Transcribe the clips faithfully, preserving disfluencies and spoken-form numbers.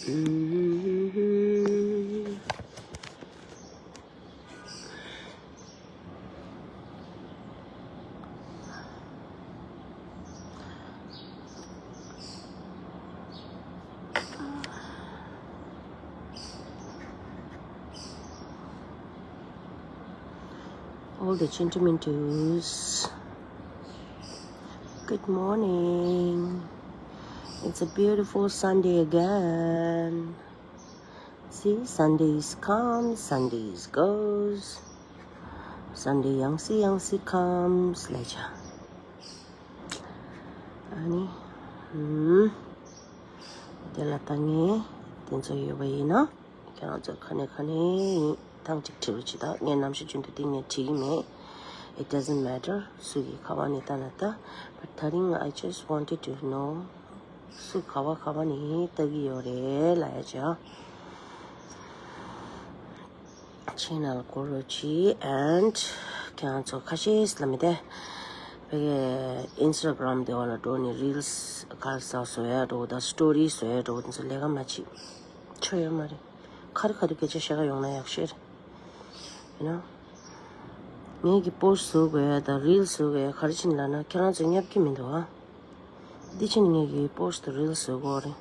All the gentlemen too. Good morning. It's a beautiful Sunday again. See, Sundays comes, Sundays goes. Sunday ཡང་སེ་ཡང་སེ་comes ལ་ཆ། ཨ་ནི། ཧུམ། དེ་ལ་ད་ངས་དེ་ཚོ་ཡོད་པ་ཡིན་ན། ཁྱེད་རང་ཚོ་ཁ་ནས་ཁ་ནས་ཡིན། ཐེངས་གཅིག་དྲི་རོགས་བྱེད་དང་། ངས་ནམ་ཞིག་རྒྱུན་དུ་དེ་ངས་བྲིས་ཀྱི་མེད། It doesn't matter སུ་གིས་ག་པ་ནས་ལྟ་ན་ལྟ། But ད་རིང་I just wanted to know སུ་ག་པ་ག་པ་ནས་ལྟ་གི་ཡོད་རེད་ལབ་ཡ་ཅིག་ཨ། Channel སྒོར་རོགས་གྱིས། And ཁྱེད་རང་ཚོ་ཁ་ཤས་ལ་མི་བདེ། ཕ་གི་Instagram དེ་བ་ལ་འགྲོ་ནས་Reels ག་ས་བཟོ་ཡ་འགྲོ་དང་Story བཟོ་ཡ་འགྲོ་དེ་ཚོ་ལས་ཀ་མ་བྱེད། ཆོ་ཡོད་མ་རེད། ཁ་རི་ཁ་རི་སྐད་ཆ་བཤད་ག་ཡོང་ན་ཡག་ཤོས་རེད། ཡིན་ན། ངེད་ཀྱི་Post བཟོ་དགོས་ཡ་དང་Reels བཟོ་དགོས་ཡ་ག་རེ་བྱས་ནས་ལབ་ན་ཁྱེད་རང་ཚོ་ཉབ་ཀྱི་མི་འདུག་ཨ། འདི་ཕྱིན་ངེད་ཀྱི་Post དང་Reels བཟོ་དགོས་རེད།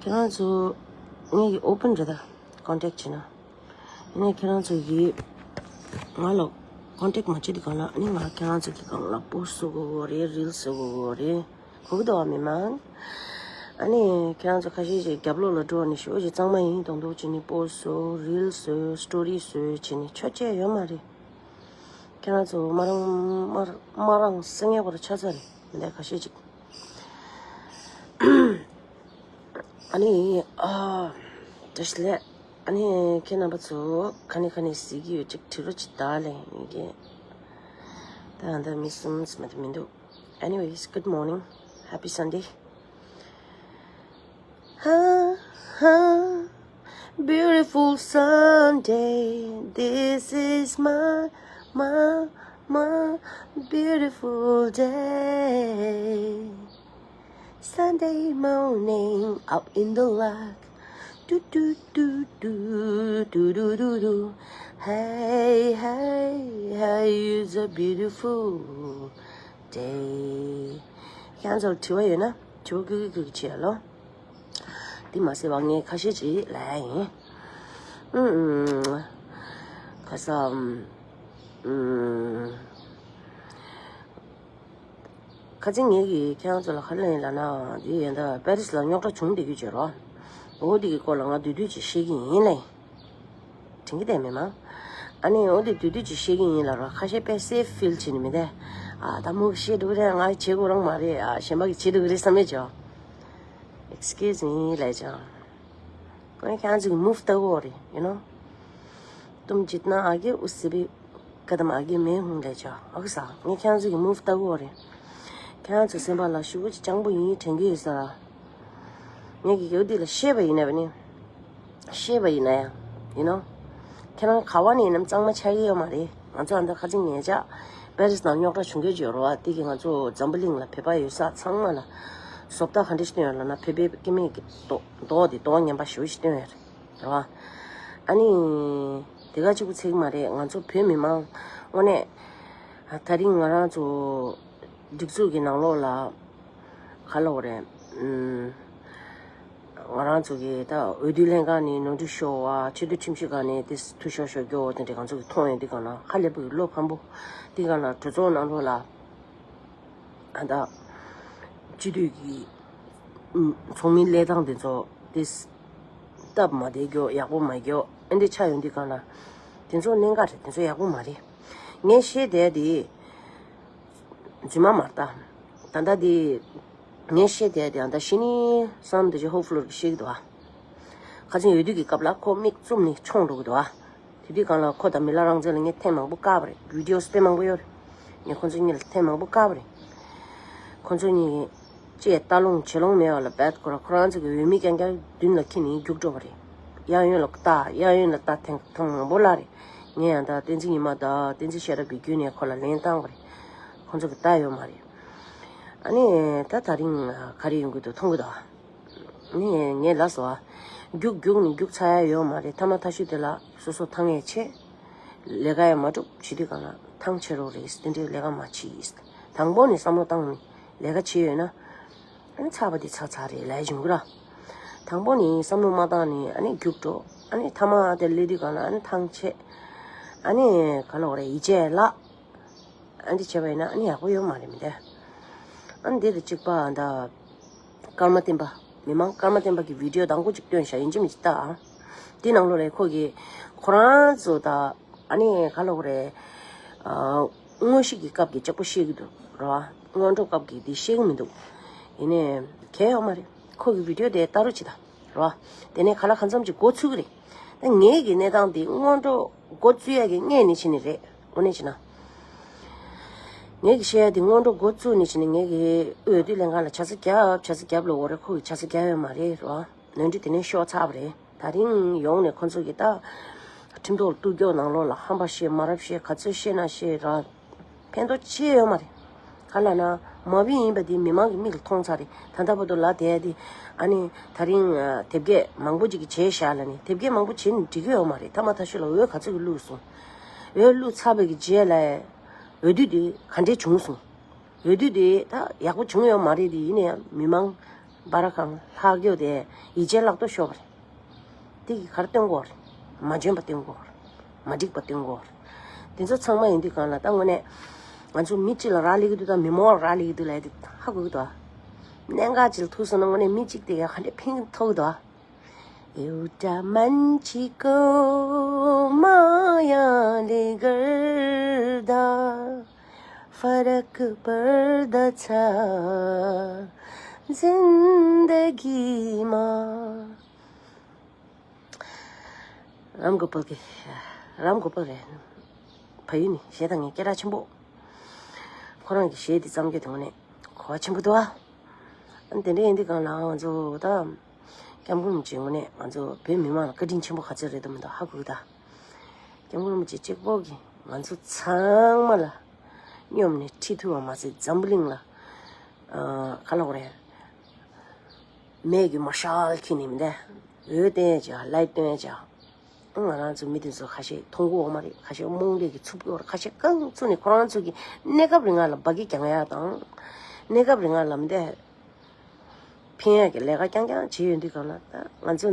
ཁྱེད་རང་ཚོ་ངེད་ཀྱི་Open རེད་ད། Contact བྱེད་ན། ཡིན་ནའི་ཁྱེད་རང་ཚོ་གིས་ང་ལ་Contact མ་བྱེད་དུས་གང་ལ་ཨ་ནི་ང་ཁྱེད་རང་ཚོ་གི་སྒང་ལ་Post བཟོ་དགོས་རེད། Reels བཟོ་དགོས་རེད། གོ་གི་འདུག་བ་མི་མང་། ཨ་ནི་ཁྱེད་རང་ཚོ་ཁ་ཤས་ཅིག་རྒྱབ་ལོགས་ལ་འགྲོ་ནས་ཞོ་ཅིག་གཙང་མ་ཡིན་མདོག་མདོག་བྱས་ནས་Post བཟོ། Reels བཟོ། Story བཟོ་བྱས་ནས་ཆོ་བྱས་ཡོད་མ་རེད། ཁྱེད་རང་ཚོ་མ་རང་མ་མ་རང་སེང་གེ་བར་ཆ་ཚ་རེད། མི་འདའི་ཁ་ཤས་ཅིག་ཨ་ནི་ཨ་བཀྲ་ཤིས་ལེགས། ཨ་ནི་ཁྱེད་རྣམ་པ་ཚོ་ཁ་ནས་ཁ་ནས་ཟེར་གྱི་ཡོད་ཅིག་དྲི་རོ་ཅིག་ད་ལས་ཡིན་གྱི། ད་ད་མི་གསུམ་ཙམ་མ་གཏོགས་མི་འདུག Anyways, good morning. Happy Sunday. Ha ha. Beautiful Sunday. This is my, my, my beautiful day. Sunday morning, out in the lark. Do do do do do do do do. Hey hey hey, it's a beautiful day. ཁྱེད་ཚོར་དྲི་བ་ཡོད་ན་དྲི་བ་ཀུ་ཀུ་ཀུ་བྱེད་ལོ། འདི་མ་ཟེར་བ་ངས་ཁ་ཤས་ཅིག་ལབ་ཡ་ཡིན། ཨུམ་ཨུམ། ཁ་སང་། ཨུམ། ཁ་ཅིག་ངེད་ཀྱིས་ཁྱེད་རང་ཚོ་ལ་ག་རེ་ལབ་ཡིན་ལབ་ན། འདི་ཡིན་ད་པེ་རི་སི་ལ་རྙོག་དྲ་བྱུང་བསྡད་རྒྱུ་བྱེད་རོགས། འོ་འདི་གི་སྐོར་ལ་ང་བསྡུས་བསྡུས་ཅིག་བཤད་ཀྱི་ཡིན་ལབ་ཡིན། དྲན་གྱི་བསྡད་མེད་མ། ཨ་ནི་འོ་འདི་བསྡུས་བསྡུས་ཅིག་བཤད་ཀྱི་ཡིན་ལབ་རོགས། ཁ་ཤས་དཔེ་སེབ་ཕིལ་བྱེད་ནི་མི་འདུག་ཨ་ད་མུ་གེ་བཤད་འགྲོ་གི་རེད། ང་བྱེད་དགོས་རང་མ་རེད། ཨ་གཞན་པ་གིས་བྱེད་འགྲོ་གི་རེད་བསམ་མེད་ཅོ། Excuse me ལབ་ཅོ། ཁོས་ཁྱེད་རང་ཚོ་གི་move ལྟ་དགོས་རེད། You know. तुम जितना आगे, उससे भी कदम आगे मैं हूँ ལབ་ཅོ། ཨོ་ཁེ་ས། ངས་ཁྱེད་རང་ཚོ་གི་move ལྟ་དགོས་རེད། ཁྱེད་རང་ཚོ་སེམས་པ་ལ་ཞེ་པོ་ཅིག་སྤྱང་པོ་ཡིན་དྲན་གྱི་ཡོད་ས། ངས་ཀྱི་ཡོད་འདི་ལ་ཤེས་པ་ཡིན་ན་བ་ནི། ཤེས་པ་ཡིན་ན་ཡང་། You know. ཁྱེད་རང་ག་བ་ནས་ཡིན་ནམ་གཙང་མ་ཆགས་ཀྱི་ཡོད་མ་རེད། ང་ཚོ་ཨ་མདའ་ཁ་ཅིག་ཉལ་ཆག་པེ་རི་སི་ནང་རྙོག་དྲ་བྱུང་གི་ཡོད་རེད་བ། དེ་གིས་ང་ཚོ་འཛམ་བུ་གླིང་ལ་བོད་པ་ཡོད་ས་ཚང་མ་ལ་བཟོ་ལྟ་ག་འདྲ་ཞིག་སྟོན་ཡོད་ལབ་ན། བོད་པའི་སྐྱེ་དམན་གྱི་རྡོག་རྡོག་དེ་རྡོག་ངན་པ་ཞེ་པོ་ཞིག་སྟོན་ཡོད་རེད། རེད་བ། ཨ་ནི། དེ་ག་གཅིག་པུ་ཚད་ཀྱི་མ་རེད། ང་ཚོ་བོད་མི་མང་། དངོས་གནས། ད་རིང་ང་རང་ཚོ་སྒྲིག་འཛུགས་ཀྱི་ནང་ལོགས་ལ། ག་ལབ་དགོས་རེད། ཨུམ། ང་རང་ཚོ་གི་ད་འོས་བསྡུ་ལྷན་ཁང་ནས་ནོར་འཁྲུལ་ཤོར་བ། ཆེས་མཐོའི་ཁྲིམས་ཞིབ་ཁང་ནས་དེ་འཐུས་ཤོར་ཤོར་རྒྱུ་དེ་འདྲ་ང་ཚོ་གི་མཐོང་ཡོང་དུས་སྒང་ལ་ཧ་ལས་པའི་བློ་ཕམ་པོ། དེ་སྒང་ལ་གྲོས་ཚོགས་ནང་ལོགས་ལ། ཨ་ད། སྤྱི་འཐུས་ཀྱི། ཨུམ། ཚོགས་མིའི་ལས་སྟངས་དེ་ཚོ་དེ། སྟབས་མ་བདེ་རྒྱུ། ཡག་པོ་མ་རྒྱུ། ཨེ་འདྲ་ཆགས་ཡོང་དུས་སྒང་ལ། དེ་ཚོ་གནད་འགག་རེད། དེ་ཚོ་ཡག་པོ་མ་རེད། ངས་བཤད་བསྡད་དེ། རྫུན་མ་མ་རེད་ད། ད་ལྟ་དེ། ངས་བཤད་བསྡད་དེ་ཨ་ད་ཤི་ནི་བསམ་དེ་ཅི་ཧོབ་ཕུལ་བཤད་ཀྱི་འདུག་ཨ། ཁ་ཅིག་འོས་བསྡུ་གི་སྐབས་ལ་ཁོ་མིག་བཙུམ་ནས་མཆོངས་འགྲོ་གི་འདུག་ཨ། དེ་དུས་སྒང་ལ་ཁོ་དང་མི་ལ་རང་བཙན་ལ་ངས་ཐེངས་མང་པོ་བཀག་པ་རེད། ཝི་ཌི་ཡོ་དཔེ་མང་པོ་ཡོད་རེད། ངས་ཁོ་ཚོ་གཉིས་ལ་ཐེངས་མང་པོ་བཀག་པ་རེད། ཁོ་ཚོ་གཉིས་ཀྱིས་ལྟ་ལོང་བྱེད་ལོང་མེད་པ་ལ་བད་ཁོ་ར་ཁོ་རང་ཚོ་གི་འོས་མི་རྐྱང་རྐྱང་མདུན་ལ་འཁྱེར་ནས་རྒྱུགས་འགྲོ་བ་རེད། གཡས་གཡོན་ལ་ལྟ། གཡས་གཡོན་ལ་ལྟ། ཐེངས་ཐེངས་མང་པོ་ལ་རེད། ངས་ཡང་ད་བསྟན་འཛིན་ཉི་མ་དང་བསྟན་འཛིན་ཤེས་རབ་ཀྱི་བརྒྱུད་ནས་ཁོ་ལ་ལན་བཏང་བ་རེད། ཁོ་ཚོ་གིས་ལྟ་ཡོད་མ་རེད། ཨ་ནི་ད་ད་རིང་ག་རེ་ཡོང་གི་འདུག་མཐོང་གི་འདུག་ནི་ངས་ལབ་སོང་ཨ། རྒྱུགས་རྒྱུགས་ནི་རྒྱུགས་ཚར་ཡ་ཡོད་མ་རེད། ཐ་མ་ཐ་ཤུ་དེ་ལ་སོ་སོ་ཐང་ཡས་ཆེ། ལས་ཀ་ཡང་མ་སྒྲུབ་བྱེད་དུས་གང་ལ་ཐང་ཆད་རོགས་རེད། དེ་འདྲའི་ལས་ཀ་མ་བྱེད། དང་པོ་ནི་བསམ་བློ་བཏང་ནི་ལས་ཀ་བྱེད་ཡོད་ན། ཨ་ནི་ཚར་བ་དེ་ཚར་ཚར་རེད་ལབ་ཡ་བྱུང་གི་ར། དང་པོ་ནི་བསམ་བློ་མ་བཏང་ནི་ཨ་ནི་རྒྱུགས་འགྲོ། ཨ་ནི་ཐ་མ་དེ་སླེབས་དུས་གང་ལ་ཨ་ནི་ཐང་ཆད། ཨ་ནི་ག་ལབ་དགོས་རེད། ཡིད་ཆེས་བརླག་ཨ་འདི་བྱས་པ་ཡིན་ན་ཨ་ནི་ཡག་པོ་ཡོད་མ་རེད་མི་འདུག་ཨ་ནི་འདི་དང་གཅིག་པ་ཨ་ད་ཀརྨ་བསྟན་པ། མི་མང་ཀརྨ་བསྟན་པ་གི་བི་ཌིའོ་དང་པོ་གཅིག་བཏོན་བཞག་ཡིན་གཅིག་མིན་གཅིག་ལྟ་ཨ། འདི་ནང་ལོགས་ལ་ཁོ་གིས་ཁོ་རང་ཚོ་ད་ཨ་ནི་ག་ལབ་དགོས་རེད། ཨ་དངོས་གཞི་གི་སྐབས་ཀྱི་ལྕགས་པོ་བཤད་ཀྱི་འདུག་ར། སྔོན་འགྲོ་སྐབས་ཀྱི་འདི་བཤད་ཀྱི་མི་འདུག་ཡིན་ནའི་གལ་ཡོད་མ་རེད། ཁོ་གི་བི་ཌིའོ་དེ་ལྟ་རོགས་བྱེད་ད། རེད་བ། དེ་ནས་ག་ལ་གང་འཚམ་ཅིག་འགོ་ཚུགས་ཀྱི་རེད། ད་ངེད་ཀྱི་གནས་སྟངས་འདི་སྔོན་འགྲོ་འགོ་བཙུགས་ཡ་གི་སྔས་ནས་བྱས་ནས་རེད། དངོས་གནས་བྱས་ན། ངེད་ཀྱི་བཤད་ཡ་འདི་སྔོན་འགྲོ་འགོ་བཙུགས་ནས་བྱས་ནས་ངེད་ཀྱི་འོས་བསྡུ་ལྷན་ཁང་ལ་ཆ་ཚང་རྒྱབ་ཆ་ཚང་རྒྱབ་ལབ་དགོས་རེད། ཁོ་གི་ཆ་ཚང་རྒྱབ་ཡོད་མ་རེད། རེད་བ། ནོར་འཁྲུལ་དེ་ནས་ཤོར་ཚར་བ་རེད། ད་རིང་ཡོང་ནས་ཁོ་ཚོ་གི་ད་ཁྲིམས་ཐོག་ལ་གཏུག་རྒྱུ་ནང་ལོགས་ལ་ཧམ་པ་བཤད་མ་རབས་བཤད་ག་ཚོད་བཤད་ན་བཤད་ར། ཕན་ཐོགས་ཅི་ཡང་ཡོད་མ་རེད། ག་ལབ་ན་མ་བུ་ཡིན་པ་འདི་མི་མང་གི་མིག་ལ་མཐོང་ཚར་རེད། ད་ལྟ་བར་དུ་ལབ་བསྡད་ཡ་འདི་ཨ་ནི་ད་རིང་ཨ་དེབ་སྐྱེལ་མང་པོ་ཅིག་གིས་བྱས་བཞག་ལབ་ནི་དེབ་སྐྱེལ་མང་པོ་བྱས་ནི་འགྲིག་གི་ཡོད་མ་རེད། ཐ་མ་ཐ་ཤོས་ལ་འོས་ག་ཚོད་ཀྱི་བླུགས་སོང་། འོས་བླུགས་ཚར་བའི་གི་རྗེས་ལ་འོས་བསྡུ་འདི་ག་འདྲས་བྱུང་སོང་། འོས་བསྡུ་དེ་ད་ཡག་པོ་བྱུང་ཡོད་མ་རེད་དེ། ཡིན་ན་ཡང་མི་མང་སྦར་ཁང་ལྷག་རྒྱུ་དེ་ཡིད་ཆེས་བརླག་ཏུ་ཤོར་བ་རེད། དེ་གི་གར་སྟོན་དགོས་རེད། མ་འཇོན་པ་སྟོན་དགོས་རེད། མ་འགྲིག་པ་སྟོན་དགོས་རེད། དེ་ཚོ་ཚང་མ་ཡིན་དུས་གང་ལ་ད་དངོས་གནས་ང་ཚོ་མི་གཅིག་ལ་རག་ལས་ཀྱི་འདུག་ད་མི་མང་ལ་རག་ལས་ཀྱི་འདུག་ལབ་ཡ་དེ་ཧ་གོ་གི་འདུག་ཨ། གནད་འགག་ཅིག་ལ་ཐུག་སོང་ན་དངོས་གནས་མི་གཅིག་དེ་ག་ག་འདྲས་ཕན་ཐོགས་གི་འདུག་ཨ། एउटा मान्छेको मायाले गर्दा फरक पर्दछ जिन्दगीमा। राम गोपाल के राम गोपाल རེད། ཕ་ཡུལ་ནས་གཞས་བཏང་མཁན་སྐད་གྲགས་ཆེན་པོ། ཁོ་རང་གི་གཞས་འདི་བརྩམས་རྒྱུ་དེ་དངོས་གནས་གོ་བ་ཆེན་པོ་འདུག་ཨ། ཨ་དེ་འདྲ་ཡིན་དུས་གང་ལ་ང་ཚོ་ད། སྐྱབས་མགོན་རིན་པོ་ཆེ་ངོས་ནས་ང་ཚོ་བོད་མི་མང་ལ་བཀའ་དྲིན་ཆེན་པོ་ག་ཚོད་རེད་འདུག་མི་འདུག་ཧ་གོ་གི་ད། སྐྱབས་མགོན་རིན་པོ་ཆེ་གཅིག་པོ་གིས་ང་ཚོ་ཚང་མ་ལ་སྙོམས་ནས་ཁྲིད་ཐུབ་པ་མ་ཟད་འཛམ་བུ་གླིང་ལ་ཨ་ག་ལབ་དགོས་རེད། མེ་གི་མ་ཤལ་ཁྱེར་ནས་མི་འདུག་འོད་བསྟན་བྱ་ལའེ་བསྟན་བྱ། ང་རང་ཚོ་མི་དེ་ཚོ་ཁ་ཤས་མཐོང་གི་ཡོད་མ་རེད། ཁ་ཤས་རྨོངས་དད་ཀྱིས་འཚུབ་ཀྱི་ཡོད་རེད། ཁ་ཤས་རྐང་བཙུགས་ནས་ཁོ་རང་ཚོ་གི་གནས་སྐབས་རིང་ལ་འབའ་གི་རྒྱང་ཡ་དང་། གནས་སྐབས་རིང་ལ་མི་འདུག་ཕན་ཡག་གི་ལས་ཀ་རྐྱང་རྐྱང་བྱེད་ཡོང་དུས་གང་ལ་ད་ང་ཚོ་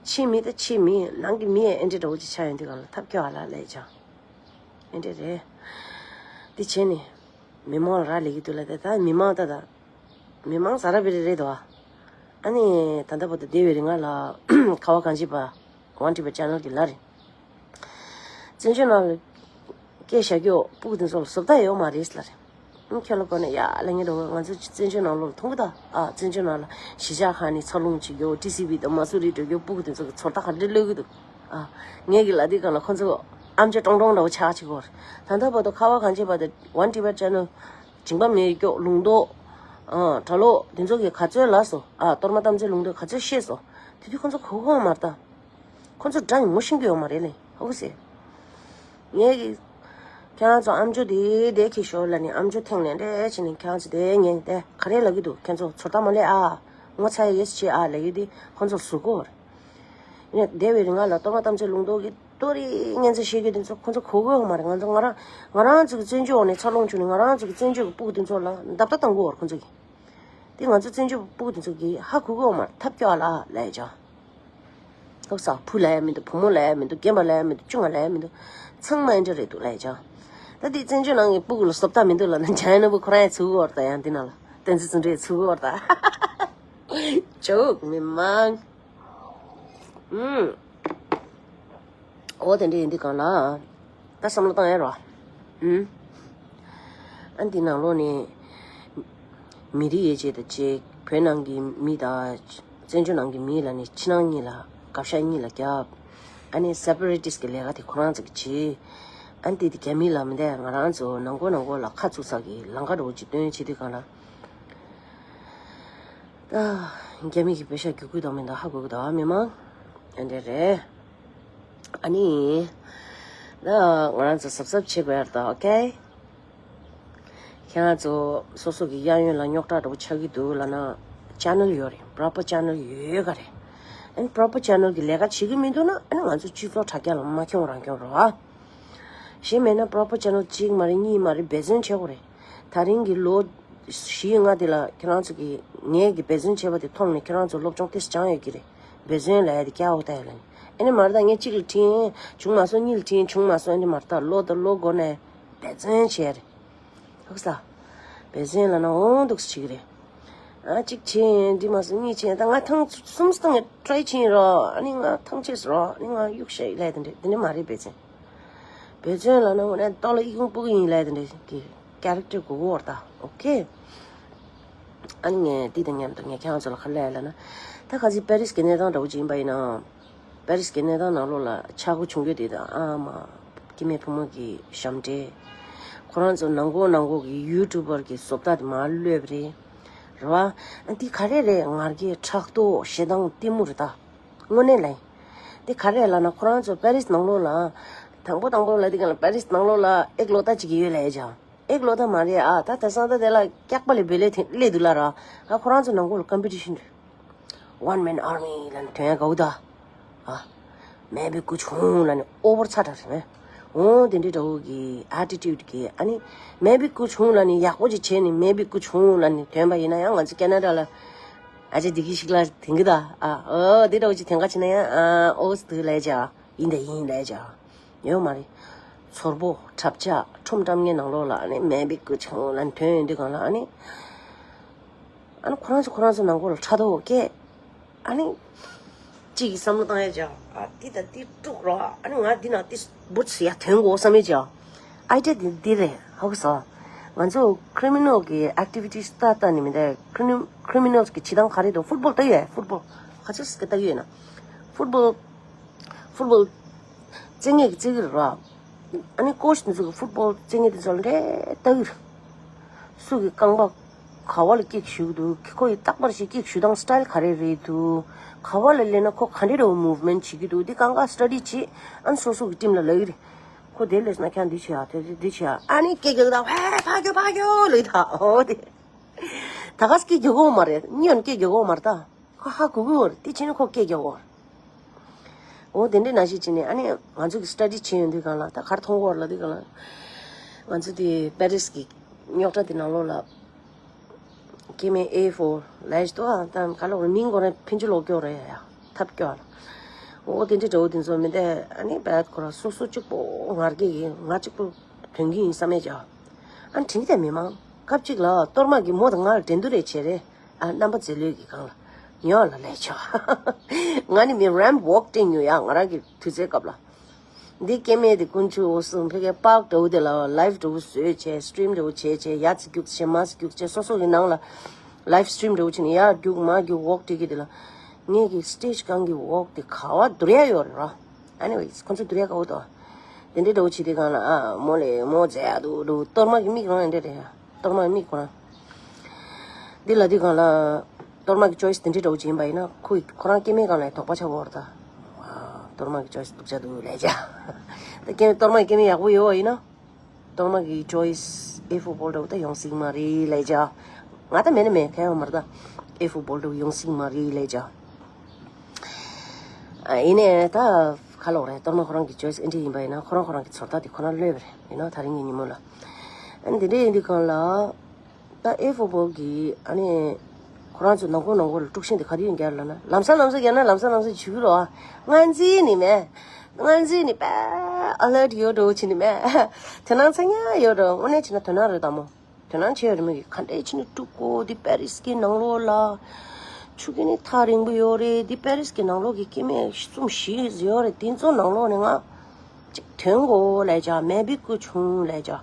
ཕྱི་མི་ད་ཕྱི་མི་ནང་གི་མི་ཡང་ཨེ་འདྲ་འདྲ་བོ་ཅིག་ཆགས་ཡོང་དུས་གང་ལ་ཐབས་སྐྱོ་བ་ལ་ལས་ཀྱང་ཨེ་འདྲ་རེད། འདི་བྱས་ནས་མི་མང་ལ་རག་ལས་ཀྱི་འདུག་ལ་ད་ད་མི་མང་ད་ད་མི་མང་ཟ་ར་བི་རི་རེད་དོ། ཨ་ནི་ད་ལྟ་བར་དུ་བསྡད་པའི་རིང་ལ་ཁ་བ་གངས་ཅན་པ་ཝན་ཊི་བི་ཅེ་ནལ་གྱི་ལ་རེད། བཙན་བྱོལ་ནང་ལ་སྐད་བཤད་རྒྱུ་སྤུ་གུ་དེ་ཚོ་ལ་བཟོ་ལྟ་ཡོད་མ་རེད་ལ་རེད། ཨང་ཁྱོད་ལ་གོ་ནས་ཡ་ལ་ངེད་འགྲོ་ང་ཚོ་བཙན་བྱོལ་ནང་ལོགས་ལ་མཐོང་གི་ད། ཨ་བཙན་བྱོལ་ནང་ལ་གཞིས་ཆགས་ཁག་ནས་འཚར་ལོངས་བྱེད་རྒྱུ་ཊི་སི་ཝི་དང་མ་སུ་རི་འགྲོ་རྒྱུ་སྤུ་གུ་དེ་ཚོ་གི་ཚོར་ལྟ་ག་འདྲ་གློད་ཀྱི་འདུག་ཨ་ངས་གི་ལ་དེ་གང་ལ་ཁོ་ཚོ་ཨམ་ཅོག་ཀྲོང་ཀྲོང་འདྲ་བོ་ཆགས་བྱེད་གོ། ད་ལྟ་བར་དུ་ཁ་བ་གངས་ཅན་པ་དང་ཝན་ཊི་བི་ཅེ་ནལ་ཇིང་པ་མེ་སྒྱོགས་ལུང་རྟོགས་ཨ་གྲྭ་ལོག་དེ་ཚོ་གི་ག་ཚོད་ལ་སོ་ཨ་གཏོར་མ་དམ་ཚིག་ལུང་རྟོགས་ག་ཚོད་ཤེས་སོ། དེ་དུས་ཁོ་ཚོ་གོ་གོ་མ་རེད་ད། ཁོ་ཚོ་སྒྲ་ངོ་ཤེས་ཀྱི་ཡོད་མ་རེད་ལེ། ཧ་གོ་སེ། ངས་ཀྱི། ཁྱེད་རང་ཚོ་ཨམ་ཅོག་དེ་དེ་ཁྱེར་ཤོག་ལབ་ནས་ཨམ་ཅོག་འཐེན་ནས་འདྲེ་བྱས་ནས་ཁྱེད་རང་ཚོ་དེ་ངས་དེ་ག་རེ་ལབ་ཀྱི་འདུག་ཁྱེད་ཚོ་ཚོར་ལྟ་མ་ལས་ཨ། ངོ་ཚ་ཡ་ཡོད་ཟེར་ཨ་ལབ་ཀྱི་དེ་ཁོ་ཚོ་ཟུར་གོ་བར། ཡིན་ནས་བསྡད་པའི་རིང་ལ་གཏོར་མ་དམ་ཚིག་ལུང་རྟོགས་ཀྱི་ཏོ་རེ་སྙན་ཚིག་བཤད་རྒྱུ་དེ་ཚོ་ཁོ་ཚོ་གོ་གོ་ཡོད་མ་རེད། ང་ཚོ་ང་རང་ང་རང་ཚོ་གི་བཙན་བྱོལ་འོག་ནས་འཚར་ལོངས་བྱུང་ནས་ང་རང་ཚོ་གི་བཙན་བྱོལ་གྱི་སྤུ་གུ་དེ་ཚོ་ལ་འདབ་ལྟ་གཏོང་གོ་བར་ཁོ་ཚོ་གི། དེ་ང་ཚོ་བཙན་བྱོལ་སྤུ་གུ་དེ་ཚོ་གིས་ཧ་གོ་གི་ཡོད་མ་རེད། ཐབས་སྐྱོ་བ་ལ་ལབ་ཡ་ཅང་། ལོག་ས་བུ་ལབ་ཡ་མི་འདུག་བུ་མོ་ལབ་ཡ་མི་འདུག་རྒན་པ་ལབ་ཡ་མི་འདུག་ཆུང་བ་ལབ་ཡ་མི་འདུག་ཚང་མ་ཨེ་འདྲ་རེད་འདུག་ལབ་ཡ་ཅང་། ད་དེ་བཙན་བྱོལ་ནང་གི་སྤུ་གུ་ལ་བཟོ་ལྟ་མི་འདུག་ལབ་ན་འཇང་ཡ་ནོར་བུ་ཁོ་རང་ཡང་ཚུགས་ཀྱི་ཡོད་རེད་ད། ཡང་འདི་ནང་ལ་བསྟན་འཛིན་བརྩོན་འགྲུས་ཚུགས་ཀྱི་ཡོད་རེད་ད། ཇོག་མི་མང་། ཨུམ། འོ་དེ་འདྲ་ཡིན་དུས་གང་ལ། ད་བསམ་བློ་བཏང་ཡ་རོ། ཨུམ། ཨ་འདི་ནང་ལོགས་ནས། མི་རིགས་དབྱེ་འབྱེད་དང་བཅས་བོད་ནང་གི་མི་དང་བཙན་བྱོལ་ནང་གི་མི་ལ་ནི་ཕྱི་ནང་གཉིས་ལ་དགག་བཞག་གཉིས་ལ་རྒྱབ། ཨ་ནི་སེ་པ་རེ་ཊིསི་གི་ལས་ཀ་དེ་ཁོ་རང་ཚོ་གིས་བྱེད། ཨ་འདི་དེ་རྒྱ་མི་ལ་མི་འདས་ང་རང་ཚོ་ནང་ཁོ་ནང་ཁོ་ལ་ཁ་ཚུགས་ས་གི་ལམ་ཁ་འདྲ་བོ་ཅིག་སྟོན་བྱེད་དུས་གང་ལ། ད་རྒྱ་མི་གི་པེ་ཤ་རྒྱུག་ཁུལ་དང་མི་འདུག་ཧ་གོ་གི་འདུག་མི་མང་། ཨ་འདྲ་རེད། ཨ་ནི། ད་ང་རང་ཚོ་གཟབ་གཟབ་བྱེད་དགོས་ཡ་རེད་ད། ཨོ་ཁེ། ཁྱེད་རང་ཚོ་སོ་སོ་གི་གཡས་གཡོན་ལ་རྙོག་དྲ་འདྲ་པོ་ཆགས་ཀྱི་འདུག་ལབ་ན། channel ཡོད་རེད། proper channel ཡོད་ག་རེད། ཨ་ནི་proper channel གི་ལས་ཀ་བྱེད་ཀྱི་མི་འདུག་ན་ཨ་ནི་ང་ཚོ་སྤྱི་ཚོགས་དྲ་རྒྱ་ལ་མ་འཁྱོངས་རང་འཁྱོངས་རོགས་ཨ། གཞན་མེད་ན་proper channel གཅིག་མ་རེད་གཉིས་མ་རེད་འབད་བརྩོན་བྱེད་དགོས་རེད། ད་རིང་གི་ལོ་བཞི་ལྔ་དེ་ལ་ཁྱེད་རང་ཚོ་གི་ངས་གི་འབད་བརྩོན་བྱས་པ་དེ་མཐོང་ནས་ཁྱེད་རང་ཚོ་སློབ་སྦྱོང་ཏོག་ཙམ་སྦྱངས་ཡོད་ཀྱི་རེད། འབད་བརྩོན་ལབ་ཡ་དེ་སྐྱག་འོག་ལྟ་ཡ་ལ་ནི། ཨ་ནི་མ་རེད་ད་ངས་གཅིག་ལ་དྲིས་བྱུང་མ་སོང་། གཉིས་ལ་དྲིས་བྱུང་མ་སོང་། ཨ་ནི་མ་རེད་ད་ལོ་དང་ལོ་འགོར་ནས་འབད་བརྩོན་བྱས་རེད། ཧུག་ས། འབད་བརྩོན་ལ་ན་འོང་འདུག་ཅིག་རེད། ཨ་གཅིག་བྱས་འདི་མ་སོང་གཉིས་བྱས་ད་ང་ཐང་གསུམ་སྟེང་ནས་try བྱས་རོགས། ཨ་ནི་ང་ཐང་ཆད་རོགས། ཨ་ནི་ང་གཡུག་ཤ་ཡི་ལས་དེ་འདྲས་དེ་འདྲས་མ་རེད་འབད་བརྩོན། འབད་བརྩོན་ལ་ན་འོ་ནས་ཏོག་ལ་ཨི་ཁུང་སྤུ་གུ་ཡིན་ལས་དེ་འདྲས་ཀྱི་character གོ་གོ་བར་ད་okay། ཨ་ནི་ངས་འདི་དང་མཉམ་དུ་ངས་ཁྱེད་རང་ཚོ་ལ་ཁ་ལས་ལ་ན་ད་ཁ་ཚིག་པེ་རིས་ཀྱི་གནས་སྟངས་འདྲ་བོ་ཅིག་ཡིན་པ་ཡིན་ན། པེ་རིས་ཀྱི་གནས་སྟངས་ནང་ལོགས་ལ་ཆག་སྒོ་བྱུང་རྒྱུ་དེ་དང་ཨ་མ་སྐྱེ་དམན་ཕོ་མོ་གི་ཞབས་འདྲེན། ཁོ་རང་ཚོ་ནང་ཁོག་ནང་ཁོག་གི་ཡུ་ཊུབ་པར་གི་བཟོ་ལྟ་དེ་མར་གློད་པ་རེད། རེད་བ། ཨ་འདི་ག་རེ་རེད། ང་རྒྱལ་ཕྲག་དོག་ཞེ་སྡང་གཏི་མུག་རེད་ད། དངོས་གནས་ལ། འདི་ག་རེ་ལབ་ན་ཁོ་རང་ཚོ་པེ་རིས་ནང་ལོགས་ལ། དང་པོ་དང་པོ་ལ་འདི་ག་ལ་པེ་རིས་ནང་ལོགས་ལ་ཨེག་ལོ་ཏ་ཅིག་ཡོད་ལབ་ཡ་ཅག་ཨེག་ལོ་ཏ་མ་རེད་ཨ། ད་དེང་སང་ད་དེ་ལ་སྐྱག་པ་ལས་བེ་ལེ་ཐེ་སླེབས་འདུག་ལ་ར། ཨ་ཁོ་རང་ཚོ་ནང་ཁོག་ལ་competition རེད། One man army ལ་ནི་དོན་གའུ་ད། ཨ། མེ་བི་ཀུ་ཆུང་ལ་ནི་ཨོ་བར་ཚ་དྲག་རེད་མེ། འོ་དེ་འདྲའི་འདྲ་བོ་གི་attitude གི་ཨ་ནི། མེ་བི་ཀུ་ཆུང་ལ་ནི་ཡག་པོ་ཅིག་བྱས་ནི་མེ་བི་ཀུ་ཆུང་ལ་ནི་དོན་པ་ཡིན་ན་ཡང་ང་ཚོ་ཁེ་ན་ཌ་ལ། ཨ་ཅེ་འདི་གི་ཞིག་ལ་དེང་གི་ད། ཨ། འོ་དེ་འདྲ་བོ་ཅིག་དེང་ག་ཕྱིན་ན་ཡང་ཨ་ཨོ་སི་དུ་ལས་ཅག་ཡིན་ད་ཡིན་ལས་ཅག་ཡོད་མ་རེད། ཚོར་པོ་གྲབས་ཆག་ཁྲོམ་གྲམ་ངའི་ནང་ལོགས་ལ་ཨ་ནི་མེ་བི་ཀུ་ཆུང་ལ་ནི་དོན་ཡོད་འདི་གང་ལ་ཨ་ནི། ཨ་ནི་ཁོ་རང་ཚོ་ཁོ་རང་ཚོ་ནང་ཁོག་ལ་ཕྲག་དོག་སྐྱེས། ཨ་ནི། གཅིག་གིས་བསམ་བློ་བཏང་ཡ་ཅག་ཨ་འདི་དང་འདི་དཀྲུག་རོགས། ཨ་ནི་ང་འདི་ནང་འདི་འབུ་ཚི་ཡ་དོན་གོ་བསམ་ཡ་ཅག་ཨའི་ཌི་ཡ་འདི་འདི་རེད་ཧ་གོ་སོང་། ང་ཚོ་criminal གི་activities ལྟ་ལྟ་ནི་མི་འདུག criminals གི་བྱེད་སྟངས་ག་རེ་འདུག་ཕུཊ་སྦོལ་ལྟ་ཡོད། ཕུཊ་སྦོལ་ག་ཚོད་ཀྱི་ལྟ་གི་ཡོད་ན། ཕུཊ་སྦོལ། ཕུཊ་སྦོལ་རྩེད་མཁན་གྱི་རྩེད་ཀྱི་རེད་ར། ཨ་ནི་ཀོ་ཆི་དེ་ཚོ་གི་ཕུཊ་སྦོལ་རྩེད་མཁན་དེ་ཚོ་ལ་འདྲེ་ལྟ་གི་རེད། སུ་གི་རྐང་པ་ག་བ་ལ་ཀིག་ཞུ་གི་འདུག་ཁོ་ཡི་རྟག་པར་ཞིག་ཀིག་ཞུ་སྟངས་སི་ཊལ་ག་རེ་རེད་འདུག་ག་བ་ལ་སླེབས་ན་ཁོ་ག་འདྲེ་འདྲ་བོ་movement བྱེད་ཀྱི་འདུག་འདི་གང་ག་སི་ཊ་ཌི་བྱེད། ཨ་ནི་སོ་སོ་གི་ཊིམ་ལ་ལབ་ཀྱི་རེད། ཁོ་དེ་ལས་ན་ཁྱང་འདི་བྱེད་ཨ་དེ་འདི་བྱེད་ཨ། ཨ་ནི་ཀིག་རྒྱག་ད་ཧེ་ཕ་གྱོ་ཕ་གྱོ་ལབ་ད། འོ་དེ། ད་ག་སི་ཀིག་རྒྱག་གོ་མ་རེད། གཉིས་ཡོན་ཀིག་རྒྱག་གོ་མ་རེད་ད། ཁོ་ཧ་གོ་གི་ཡོད་རེད། དེ་ཕྱིན་ནས་ཁོ་སྐད་རྒྱག་གོ། འོ་དེ་འདྲའི་ནང་བཞིན་བྱས་ནས་ཨ་ནི་ང་ཚོ་གི་སི་ཊ་ཌི་བྱས་ཡོང་དུས་སྒང་ལ་ད་གར་མཐོང་གོ་ལ་དུས་སྒང་ལ། ང་ཚོ་དེ་པེ་རིས་ཀྱི་རྙོག་དྲ་དེ་ནང་ལོགས་ལ། སྐྱེ་དམན་ཨེ་ཕོར་ལས་ཞིག་འདུག་ཨ། ད་ག་ལ་བར་མིང་གོ་རེ་ཕིན་ཅི་ལོག་སྐྱོ་རེ་ཡ་ཐབས་སྐྱོ་ཨ། འོ་དེ་འདྲའི་འདྲ་བོ་དེ་ཚོ་མི་འདས་ཨ་ནི་བད་ཁོ་ར་སོ་སོ་གཅིག་པོ་ངར་སྐད་ཀྱི་ང་གཅིག་པོ་དོན་གྱི་ཡིན་བསམ་མེད་ཀྱང་། ཨ་ནི་དྲིན་གྱི་མི་མང་སྐབས་གཅིག་ལ་གཏོར་མ་གི་མོ་དང་ང་ལ་འགྲན་བསྡུར་རེ་བྱེད་རེད། ཨ་རྣམ་པ་མཛེས་ལོས་ཀྱི་སྒང་ལ་ཉོ་ལ་ལས་ཆོག་ང་ནི་མི་རེམ་ཝོག་སྤྲད་ཉོ་ཡ་ང་རང་གི་དུས་ཚོད་སྐབས་ལ། འདི་སྐྱེ་དམན་དེ་ཀུན་ཆུ་འོ་སུ་ཕ་གིའི་པཱག་འདྲ་བོ་དེ་ལ་ལའིབ་འདྲ་བོ་བཟོས་བྱས་སི་ཊིམ་འདྲ་བོ་བྱས་བྱས་ཡར་ཅིག་རྒྱུག་བྱས་མར་ཅིག་རྒྱུག་བྱས་སོ་སོ་གི་ནང་ལ་ལའིབ་སི་ཊིམ་འདྲ་བོ་བྱས་ནས་ཡར་རྒྱུག་མར་རྒྱུག་ཝོག་སྤྲད་ཀྱི་དེ་ལ། ངེད་ཀྱི་སི་ཊེཇ་སྒང་གི་ཝོག་དེ་ག་བ་བསྡུར་ཡ་ཡོད་རེད་ར། ཨེ་ནི་ཝེས་ཁོང་ཚོ་བསྡུར་ཡ་དགའ་བོ་འདུག་དེ་འདྲའི་འདྲ་བོ་བྱས་དེ་སྒང་ལ་ཨ་མོ་ལས་མོ་མཛེས་ཡ་འདུག་འདུག་གཏོར་མ་གི་མིག་རང་ཡང་འདྲ་རེད་ཡ། གཏོར་མ་གི་མིག་ཁོ་རང་། འདི་ལ་དེ་སྒང་ལ་གཏོར་མ་གི་ཅོའི་སི་དེ་འདྲའི་འདྲ་བོ་བྱས་ཡིན་པ་ཡིན་ན་ཁོ་ཡི་ཁོ་རང་སྐྱེ་དམན་སྒང་ལ་དོགས་པ་ཆགས་ཡོད་རེད་ད། ཨ་གཏོར་མ་གི་ཅོའི་སི་སྡུག་ཅག་འདུག་ལས་ཅག་ད་སྐྱེ་གཏོར་མ་གི་སྐྱེ་དམན་ཡག་པོ་ཡོད་པ་ཡིན་ན། གཏོར་མ་གི་ཅོའི་སི་ཨེ་ཕོར་སྦོལ་འདྲ་བོ་ད་ཡོང་སྲིད་མ་རེད་ལས་ཅག་ང་ད་མེད་ན་མེད་ག་ཡོང་མ་རེད་ད། ཨེ་ཕོར་སྦོལ་འདྲ་བོ་ཡོང་སྲིད་མ་རེད་ལས་ཅག་ཨ་ཡིན་ནའི་ད་ག་ལབ་དགོས་རེད། གཏོར་མ་ཁོ་རང་གི་ཅོའི་སི་ཨེ་འདྲ་ཡིན་པ་ཡིན་ན་ཁོ་རང་ཁོ་རང་གི་ཚོར་རྟགས་དེ་ཁོ་རང་གློད་པ་རེད་ཡིན་ནོ་ད་རིང་གི་ཉིན་མོ་ལ། ཨ་ནི་དེ་འདྲ་ཡིན་དུས་སྒང་ལ་ད་ཨེ་ཕོར་སྦོལ་གི་ཨ་ནི་ཁོ་རང་ཚོ་ནང་ཁུལ་ནང་ཁུལ་ལ་དཀྲུག་ཤིང་དེ་ག་དུས་ཡིན་རྒྱག་ལབ་ན་ལམ་སང་ལམ་སང་རྒྱག་ན་ལམ་སང་ལམ་སང་བྱེད་ཀྱི་རེད་བ། སྔ་རྗེས་ནས་མེད། སྔ་རྗེས་ནས་དཔེ་ཨ་ལར་ཊི་ཡོད་འགྲོ་བྱས་ནས་མེད། དོ་སྣང་ཚ་ཉག་ཡོད་འགྲོ་དངོས་གནས་བྱས་ན་དོ་སྣང་རེད་ད་མོ། དོ་སྣང་བྱས་ཡོད་རེད་མོད་ཀྱི་ག་འདྲས་བྱས་ནས་དཀྲུག་གོ་འདི་པེ་རིས་ཀྱི་ནང་ལོགས་ལ། ཆུ་རྐྱེན་ནི་ཐག་རིང་པོ་ཡོད་རེད། འདི་པེ་རིས་ཀྱི་ནང་ལོགས་ཀྱི་སྐྱེ་དམན་གསུམ་བཞི་ཡོད་རེད། དེ་ཚོ་ནང་ལོགས་ནས་ང་ཅིག་ཐོན་གོ་ལས་ཅག་མེ་བི་ཀུ་ཆུང་ལས་ཅག་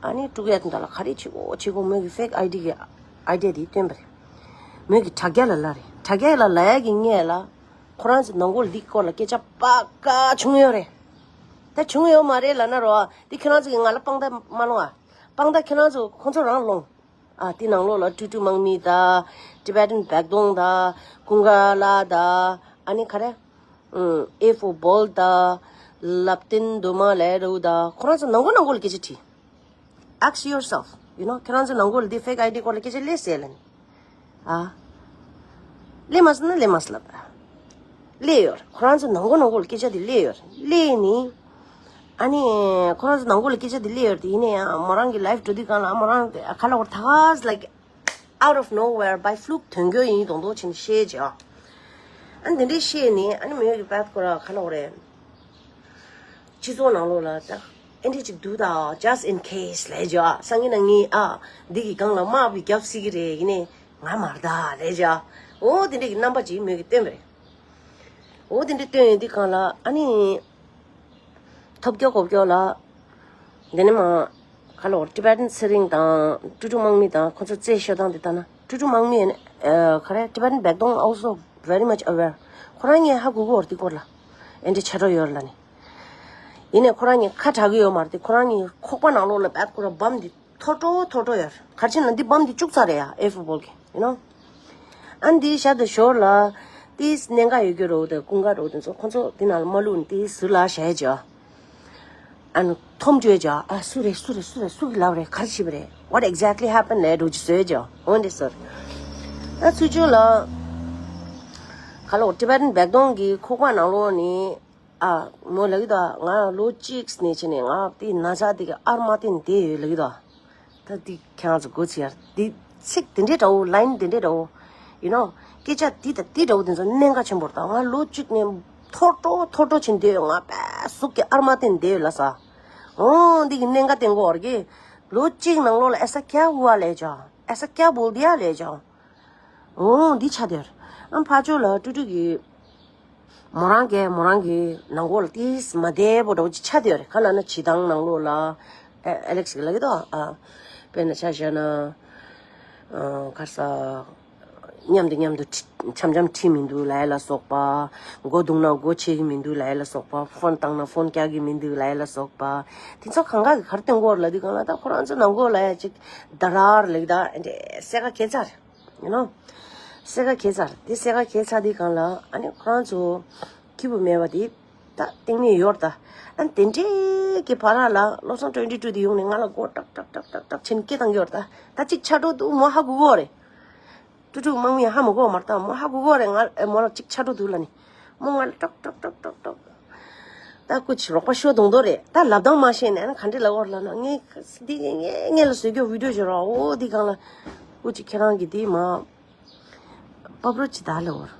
ཨ་ནི་དཀྲུག་ཡ་དེ་འདྲ་ལ་ག་རེ་བྱེད་གོ་བྱེད་གོ་མོད་ཀྱི་ཕེག་ཨའི་ཌི་གི་ཨའི་ཌི་ཡ་དེ་བཏོན་པ་རེད། མོད་ཀྱི་དྲ་རྒྱ་ལ་ལབ་རེད། དྲ་རྒྱ་ལ་ལབ་ཡ་གི་སྔས་ལ་ཁོ་རང་ཚོ་ནང་ཁུལ་འདི་སྐོར་ལ་སྐད་ཆ་པ་ཀ་བྱུང་ཡོད་རེད། ད་བྱུང་ཡོད་མ་རེད་ལབ་ན་རོ། འདི་ཁྱེད་རང་ཚོ་གི་ང་ལ་དཔང་རྟགས་མ་སློང་ཨ། དཔང་རྟགས་ཁྱེད་རང་ཚོ་ཁོང་ཚོ་རང་སློང་། ཨ་དེ་ནང་ལོགས་ལ་ཀྲུ་ཀྲུ་དམག་མི་དང་། ཊི་བེ་ཊན་བེག་དོང་དང་། ཀུན་དགའ་ལགས་དང་། ཨ་ནི་ག་རེ། ཨེ་ཕོར་སྦོལ་དང་། ལབ་སྟེན་རྡོ་མ་ལས་རུ་དང་ཁོ་རང་ཚོ་ནང་ཁུལ་ནང་ཁུལ་ལ་སྐད་ཆ་དྲིས། Ask yourself, you know, ཁྱེད་རང་ཚོ་ནང་ཁུལ་ལ་འདི་ཕེག་ཨའི་ཌི་སྐོར་ལ་སྐད་ཆ་སླེབས་ཟེར་ལབ་ནས། ཨ། སླེབས་མ་སོང་ན་སླེབས་མ་སོང་ལབ། སླེབས་ཡོད། ཁོ་རང་ཚོ་ནང་སྒོ་ནང་སྒོ་ལ་སྐད་ཆ་དེ་སླེབས་ཡོད། སླེབས་ནི། ཨ་ནི། ཁོ་རང་ཚོ་ནང་སྒོ་ལ་སྐད་ཆ་དེ་སླེབས་ཡོད་དེ་ཡིན་ན་ཡང་མོ་རང་གི་ལའིབ་འགྲོ་དུས་སྒང་ལ་མོ་རང་དེ་ཁ་ལ་བོར་ཐག་like out of nowhere by fluke ཐོན་རྒྱུ་ཡིན་དོང་དོ་ཆེན་བཤད་ཅེ། ཨ་ནི་དེ་འདྲའི་བཤད་ནི་ཨ་ནི་མོས་ཀྱི་པད་ཁོ་ར་ཁ་ལ་བོར་རེད། སྤྱི་ཚོགས་ནང་ལོགས་ལ་ད་ཨེ་འདྲི་ཅིག་འདུག་ད། just in case ལས་ཇ། སང་ཉིན་ན་ངས་ཨ་འདི་གི་སྒང་ལ་དམག་བི་རྒྱབ་སྲིད་ཀྱི་རེད། ཡིན་ནའི་ང་མར་ད་ལས་ཇ། འོ་དེ་འདྲ་གི་རྣམ་པ་ཅིག་མོས་ཀྱི་སྟོན་པ་རེད། འོ་དེ་འདྲ་སྟོན་ཡོད་དུས་སྒང་ལ་ཨ་ནི་ཐོབ་སྐྱོ་གོ་སྐྱོ་ལ་དེ་ནས་མ་ཁ་ལོ་ཊི་བེ་ཊན་ཚེ་རིང་དང་ཀྲུ་ཀྲུ་དམག་མི་དང་ཁོ་ཚོ་རྩེད་ཤོད་སྟངས་དེ་ལྟ་ན་ཀྲུ་ཀྲུ་དམག་མི་ཨ་ཁ་རེ་ཊི་བེ་ཊན་བེག་དོང་also very much aware ཁོ་རང་ངས་ཧ་གོ་གོ་ར་དེ་སྐོར་ལ་ཨེ་འདྲ་ཆ་འགྲོ་ཡོད་ལ་ནི། ཡིན་ནའི་ཁོ་རང་གཉིས་ཁ་གྲག་གི་ཡོད་མ་རེད་དེ། ཁོ་རང་གཉིས་ཁོག་པ་ནང་ལོགས་ལ་བད་ཁོ་ར་བམ་འདི་མཐོ་དྲོ་མཐོ་དྲོ་ཡོད་རེད། ག་རེ་བྱས་ན་འདི་བམ་འདི་བཅུག་ཚར་རེད་ཡ། ཨེ་ཕུ་བོལ་གི་ཡིན་ནོ། ཨ་འདིའི་ཞབས་ཏུ་ཞོར་ལ་ཏིས་གནད་འགག་ཡོད་རྒྱུ་རོ་དེ་ཀུན་དགའ་རོ་དེ་ཚོ་ཁོ་ཚོ་འདི་ནང་ལ་མ་བླུགས་ནས་ཏིས་ཟུར་ལ་བཞག་ཡ་ཅིག་ཨ་ནི་འཐོམ་བཅོས་ཅིག་ཨ་སུ་རེད་སུ་རེད་སུ་རེད་སུ་གི་ལབ་རེད། ག་རེ་བྱས་པ་རེད། What exactly happened ལས་འགྲོ་ཅིག་བཟོས་ཅིག་འོན་ཏེ་ཟུར། ད་ཚུར་ཕྱོགས་ལ་ག་ལོ་ཊི་བེ་ཊན་བེག་དོང་གི་ཁོག་པ་ནང་ལོགས་ནི། ཨ། མོ་ལབ་ཀྱི་འདུག་ང་ལོ་གཅིག་ནས་བྱས་ནས་ང་དེ་ན་ཚ་དེ་གི་ཨར་མ་དེ་འདི་ཡོད་ལབ་ཀྱི་འདུག་ད་འདི་ཁྱེད་རང་ཚོ་སྒོ་ཕྱེ་ཡར་འདི་ཚིག་དེ་འདྲའི་འདྲ་བོ་ལའིན་དེ་འདྲའི་འདྲ་བོ། ཡིན་ནོ། སྐད་ཆ་འདི་དང་འདི་འདྲ་བོ་དེ་ཚོ་གནད་འགག་ཆེན་པོ་རེད། ད་ང་ལོ་གཅིག་ནས་མཐོ་དྲོ་མཐོ་དྲོ་ཕྱིན་འདི་ཡོད། ང་པའི་གཟུགས་ཀྱི་ཨར་མ་དེ་འདི་ཡོད་ལ་ས། འོ་འདི་གི་གནད་འགག་དེ་མགོ་བར་གི་ལོ་གཅིག་ནང་ལོགས་ལ་ऐसा क्या हुआ ལས་ཅང་། ऐसा क्या बोल दिया ལས་ཅང་། འོ་འདི་ཆ་དེར། ཨ་ཕ་ཅོ་ལ་ཀྲུ་ཀྲུ་གི་མོ་རང་གིས་མོ་རང་གི་ནང་སྒོ་ལ་ཏིས་མ་བདེ་པོ་འདྲ་བོ་ཅིག་ཆགས་བསྡད་ཡོད་རེད། ག་ལབ་ན་བྱེ་ཐང་ནང་ལོགས་ལ་ཨེ་ཨེ་ལེགས་ཀྱིས་ལབ་ཀྱི་འདུག་ཨ། དཔེར་ན་ཆ་བཞག་ན་ཨ་ག་རེ་ཟ། མཉམ་དུ་མཉམ་དུ་ཁྲི་འཆམ་འཆམ་ཁྲིད་མི་འདུག་ལབ་ཡ་ལ་སོགས་པ། སྒོ་རྡུང་ན་སྒོ་ཕྱེ་གི་མི་འདུག་ལབ་ཡ་ལ་སོགས་པ། ཕོན་བཏང་ན་ཕོན་རྒྱག་གི་མི་འདུག་ལབ་ཡ་ལ་སོགས་པ། དེ་ཚོ་གང་ག་གི་ག་རེ་སྟོན་གྱི་ཡོད་རེད་ལབ་དུས་སྒང་ལ་ད་ཁོ་རང་ཚོ་ནང་སྒོ་ལ་ཡ་ཅིག་ད་རར་ལབ་ཀྱི་འདུག་ཨེ་འདྲ་སེ་ག་གས་ཚར། ཡིན་ནོ། སེ་ག་གས་ཚར། དེ་སེ་ག་གས་ཚར་དེའི་སྒང་ལ་ཨ་ནི་ཁོ་རང་ཚོ་སྐྱིད་པོ་མེད་པ་དེ་ད་སྟེང་ནས་ཡོད་རེད་ད། ཨ་ནི་དེ་འདྲའི་གི་བར་ལ་བློ་བཟང་ཊུ་ཝེན་ཊི་ཊུ་དེ་ཡོང་ནས་ང་ལ་མགོ་ཀྲག་ཀྲག་ཀྲག་ཀྲག་ཀྲག་བྱས་ནས་སྐད་བཏང་གི་ཡོད་རེད་ད། ད་ཅིག་ཆ་འགྲོ་འདུག་མོ་ཧ་གོ་གི་ཡོད་རེད། ཀྲུ་ཀྲུ་དམག་མིས་ཧ་མ་གོ་མ་རེད་ད། མོ་ཧ་གོ་གི་ཡོད་རེད། ང་ཨེ་མོ་ལ་ཅིག་ཆ་འགྲོ་འདུག་ལབ་ནས་མོ་ང་ལ་ཀྲག་ཀྲག་ཀྲག་ཀྲག་ཀྲག་ད་སྐུ་མཁྱེན་རོགས་པ་ཤོད་དོང་དོ་རེད། ད་ལབ་སྟངས་མ་ཤེས་ནས་ཨ་ནི་ག་འདྲ་ལབ་དགོས་རེད་ལབ་ན། ངས་འདི་ངས་ངས་ལ་བཟོས་རྒྱུ་བི་ཌིའོ་བཟོས་རོགས། འོ་འདི་སྒང་ལ་སྐུ་མཁྱེན་ཁྱེད་རང་གིས་འདི་མ་པ་པ་ར་ཅི་ད་ལབ་དགོས་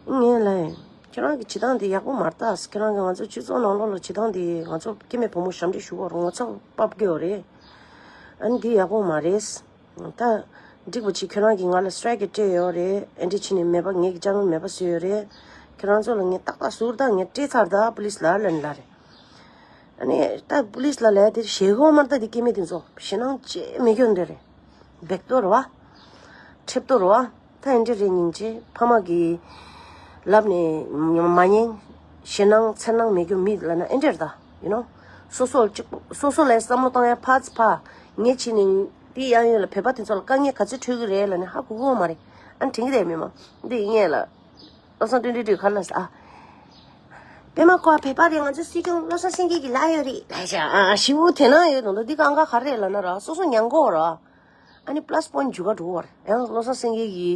རེད། ངས་ལབ་ཡིན། ཁྱེད་རང་གི་བྱེད་སྟངས་འདི་ཡག་པོ་མ་རེད་ད། ཁྱེད་རང་གིས་ང་ཚོ་སྤྱི་ཚོགས་ནང་ལོགས་ལ་བྱེད་སྟངས་འདི་ང་ཚོ་སྐྱེ་དམན་ཕོ་མོ་ཞབས་འདྲེན་ཞུ་དགོས་རེད། ངོ་ཚ་བབས་ཀྱི་ཡོད་རེད། ཨ་ནི་འདི་ཡག་པོ་མ་རེད། ད་འགྲིག་པ་ཅིག་ཁྱོད་རང་གིས་ང་ལ་སི་ཊི་རའེག་སྤྲད་ཡོད་རེད། ཨེ་འདྲ་བྱས་ནས་མེད་པ་ངེད་ཀྱི་ཅེ་ནལ་མེད་པ་བཟོས་ཡོད་རེད། ཁྱེད་རང་ཚོ་ལ་ངས་ཏག་ཏག་ཟུར་ད་ངས་སྤྲད་ཚར་ད། པུ་ལིས་ལ་ལབ་ནས་ལབ་རེད། ཨ་ནི་ད་པུ་ལིས་ལ་ལབ་དེ་ཞེད་དགོས་མ་རེད་ད། དེ་སྐྱེ་དམན་དེ་ཚོ་ཞེད་སྣང་ཅི་མེད་རྒྱུ་འདི་རེད། སྦེག་ཏོ་རེད་བ། ཁྲེབ་ཏོ་རེད་བ། ད་ཨེ་འདྲ་རེད། སྙིང་རྗེ། ཕ་མ་གིས་ལབ་ནས་མ་ཉན། ཞེད་སྣང་འཚེར་སྣང་མེད་རྒྱུ་མེད་ལབ་ན་ཨེ་འདྲ་རེད་ད། ཡིན་ནོ། སོ་སོ་ལ་གཅིག་པོ་སོ་སོ་ལ་བསམ་བློ་བཏང་ཡ་ཕར་ཚུར་ཕར། ངས་བྱས་ནས་དེ་ཡང་ཡོད་ལ་བོད་པ་དེ་ཚོ་ལ་དཀའ་ངལ་ག་ཚོད་འཕྲད་ཀྱི་རེད་ལབ་ནས་ཧ་གོ་གི་ཡོད་མ་རེད། ཨ་ནི་དྲན་གྱི་རེད་མི་མང་འདི་ཡིན་ངེས་ལ། བློ་བཟང་ཊུ་ཝེན་ཊི་ཊུ་ག་ལ་ས། ཨ། པད་མ་བཀོད་པ་བོད་པ་རེད། ང་ཚོ་སྲིད་སྐྱོང་བློ་བཟང་སེང་གེ་གི་ལག་ཡོད་རེད་ལབ་བྱས། ཨ་ཞེ་པོ་དེ་ན་ཡོད་དང་དོ་འདི་གང་ག་ག་རེད་ལབ་ན་ར་སོ་སོ་ཉན་གོ་ར། ཨ་ནི་པ་ལ་སི་པོ་ཡིན་ཊི་འཇུག་ག་འགྲོ་བར་ཡང་བློ་བཟང་སེང་གེ་གི་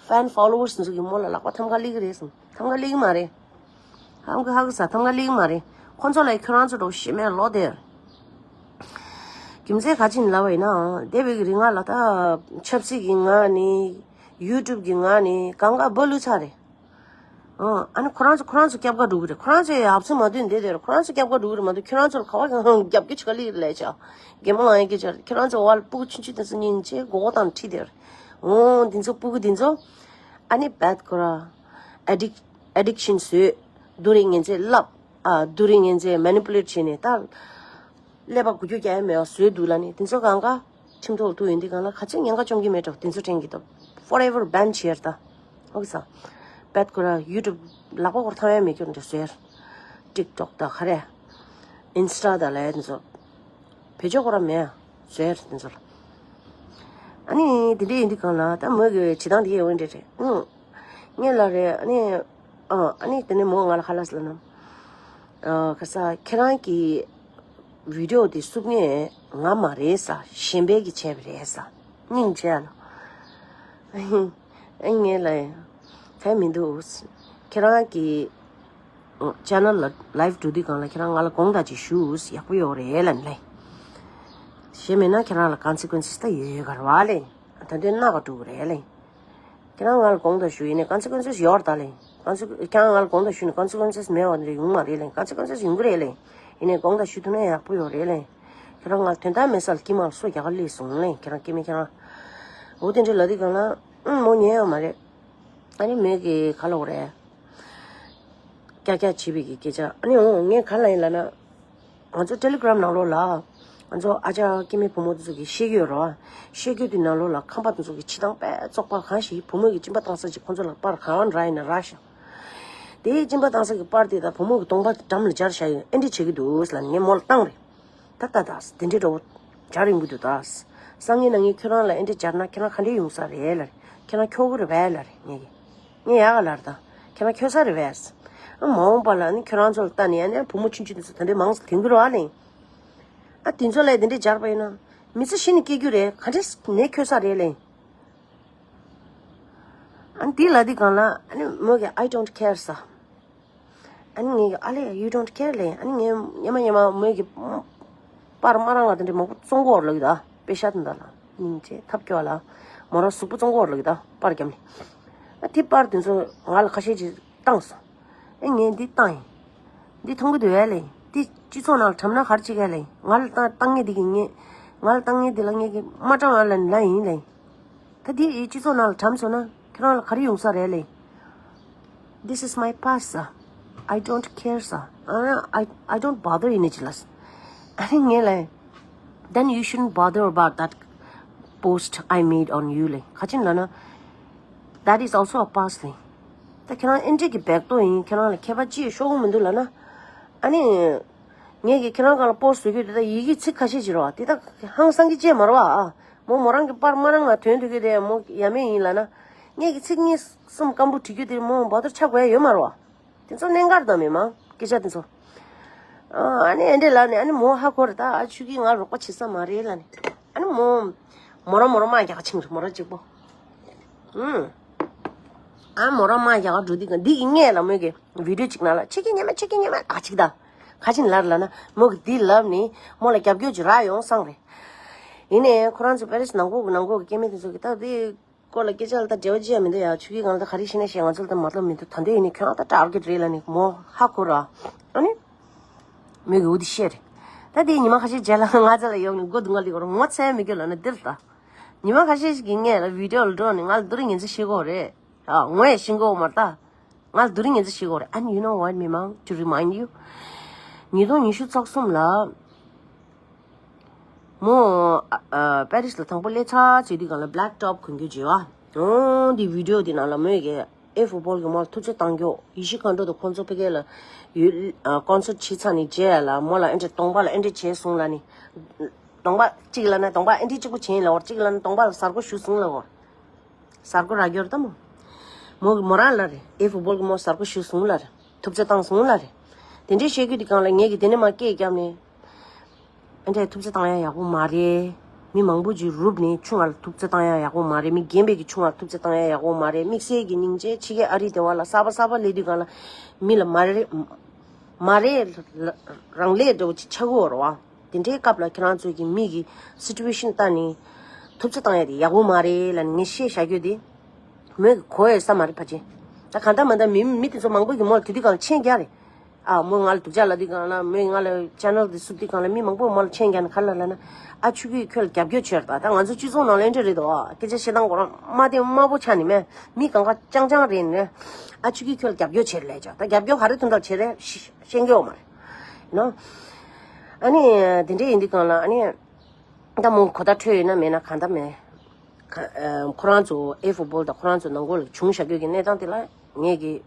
ཕེན་ཕོ་ལོ་ཝར་སི་ཚོ་གི་མོ་ལ་ལག་པ་ཐམ་ག་སླེབས་ཀྱི་རེད་སམ། ཐམ་ག་སླེབས་ཀྱི་མ་རེད། ཧམ་གི་ཧ་གི་ས་ཐམ་ག་སླེབས་ཀྱི་མ་རེད། ཁོ་ཚོ་ལ་ཁྱོད་རང་ཚོ་འགྲོ་ཞེ་མེད་ལོ་དེར། རྒྱུ་མཚན་ག་ཅི་ཡིན་ལབ་པ་ཡིན་ནའང་འདས་པའི་གི་རིང་ང་ལ་ད་ཆབ་སྲིད་ཀྱི་ངང་ནས་ཡུ་ཊུབ་ཀྱི་ངང་ནས་གང་ག་སྦ་ལུག་ཚར་རེད། ཨ་ནི་ཁོ་རང་ཚོ་ཁོ་རང་ཚོ་སྐྱབས་ག་འགྲོ་གི་རེད། ཁོ་རང་ཚོའི་ཨབ་ཚུ་མ་འདུས་འདི་དེར་ཁོ་རང་ཚོ་སྐྱབས་ག་འགྲོ་གི་རེད་མ་གཏོགས་ཁྱོད་རང་ཚོ་ལ་ག་བ་གང་རྒྱབ་ཀྱི་ཆ་ལི་ལས་ཆ། གད་མོ་ལངས་ཡ་སྐད་ཆ་རེད། ཁྱོད་རང་ཚོ་བ་ལ་སྤུ་གུ་ཆུང་ཆུང་དེ་ཚོ་སྙིང་རྗེ་མགོ་བོ་དང་ཁྲིད་དེར། འོ་འདི་ཚོ་སྤུ་གུ་འདི་ཚོ་ཨ་ནི་བད་ཁོ་ར་ཨེ་ཌིག་ཨེ་ཌིག་ཤན་བཟོས། སྡུག་རུས་ངན་ཚད་བསླབ། ཨ་སྡུག་རུས་ངན་ཚད་མེ་ནི་པུ་ལེཊ་བྱས་ནས་ད། ཀླད་པ་འགུལ་སྐྱོད་རྒྱག་ཡ་མེད་པ་བཟོས་འདུག་ལབ་ནས་དེ་ཚོ་གང་ག་ཁྲིམས་ཐོག་ལ་ཐུག་ཡོང་དུས་སྒང་ལ་ག་ཚོད་ཉེན་ཁ་བཅོམ་གྱི་མེད་འགྲོ། དེ་ཚོ་དྲན་གྱི་འདུག forever ban བྱས་ད། ཨོ་ཁེ་ས། བད་ཁོ་ར་ཡུ་ཊུབ་ལག་པ་སྐོར་ཐང་ཡ་མེད་རྒྱུ་འདྲ་བཟོས། ཊིག་ཊོག་དང་ག་རེ། ཨིན་སི་ཊ་དང་ལས་དེ་ཚོ། བེད་སྤྱོད་ཁོ་ར་མེད་བཟོས་དེ་ཚོ་ལ། ཨ་ནི་དེ་འདྲ་ཡིན་དུས་སྒང་ལ་ད་མོས་ཀྱི་བྱེད་སྟངས་དེ་ཡང་འོན་འདྲ་རེད། ཨང་། ངས་ལ་རེད། ཨ་ནི། ཨ་ཨ་ནི་དེ་ནས་མོ་ང་ལ་ཧ་ལ་སི་ལ་ན། ཨ་ཁ་ས་ཁྱེད་རང་གི་བི་ཌིའོ་དེ་བསུབ་ངེས་ང་མ་རེད་ས། གཞན་པའི་གི་བྱས་པ་རེད་ས། སྙིང་རྗེ་ལ། ཨེ་ངས་ལ་ཡ་ཁ་མི་འདུག་ཁྱེད་རང་གི་ཅེ་ནལ་ལ་ལའིབ་འགྲོ་དུས་སྒང་ལ་ཁྱེད་རང་ང་ལ་དགོངས་དག་ཅིག་ཞུ། ཡག་པོ་ཡོད་རེད་ལབ་ནི་ལབ། གཞན་མེད་ན་ཁྱེད་རང་ལ་ཀོན་སི་ཀུན་སི་ད་ཡོད་ཡོད་ག་རེད་བ་ལབ། ད་དུང་སྣ་ག་འགྲོ་གི་རེད་ལབ། ཁྱེད་རང་ང་ལ་དགོངས་དག་ཞུ། ཡིན་ནའི་ཀོན་སི་ཀུན་སི་ཡོད་རེད་ད་ལབ། ཀོན་སི་ཁྱེད་རང་ང་ལ་དགོངས་དག་ཞུ་ནས་ཀོན་སི་ཀུན་སི་མེད་པ་འདི་ཡོང་མ་རེད་ལབ། ཀོན་སི་ཀུན་སི་ཡོང་གི་རེད་ལབ། ཡིན་ནའི་དགོངས་དག་ཞུ་ཐུབ་ན་ཡག་པོ་ཡོད་རེད་ལབ། ཁྱེད་རང་ང་ལ་དོན་དག་མེད་ས་ལ་དཀྱིལ་མ་ལ་སོ་རྒྱག་ག་སླེབས་སོང་ལབ། ཁྱེད་རང་སྐྱེ་དམན་ཁྱེད་རང་། འོ་དེ་འདྲ་ལབ་དུས་སྒང་ལ་ཨང་མོ་ཉན་ཡོད་མ་རེད། ཨ་ནི་མོས་ཀྱི་ག་ལབ་དགོས་རེད། ཀྱག་ཀྱག་བྱེད་པའི་གི་སྐད་ཆ། ཨ་ནི་འོ་ངས་ག་ལབ་ཡིན་ལབ་ན། ང་ཚོ་ཊེ་ལི་གྷི་རམ་ནང་ལོགས་ལ། ང་ཚོ་ཨ་ཅག་སྐྱེ་དམན་བུ་མོ་དེ་ཚོ་གི་བཤད་རྒྱུ་ཡོད་རེད་བ། བཤད་རྒྱུ་དེ་ནང་ལོགས་ལ་ཁམས་པ་དེ་ཚོ་གི་ཕྱི་ཐང་དཔེ་བཙོག་པ་གང་ཞིག་བུ་མོ་གི་གཅིན་པ་བཏང་ས་ཅིག་ཁོང་ཚོ་ལ་པར་ག་བ་རག་ཡིན་ན་རག་ཤག་དེའི་གཅིན་པ་བཏང་ས་གི་པར་དེ་དང་བུ་མོ་གི་གདོང་པ་དེ་འགྲམ་ལ་སྦྱར་བཞག་ཡོད། ཨེ་འདྲ་བྱེད་ཀྱི་འདུག་ལབ་ངས་མོ་ལ་བཏང་རེད། ད་ལྟ་ད་དེ་འདྲའི་འདྲ་བོ་སྦྱར་ཡོང་གི་འདུག་ད། སང་ཉིན་གནངས་ཉིན་ཁྱོད་རང་ལ་ཨེ་འདྲ་སྦྱར་ན་ཁྱེད་རང་ག་འདྲ་ཡོང་ས་རེད་ལབ། ཁྱེད་རང་ཁྱོ་གི་རེད་པས་ལབ་རེད་ངས་ཀྱི། ངས་ཡག་ག་ལབ་རེད་ད། ཁྱེད་རང་ཁྱོ་ས་རེད་པས། ཨ་མ་འོངས་པ་ལ་ནི་ཁྱོད་རང་ཚོ་ལ་ལྟ་ནས་ཨ་ནི་བུ་མོ་ཆུང་ཆུང་དེ་ཚོ་དེ་འདྲའི་མང་ཙམ་ཐོན་གི་རེད་བ་ལབ། ཨ་དེ་ཚོ་ལ་དེ་འདྲ་སྦྱར་བ་ཡིན་ན། མི་ཚེ་གཞི་ནས་སྐྱེལ་རྒྱུ་རེད། ག་འདྲས་ནས་ཁྱོད་ས་རེད་ལབ། ཨ་ནི་དེ་ལབ་དུས་སྒང་ལ་ཨ་ནི་མོ་གིས་I don't care ཟེར། ཨ་ནི་ངས་ཀྱི་ཨ་ལས་you don't care ལབ། ཨ་ནི་ངས་སྙམ་མ་སྙམ་མ་མོ་གིས་པར་མོ་རང་ལ་དེ་འདྲ་མང་པོ་བཙོང་གི་ཡོད་རེད་ལབ་ཀྱི་ད། པེ་ཤ་དེ་འདྲ་ལ་སྙིང་རྗེ་ཐབས་སྐྱོ་བ་ལ། མོ་རང་གཟུགས་པོ་བཙོང་གི་ཡོད་རེད་ལབ་ཀྱི་ད་པར་བརྒྱབ་ནས། ཨ་དེ་པར་དེ་ཚོ་ང་ལ་ཁ་ཤས་ཅིག་བཏང་སོང་། ཨེ་ངས་འདི་བཏང་ཡིན། འདི་མཐོང་གི་འདུག་ཨེ་ལེ། འདི་སྤྱི་ཚོགས་ནང་ལ་བཀྲམ་ན་ག་རེ་བྱེད་ག་ལེ། ང་ལ་བཏང་བཏང་མཁན་འདི་གི་ངས། ང་ལ་བཏང་མཁན་འདི་ལ་ངས་ཀྱི་མ་བཀྲམ་ཨ་ལ་ལ་ཡིན་ལེ། ད་འདི་ཡི་སྤྱི་ཚོགས་ནང་ལ་བཀྲམ་སོང་ན་ཁྱེད་རང་ལ་ག་རེ་ཡོང་ས་རེད་ལེ། This is my past, sir. I don't care, sir. I, I, I don't bother ཡིན་ནི་ཅི་ལ། ཨ་ནི་ངས་ལེ། Then you shouldn't bother about that post I made on you ལེ། ག་ཅི་ལབ་ན། That is also a past ལེ། ད་ཁྱེད་རང་ཨེ་འདྲས་ཀྱི་བེག་ཏོ་ཡིན། ཁྱེད་རང་ལ་ཁྱད་པར་ཅི་ཡང་ཤོར་གི་མི་འདུག་ལབ་ན། ཨ་ནི། ངས་ཀྱི་ཁྱེད་རང་སྒང་ལ་པོ་སི་ཊི་བཟོ་རྒྱུ་དེ་དག་ཡི་གེ་ཚིག་ཁ་ཤས་ཅིག་རེད་བ། དེ་དག་ཧང་སང་གི་ཅིག་མ་རེད་བ། ཨ་མོ་མོ་རང་གི་པར་མོ་རང་ལ་ཐོན་འདུག་གི་དེ་མོ་ཡ་མེད་ཡིན་ལབ་ན། ངས་ཀྱི་ཚིག་གཉིས་གསུམ་སྐམ་པོ་བྲིས་རྒྱུ་དེ་མོ་བ་དོར་ཆགས་དགོས་ཡ་ཡོད་མ་རེད་བ། དེ་ཚོ་གནད་འགག་དང་མི་མང་སྐད་ཆ་དེ་ཚོ། ཨ་ནི་ཨེ་འདྲས་ལབ་ནས་ཨ་ནི་མོ་ཧ་གོ་རེད། ད་ཨ་ཆུ་གིས་ང་རོགས་པ་བྱེད་ས་མ་རེད་ལབ་ནས། ཨ་ནི་མོ། མོ་རང་མོ་རང་དམག་རྒྱག་ཕྱིན་རེད། མོ་རང་གཅིག་པོ། ཨུམ། ཨ་མོ་རང་དམག་རྒྱག་འགྲོ་དུས་ཀ་འདི་གི་སྔས་ལ་མོས་ཀྱི་བི་ཌིའོ་གཅིག་ནང་ལ་ཁྱེད་ཀྱི་ཉེས་མ་ཁྱེད་ཀྱི་ཉེས་མ་ཨ་གཅིག་ད། ག་ཅིན་ལར་ལབ་ན་མོ་གི་འདི་ལབ་ནི་མོ་ལ་རྒྱབ་སྐྱོར་ཅིག་རག་ཡོང་བསམ་རེད། ཡིན་ནའི་ཁོ་རང་ཚོ་པེ་རི་སི་ནང་ཁུལ་གི་ནང་ཁུལ་གི་སྐྱེ་དམན་དེ་ཚོ་གི་ད་འདི། སྐོར་ལ་སྐད་ཆ་ལ་ད་འབྲེལ་བ་ཅི་ཡང་མི་འདུག་ཡ། ཆུ་གི་སྒང་ལ་ད་ག་རེ་ཤེས་ན་ཤེས། ང་ཚོ་ལ་ད་མ་གཏོགས་མི་འདུག་ད་འདོད་ཡིན་ནི་ཁྱོད་རང་ད་ཊར་གེ་ཊི་རེད་ལབ་ནི་མོ་ཧ་གོ་ར། ཨ་ནི། མོས་ཀྱི་འུ་དི་ཤེས་རེད། ད་དེ་ཉི་མ་ཁ་ཤས་རྗེས་ལ་ང་ཚོ་ལ་ཡོང་ནི་མགོ་སྡུག་ང་ལི་གོ་ར་ངོ་ཚ་མི་སྐྱོ་ལབ་ན་འདིར་ད། ཉི་མ་ཁ་ཤས་ཤིག་གི་ངས་ལ་བི་ཌིའོ་ལ་འགྲོ་ནི་ང་ལ་སྡུག་རུ་ངན་ཚ་ཤེས་གོ་རེད། ཨ་ངོ་ཡ་ཤེས་གོ་མ་རེད་ད། ང་ལ་སྡུག་རུ་ངན་ཚ་ཤེས་གོ་རེད། And you know what, མི་མང་to remind you. ཉིས་སྟོང་ཉི་ཤུ་རྩ་གསུམ་ལ། མོ། ཨ་ཨ་པེ་རི་སི་ལ་དང་པོ་སླེབས་ཚར་ཚེ་དུས་སྒང་ལ་བྷེ་ལེག་ཊོབ་གོན་རྒྱུ་བརྗེད་བ། འོ་འདི་བི་ཌིའོ་འདི་ནང་ལ་མོས་ཀྱི་ཨེ་ཕུཊ་བོལ་གྱི་མོ་ལ་ཐུགས་རྗེ་བཏང་རྒྱུ། ཡེ་ཤེས་མཁའ་འགྲོ་དང་ཁོང་ཚོ་ཕ་གི་ལ་ཡུལ་ཨ་ཀོན་སར་ཊི་བྱས་ཚར་ནས་རྗེས་ལ་མོ་ལ་ཨེ་འདྲས་གདོང་པ་ལ་ཨེ་འདྲས་བྱས་སོང་ལབ་ནི། གདོང་པ་གཅིག་ལབ་ན་གདོང་པ་ཨེ་འདྲས་གཅིག་པོ་བྱས་ཡིན་ལབ་བར། གཅིག་ལབ་ན་གདོང་པ་ལ་ཟར་གོ་གཞུས་སོང་ལབ་བར། ཟར་གོ་རག་རྒྱུ་རེད་ད་མོ། མོ་གི་མོ་རང་ལབ་རེད། ཨེ་ཕུཊ་བོལ་གྱི་མོ་ཟར་གོ་གཞུས་སོང་ལབ་རེད། ཐུགས་རྗེ་བཏང་སོང་ལབ་རེད། དེ་འདྲས་བཤད་རྒྱུ་དེ་སྒང་ལ་ངས་ཀྱི་དེ་ནས་མ་སྐད་བརྒྱབ་ནས། ཨེ་འདྲས་ཐུགས་རྗེ་བཏང་ཡ་ཡག་པོ་མ་རེད། མི་མང་པོ་ཅིག་རུབ་ནས་ཆུང་བ་ལ་ཐུགས་རྗེ་བཏང་ཡ་ཡག་པོ་མ་རེད། མི་རྒན་པའི་གི་ཆུང་བ་ལ་ཐུགས་རྗེ་བཏང་ཡ་ཡག་པོ་མ་རེད། དམིགས་བསལ་གྱི་སྙིང་རྗེ་ཕྱི་རྒྱལ་ཨ་རི་དེ་བ་ལ་གསར་པ་གསར་པ་སླེབས་དུས་སྒང་ལ་མི་ལ་མ་རེ་མ་རེ་རང་ལས་འདྲ་བོ་ཅིག་ཆགས་ཀྱི་ཡོད་རེད་བ། དེ་འདྲའི་སྐབས་ལ་ཁྱེད་རང་ཚོས་ཀྱི་མི་གི་སི་ཊུ་ཨེ་ཤན་ལྟ་ནས་ཐུགས་རྗེ་བཏང་ཡ་དེ་ཡག་པོ་མ་རེད་ལབ་ནས་ངས་བཤད་བཞག་རྒྱུ་དེ། མོས་གོ་ཡ་ས་མ་རེད་ཕ་ཆེ། ད་གང་ལྟར་མ་ལྟར་མི་མི་དེ་ཚོ་མང་པོ་གི་མོ་ལ་དེ་དུས་སྒང་ལ་མཆན་རྒྱག་རེད། ཨ་མོས་ང་ལ་སྡུག་ཅག་ལབ་དུས་སྒང་ལ་མོས་ང་ལ་ཅེ་ནལ་དེ་བསུབ་དུས་སྒང་ལ་མི་མང་པོས་མོ་ལ་མཆན་རྒྱག་ནས་ག་རེ་ལབ་ན། ཨ་ཆུ་གིས་ཁྱོད་ལ་རྒྱབ་སྐྱོར་བྱས་རེད། ད་ད་ང་ཚོ་སྤྱི་ཚོགས་ནང་ལ་འདྲ་རེད་དོ། སྐད་ཆ་བཤད་སྟངས་ཁོ་རང་དམའ་ལྡན་དམའ་པོ་ཆགས་ནི་མེད། མི་གང་ག་རྐྱང་རྐྱང་རེད་ནས། ཨ་ཆུ་གིས་ཁྱོད་ལ་རྒྱབ་སྐྱོར་བྱས་རེད་ལབ་ཅག་ད་རྒྱབ་སྐྱོར་ག་རེ་དོན་དག་བྱས་རེད་ཤེས་ཀྱི་ཡོད་མ་རེད། ནོ། ཨ་ནི་དེ་འདྲ་ཡིན་དུས་སྒང་ལ་ཨ་ནི། ད་མོ་གོ་བརྡ་འཕྲོད་ཡོད་ན་མེད་ན་གང་ལྟར་མེད། ཁ་ཨ་ཁོ་རང་ཚོ་ཨེ་ཕུཊ་བོལ་དང་ཁོ་རང་ཚོ་ནང་ཁུལ་ལ་བྱུང་བཞག་རྒྱུ་གི་གནས་སྟངས་དེ་ལ་ངས་ཀྱི།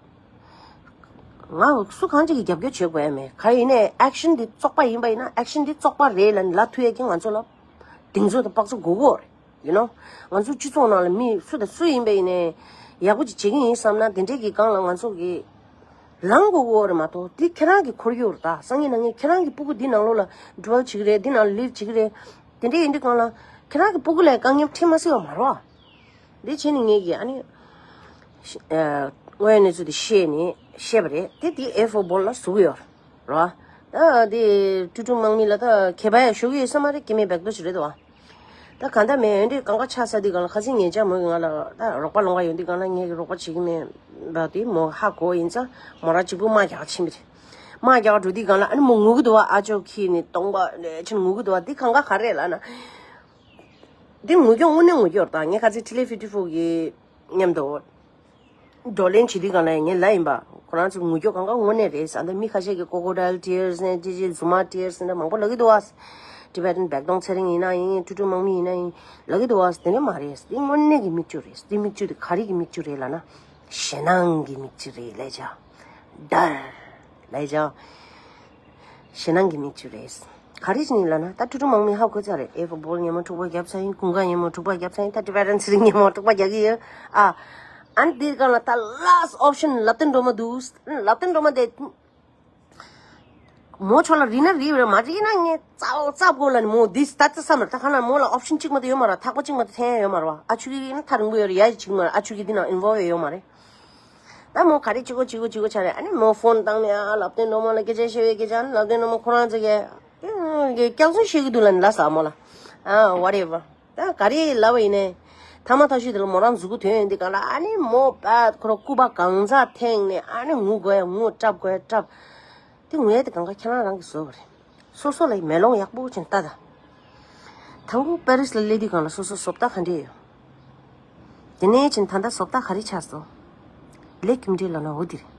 ང་སུ་གང་ཅིག་གིས་རྒྱབ་སྐྱོར་བྱེད་དགོས་ཡ་མེད། ག་ཡིན་ནའི་ཨེག་ཤན་འདི་བཙོག་པ་ཡིན་པ་ཡིན་ན་ཨེག་ཤན་འདི་བཙོག་པ་རེད་ལབ་ནས་ལབ་ཐུབ་ཡས་ཀྱི་ང་ཚོ་ལ་གདེང་ཚོད་དང་དཔག་ཚོད་དགོས་ཀྱི་ཡོད་རེད། ཡུ་ནོ། ང་ཚོ་སྤྱི་ཚོགས་ནང་ལ་མི་སུ་དང་སུ་ཡིན་པ་ཡིན་ནའི་ཡག་པོ་ཅིག་བྱེད་ཀྱི་ཡིན་བསམ་ན་དེ་འདྲའི་གི་སྒང་ལ་ང་ཚོ་གི་ལངས་དགོས་ཀྱི་ཡོད་རེད་མ་གཏོགས། འདི་ཁྱེད་རང་གི་ཁོར་ཡུག་རེད། ད་སང་ཉིན་གནངས་ཉིན་ཁྱེད་རང་གི་སྤུ་གུ་འདི་ནང་ལོགས་ལ་ཌི་ཝེལ་བྱེད་ཀྱི་རེད། འདི་ནང་ལ་ལིབ་བྱེད་ཀྱི་རེད། དེ་འདྲ་ཡིན་དུས་སྒང་ལ་ཁྱེད་རང་གི་སྤུ་གུ་ལ་དཀའ་ངལ་འཕྲད་མ་སྲིད་པ་མ་རེད་བ། འདི་བྱས་ནས་ངས་ཀྱི་ཨ་ནི། ཤ་ཨ་དངོས་ཡོད་གནས་ཚུལ་དེ་ཤེས་ནས་བཤད་པ་རེད། དེ་དེ་ཨེ་ཧྥོར་བྷོལ་ལ་བཟོ་གི་ཡོད་རེད་བ། ད་དེ་ཀྲུ་ཀྲུ་དམག་མི་ལ་ད་ཁྱད་པར་ཡང་ཞུ་གི་ཡོད་ས་མ་རེད། སྐྱེ་དམན་བེག་རྡོ་ཞིག་རེད་དོ་བ། ད་གང་ལྟར་མེད་ཡོད་འདི་གང་ག་ཆགས་ས་འདི་གང་ལ་ཁ་སང་ཉེ་ཆར་མོ་གི་ང་ལ་ད་རོགས་པ་ལོང་ག་ཡོད་འདི་གང་ལ་ངས་ཀྱི་རོགས་པ་བྱེད་ཀྱི་མེད་པ་དེ་མོ་ཧ་གོ་ཡིན་ཙང་མོ་རང་གཅིག་པུ་དམག་རྒྱག་ཕྱིན་པ་རེད། དམག་རྒྱག་འགྲོ་འདི་གང་ལ་ཨ་ནི་མོ་ངུ་གི་འདུག་བ། ཨ་ཅོ་ཁྱི་ནི་སྟོང་པ་ལས་ཕྱིན་ངུ་གི་འདུག་བ། འདི་གང་ག་ག་རེད་ལབ་ན། འདི་ངུ་སྐྱོ་དངོས་གནས་ངུ་སྐྱོ་རེད། ད་ངས་ཁ་སང་ཊི་ལེ་ཕི་ཕི་ཕོ་གི་མཉམ་དུ་བགྲོ་གླེང་བྱེད་དུས་གང་ལ་ངས་ལབ་ཡིན་པ། ཁོ་རང་ཚོ་ངུ་སྐྱོ་གང་ག་དངོས་གནས་རེད་ཟེར། ད་མི་ཁ་ཤས་ཀྱིས་ཀོ་ཀོ་ཌའིལ་ཊི་ཡར་སི་ནས་ཅི་ཅི་ཛུ་མ་ཊི་ཡར་སི་ནས་མང་པོ་ལབ་ཀྱི་འདུག་བ། ཊི་བེ་ཊན་བེག་རྡོ་ཚེ་རིང་ཡིན་ན་ཡིན། ཀྲུ་ཀྲུ་དམག་མི་ཡིན་ན་ཡིན་ལབ་ཀྱི་འདུག་བ། དེ་འདྲ་མ་རེད། འདི་དངོས་གནས་ཀྱི་མིག་ཆུ་རེད། འདི་མིག་ཆུ་དེ་ག་རེ་གི་མིག་ཆུ་རེད་ལབ་ན། ཞེད་སྣང་གི་མིག་ཆུ་རེད་ལབ་བྱ། ཌར་ལབ་བྱ། ཞེད་སྣང་གི་མིག་ཆུ་རེད། ག་རེ་བྱས་ནས་ལབ་ན་ད་ཀྲུ་ཀྲུ་དམག་མི་ཧ་གོ་ཚར་རེད། ཨེ་ཧྥོར་བྷོལ་ཉིན་མོ་འཁྲུག་པ་བརྒྱབ་ཚར་ཡིན། ཀུན་དགའ་ཉིན་མོ་འཁྲུག་པ་བརྒྱབ་ཚར་ཡིན། ད་ཊི་བེ་ཊན་ཚེ་རིང་ཉིན་མོ་འཁྲུག་པ་རྒྱག་གི་ཡོད་ཨ། ཨ་ནི་འདིར་གང་ལ་ད་ལཱ་སི་ཊི་ཨོབ་ཤན་ལབ་སྟེ་འགྲོ་མ་འདུག་ལབ་སྟེ་འགྲོ་མ་དེ། མོ་ཆོ་ལ་རིག་ན་རིག་རེད། མ་རིག་ན་ངས་རྩ་བ་རྩ་བ་ལ་ནི་མོ་འདི་ལྟ་ཙི་བསམ་རེད། ད་གང་ལ་མོ་ལ་ཨོབ་ཤན་གཅིག་མ་གཏོགས་ཡོད་མ་རེད། ཐག་པ་གཅིག་མ་གཏོགས་འཐེན་ཡ་ཡོད་མ་རེད་བ། ཨ་ཆུ་གི་ཡིན་ན་ཐག་རིང་པོ་ཡོད་རེད། ཡ་ཡི་གཅིག་མ་རེད། ཨ་ཆུ་གི་འདི་ན་ཨིན་ཝོལ་ཡོད་མ་རེད། ད་མོ་ག་རེ་བྱེད་དགོས་བྱེད་དགོས་བྱེད་དགོས་ཆགས་རེད། ཨ་ནི་མོ་ཕོན་བཏང་ནས་ཨ་ལབ་སྟེ་འགྲོ་མ་ལ་སྐད་ཆ་བཤད་བའི་སྐད་ཆ། ཨ་ནི་ལབ་སྟེ་འགྲོ་མ་ཁོ་རང་ཚོ་གིས་སྐྱག་རྫུན་བཤད་གི་འདུག་ལབ་ནས་ལབ་ས་མོ་ལ། ཨ་ཝ་ཊེ་ཝར། ད་ག་རེ་ལབ་པ་ཡིན་ནའི། ཐ་མ་ཐག་ཆོད་དེ་ལ་མོ་རང་མཛུ་གུ་ཐོན་ཡོང་དུས་གང་ལ་ཨ་ནི་མོ་པ་ཁོ་རང་སྐུད་པ་གང་ཚ་འཐེན་ནས་ཨ་ནི་ངུ་དགོས་ཡ་ངུ། སྐྲག་དགོས་ཡ་སྐྲག་དེ་ངུ་ཡ་དེ་གང་ག་ཁྱེད་རང་རང་གིས་བཟོས་པ་རེད། སོ་སོ་ལ་མེ་ལོང་ཡག་པོ་ཅིག་ལྟ་ད། དང་པོ་པེ་རི་སི་ལ་སླེབས་དུས་གང་ལ་སོ་སོ་བཟོ་ལྟ་ག་འདྲས་ཡོད། དེ་ནས་ཕྱིན་ད་ལྟ་བཟོ་ལྟ་ག་རེ་ཆགས་སོང་། ལས་ཁྱིམ་འདྲེ་ལ་ན་འོ་དེ་རེད།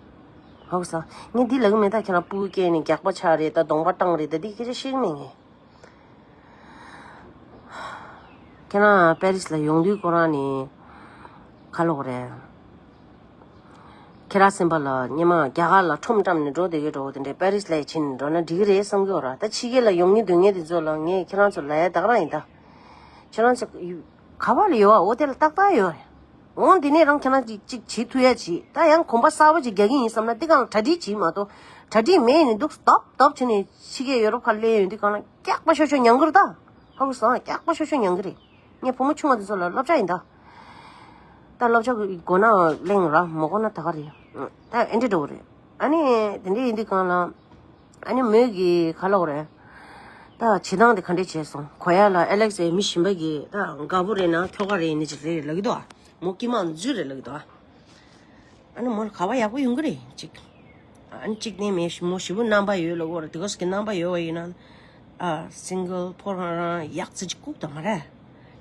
ཧ་གོ་སོང་། ངས་འདི་ལབ་གི་མེད། ད་ཁྱེད་རང་སྤུ་གུ་སྐྱེས་ནས་རྒྱགས་པ་ཆགས་རེད། ད་གདོང་པ་བཏང་རེད། ད་འདི་སྐད་ཆ་བཤད་གི་མེད་ངས། ཁྱེད་རང་པེ་རི་སི་ལ་ཡོང་དུས་ཁོ་རང་ནི་ཁ་ལོག་རེད། ཁྱེད་རང་སེམས་པ་ལ་སྔོན་མ་རྒྱ་གར་ལ་ཁྲོམ་བཀྲམ་ནས་འགྲོ་བསྡད་ཀྱི་འགྲོ་བོ་དེ་འདྲས་པེ་རི་སི་ལ་ཕྱིན་འགྲོ་ན་འགྲིག་གི་རེད་བསམ་གྱི་ཡོད་ར། ད་ཕྱི་རྒྱལ་ལ་ཡོང་མཁན་སྡོད་མཁན་དེ་ཚོ་ལ་ངས་ཁྱེད་རང་ཚོ་ལབ་ཡ་ད་ག་རང་ཡིན་ད། ཁྱེད་རང་ཚོ་ག་བ་ལ་ཡོད་བ། འོ་དེ་ལ་ཏག་ཏག་ཡོད་རེད། འོང་དེ་ནས་རང་ཁྱེད་རང་ཅིག་ཅིག་བྱེད་ཐུབ་ཡ་བྱེད། ད་ཡང་གོམ་པ་གསར་པ་ཅིག་རྒྱག་གི་ཡིན་བསམ་ན་དེ་གང་ལ་གྲ་སྒྲིག་བྱེད་མ་གཏོགས་གྲ་སྒྲིག་མེད་ནས་འདུག་སྟོབ་སྟོབ་བྱས་ནས་ཕྱི་རྒྱལ་ཡོ་རོབ་ཁ་སླེབས་ཡོང་དུས་གང་ལ་སྐྱག་པ་ཤོ་ཤོ་མྱང་གི་རེད་ད། ཧ་གོ་སོང་། སྐྱག་པ་ཤོ་ཤོ་མྱང་གི་རེད། ངས་བུ་མོ་ཆུང་བ་དེ་ཚོ་ལ་སློབ་གྲྭ་ཡིན་ད། ད་སློབ་གྲྭ་གི་སྒོ་ན་གླེང་ར་མ་གོ་ན་ད་ག་རེད། ད་ཨེ་འདྲ་འགྲོ་གི་རེད། ཨ་ནི་དེ་འདྲ་ཡིན་དུས་གང་ལ། ཨ་ནི་མོས་གི་ག་ལབ་དགོས་རེད། ད་བྱེད་སྟངས་དེ་ག་འདྲས་བྱས་སོང་། གོ་ཡ་ལ་ཨེ་ལེག་སི་ཡི་མི་གཞན་པ་གི་ད་དགའ་པོ་རེད་ན་ཁྱོ་ག་རེད་ནི་ཅིག་རེད་ལབ་ཀྱི་འདུག་ཨ། མོ་སྐྱེས་མ་འཛུལ་རེད་ལབ་ཀྱི་འདུག་ཨ། ཨ་ནི་མོ་ལ་ག་བ་ཡག་པོ་ཡོང་གི་རེད་ཅིག་ཨ་ནི་གཅིག་ནས་མེད་མོ་ཞེ་པོ་རྣམ་པ་ཡོད་ལབ་ཀྱི་ཡོད་རེད། དེ་ག་སི་གི་རྣམ་པ་ཡོད་པ་ཡིན་ན། ཨ་སིང་གལ་ཕོར་ཧང་རང་ཡག་ཙི་ཅིག་བཀུག་དང་མ་རེད།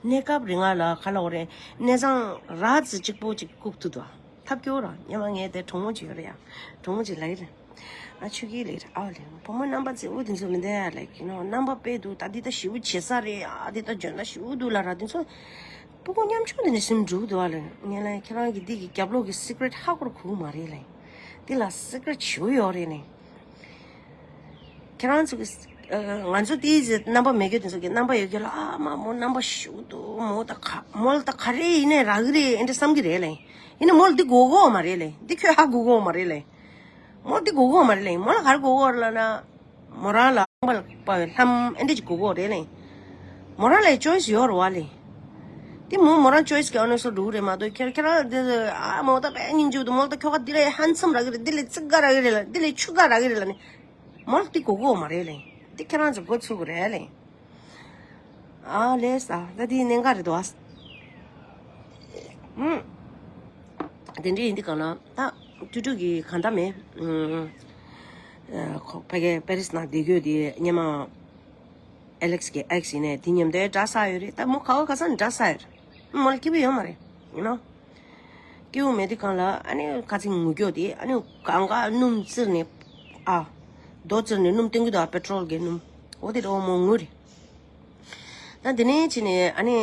གནས་སྐབས་རིང་ང་ལ་ག་ལབ་དགོས་རེད། གནས་ཚང་རག་ཙི་གཅིག་པོ་ཅིག་བཀུག་ཐུབ་འདུག་ཨ། ཐབས་སྐྱོ་ར་སྔོན་མ་ངའི་དེ་གྲོགས་མོ་ཅིག་ཡོད་རེད་ཡ། གྲོགས་མོ་ཅིག་ལབ་ཀྱི་རེད། ཨ་ཆུ་ཁྱི་ལབ་ཀྱི་རེད། ཨ་ལེ་བུ་མོ་རྣམ་པ་ཚོས་འུ་དེ་ཚོ་མི་འདའ་ཡ་ལབ་ཀྱི་ནོ། རྣམ་པ་དཔེ་འདུག་ད་འདི་ད་ཞེ་པོ་བྱེད་ས་རེད། ཨ་འདི་ད་འཇོན་ཐང་ཞེ་པོ་འདུག་ལབ་ར། དེ་ཚོ་སྤུ་གུ་ཉམ་ཆུང་དེ་ནས་སེམས་འགྲུབ་འདུག་ཨ་ལེ། ངས་ལབ་ཁྱེད་རང་གིས་འདི་གི་རྒྱབ་ལོགས་ཀྱི་སི་ཀི་རེ་ཊི་ཧ་གོ་ར་གོ་གི་མ་རེད་ལེ། འདི་ལ་སི་ཀི་རེ་ཊི་ཞེ་པོ་ཡོད་རེད་ལེ། ཁྱེད་རང་ཚོ་གི་ཨ་ང་ཚོ་དེའི་རྗེས་རྣམ་པ་མེད་རྒྱུ་དེ་ཚོ་གི་རྣམ་པ་ཡོད་རྒྱུ་ལ། ཨ་མ་མོ་རྣམ་པ་ཞེ་པོ་འདུག་མོ་ད་ག་མོ་ལ་ད་ག་རེ་ཡིན་ནའི་རག་གི་རེད་ཨེ་འདྲ་བསམ་གི་རེད་ལེ། ཡིན་ནའི་མོ་ལ་འདི་དགོས་ཀྱི་ཡོད་མ་རེད་ལེ། འདི་ཁྱོད་ཧ་གོ་གི་ཡོད་མ་རེད་ལེ། མོ་ལ་འདི་དགོས་ཀྱི་ཡོད་མ་རེད་ལེ། མོ་ལ་ག་རེ་དགོས་ཀྱི་ཡོད་རེད་ལབ་ན། མོ་རང་ལ་རྐང་པ་ལ་དཔའ་བའི་ལྷམ་ཨེ་འདྲ་ཅིག་དགོས་ཀྱི་ཡོད་རེད་ལེ། མོ་རང་ལ་ཅོའི་སི་ཡོད་རེད་བ་ལེ། དེ་མོ་མོ་རང་ཅོའི་སི་གི་ཨོ་ནེ་སི་འགྲོ་གི་རེད་མ་གཏོགས་ཁྱེད་ཁྱེད་རང་དེ་ཨ་མོ་ད་དཔེ་སྙིང་རྗེ་པོ་འདུག་མོ་ད་ཁྱོ་ག་འདི་ལས་ཧན་སམ་རག་གི་རེད། འདི་ལས་ཙིག་ག་རག་གི་རེད་ལ། འདི་ལས་ཆུ་ག་རག་གི་རེད་ལ་ནི། མོ་ལ་འདི་དགོས་ཀྱི་ཡོད་མ་རེད་ལེ། འདི་ཁྱེད་རང་ཚོ་འགོ་ཚུགས་གི་རེད་ལེ། ཨ་ལས་ས་ད་འདི་གནད་འགག་རེད་དོ། ཨ་ཨུམ། དེ་འདྲ་ཡིན་དུས་གང་ལ་ད་ཀྲུ་ཀྲུ་གི་གང་ལྟར་མེད། ཨུམ། ཨ་ཁོ་ཕ་གི་པེ་རི་སི་ནང་བསྡད་ཡོད་དེ་སྔོན་མ། ཨེ་ལེག་སི་གི་ཨེག་སི་ཡིན་ནའི་དེ་མཉམ་དུ་འདྲ་ས་ཡོད་རེད། ད་མོ་ག་བ་ག་ས་ནས་འདྲ་ས་ཡོད་རེད། མོ་ལ་སྐྱིད་པོ་ཡོད་མ་རེད། ཡིན་ནོ། སྐྱིད་པོ་མེད་དུས་གང་ལ་ཨ་ནི་ཁ་ཚིག་ངུ་སྐྱོ་དེ་ཨ་ནི་གང་ག་སྣུམ་བཙིར་ནས་ཨ་རྡོ་བཙིར་ནས་སྣུམ་བཏོན་གི་འདུག་ཨ་པེ་ཊོལ་གྱི་སྣུམ། འོ་དེ་འདྲ་བོ་མོ་ངུ་རེད། ད་དེ་ནས་ཕྱིན་ནས་ཨ་ནི་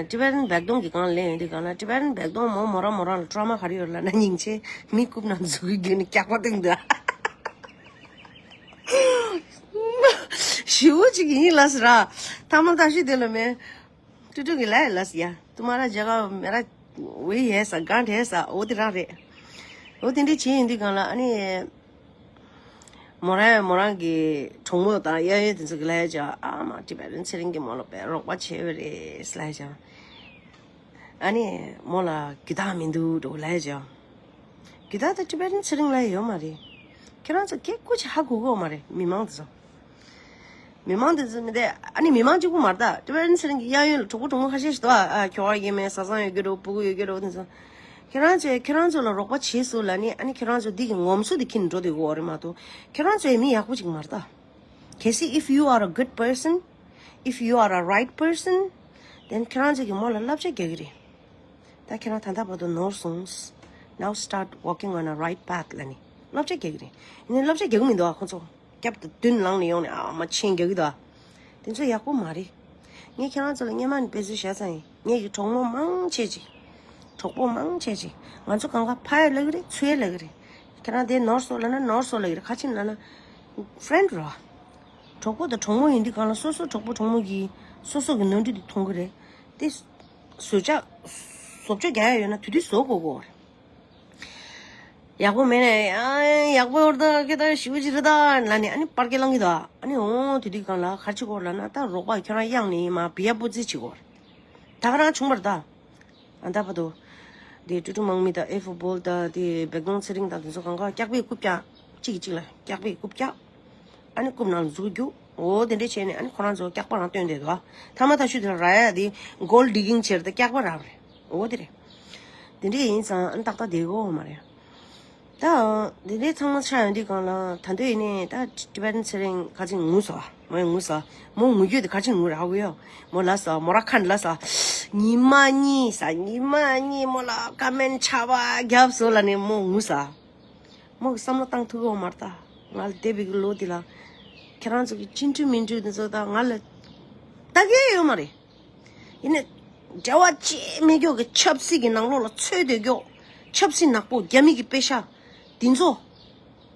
ཊི་བེ་ཊན་བེག་ཏོང་གི་སྒང་ལ་སླེབས་ཡོང་དུས་གང་ལ་ཊི་བེ་ཊན་བེག་ཏོང་མོ་མོ་རང་མོ་རང་ལ་ཊོ་ར་མ་ག་རེ་ཡོད་ལབ་ན་སྙིང་རྗེ། མི་རྐུབ་ནང་མཛུ་གུ་བརྒྱུས་ནས་སྐྱག་པ་བཏང་འདུག་ཞེ་པོ་ཅིག་ཡིན་ལ་ཟེར་ར། ཐ་མ་ད་ཤི་དེ་ལ་མེད། ཀྲུ་ཀྲུ་གི་ལ་ལ་ཟེར་ཡ། ཏུ་མ་ར་ཇ་ག་མེ་ར་ཝེ་ཧེ་ས་གང་དེ་ས་འོ་དེ་རང་རེད། འོ་དེ་འདྲ་བྱས་ཡིན་དུས་གང་ལ་ཨ་ནི། མོ་རང་མོ་རང་གི་གྲོགས་མོ་དང་གཡས་གཡོན་དེ་ཚོ་གི་ལ་ཡ་ཇ་ཨ་མ་ཊི་བེ་ཊན་ཚེ་རིང་གི་མོ་ལ་དཔེ་རོགས་པ་བྱས་པ་རེད་ལ་ཡ་ཇ། ཨ་ནི་མོ་ལ་རྒྱུ་དག་མི་འདུག་འགྲོ་ལ་ཡ་ཇ། གི་ད་ད་ཊི་བེ་ཊན་ཚེ་རིང་ལ་ཡོད་མ་རེད། ཁྱེད་རང་ཚོ་སྐད་སྐུ་ཅིག་ཧ་གོ་གི་ཡོད་མ་རེད། མི་མང་དེ་ཚོ། མི་མང་དེ་ཚོ་མི་དེ་ཨ་ནི་མི་མང་གཅིག་པུ་མ་རེད་ད། ཊི་བེ་ཊན་ཚེ་རིང་གི་གཡས་གཡོན་ལ་གྲོགས་པོ་གྲོགས་མོ་ཁ་ཤས་ཤིག་འདུག་ཨ། ཨ་ཁྱོ་བ་ཡིན་མེད། བཟའ་ཚང་ཡོད་ཀྱི་རེད། སྤུ་གུ་ཡོད་ཀྱི་རེད། དེ་ཚོ། ཁྱེད་རང་ཚོས་ཁྱེད་རང་ཚོ་ལ་རོགས་པ་བྱེད་སོང་ལབ་ནི་ཨ་ནི་ཁྱེད་རང་ཚོ་འདི་གི་ངོམ་སོ་དེ་ཁྱེར་འགྲོ་བསྡད་ཡོད་རེད་མ་གཏོགས། ཁྱེད་རང་ཚོ་ཡང་མི་ཡག་པོ་ཅིག་མ་རེད་ད། གལ་སྲིད་if you are a good person, if you are a right person, then ཁྱེད་རང་ཚོ་གི་མོ་ལ་བསླབ་བྱ་རྒྱག་གི་རེད། ད་ཁྱེད་རང་ད་ལྟ་བར་དུ་ནོར་སོང་། Now start walking on a right path ལབ་ནི་བསླབ་བྱ་རྒྱག་གི་རེད། ཡིན་ནའི་བསླབ་བྱ་རྒྱག་གི་མི་འདུག་ཨ། ཁོ་ཚོ་སྐྱབས་དང་མདུན་ལངས་ནས་ཡོང་ནས་ཨ་མ་མཆན་རྒྱག་གི་འདུག་ཨ། དེ་ཚོ་ཡག་པོ་མ་རེད། ངས་ཁྱེད་རང་ཚོ་ལ་སྔན་མ་ནས་དཔེ་མཚོན་བཞག་ཚར་ཡིན། ངེད་ཀྱི་གྲོགས་མོ་མང་ཆེ་ཅིག་གྲོགས་པོ་མང་ཆེ་ཅིག་ང་ཚོ་གང་ག་ཕ་ཡ་ལབ་ཀྱི་རེད། ཚུ་ཡ་ལབ་ཀྱི་རེད། ཁྱེད་རང་དེ་ནོར་སོང་ལབ་ན་ནོར་སོང་ལབ་ཀྱི་རེད། ཁ་ཆེམས་ལབ་ན་friend རེད་བ། གྲོགས་པོ་དང་གྲོགས་མོ་ཡིན་དུས་གང་ལ་སོ་སོ་གྲོགས་པོ་གྲོགས་མོ་གིས་སོ་སོ་གི་ནོར་འཁྲུལ་དེ་མཐོང་གི་རེད། དེ་བཟོ་བཅོས་བཟོ་བཅོས་རྒྱག་ཡ་ཡོད་ན་དུས་དུས་བཟོ་དགོས་ཀྱི་རེད། ཡག་པོ་མེད་ནས་ཨ་ཡག་པོ་ཡོད་ད་ཁྱེད་ད་ཞིབ་ཅིག་རེད་ད་ལབ་ནས་ཨ་ནི་པར་སྐད་ལངས་གི་འདུག་ཨ་ནི་འོང་དེ་དུས་གང་ལ་ག་རེ་བྱེད་དགོས་ལབ་ན་ད་རོགས་པ་ཁྱོད་རང་གཡང་ནས་མ་བི་ཡ་པོ་ཙི་བྱེད་དགོས། ད་ག་རང་བྱུང་བ་རེད་ད། ཨ་ད་བར་དུ། དེ་ཀྲུ་ཀྲུ་དམག་མི་དང་ཨེ་ཧྥུ་བོལ་དང་དེ་བེག་ལྡོང་ཚེ་རིང་དང་དེ་ཚོ་གང་ག་སྐྱག་པའི་རྐུབ་བཀྱག་གཅིག་གིས་གཅིག་ལ་སྐྱག་པའི་རྐུབ་བཀྱག་ཨ་ནི་རྐུབ་ནང་ལ་མཛུ་གུ་རྒྱུག་འོ་དེ་འདྲས་བྱས་ནས་ཨ་ནི་ཁོ་རང་ཚོ་སྐྱག་པ་རང་བཏོན་བསྡད་འདུག་ཐ་མ་ད་ཤུ་དེ་ལ་ར་ཡ་དེ་gold digging བྱེད་རེད་ད་སྐྱག་པ་རག་རེད། འོ་དེ་རེད། དེ་འདྲས་ཡིན་ཙང་ཨ་ནི་ཏག་ཏག་བསྡད་ཀྱི་ཡོད་མ་རེད། ད། འདི་འདྲའི་ཚང་མ་ཆགས་ཡོང་དུས་གང་ལ་ད་འདོད་ཡིན་ནས་ད་ཊི་བེ་ཊན་ཚེ་རིང་ག་ཅིག་ངུ་ས། མོ་ཡང་ངུ་ས། མོ་ངུ་རྒྱུ་དེ་ག་ཅིག་ངུ་ར་ཧ་གོ་ཡོད། མོ་ལ་ས་མོ་ར་ཁན་ལ་ས། ཉི་མ་གཉིས་ས་ཉི་མ་གཉིས་མོ་ལ་ཀ་མེན་ཆ་བ་རྒྱབ་སོ་ལ་ནས་མོ་ངུ་ས། མོ་གི་བསམ་བློ་བཏང་ཐུབ་ཀྱི་ཡོད་མ་རེད་ད། ང་ལ་འདས་པའི་གི་ལོ་འདི་ལ། ཁྱེད་རང་ཚོ་གི་ཅི་འདྲ་མི་འདྲ་འདི་ཚོ་ད་ང་ལ་ལྟ་གི་ཡོད་མ་རེད། ཡིན་ནའི། འབྲེལ་བ་ཅི་མེད་ཀྱོག་གི་ཆབ་སྲིད་ཀྱི་ནང་ལོགས་ལ་འཚོལ་སྡོད་ཀྱོག་ཆབ་སྲིད་ནག་པོ་རྒྱ་མི་གི་པེ་ཤ། འདི་ཚོ།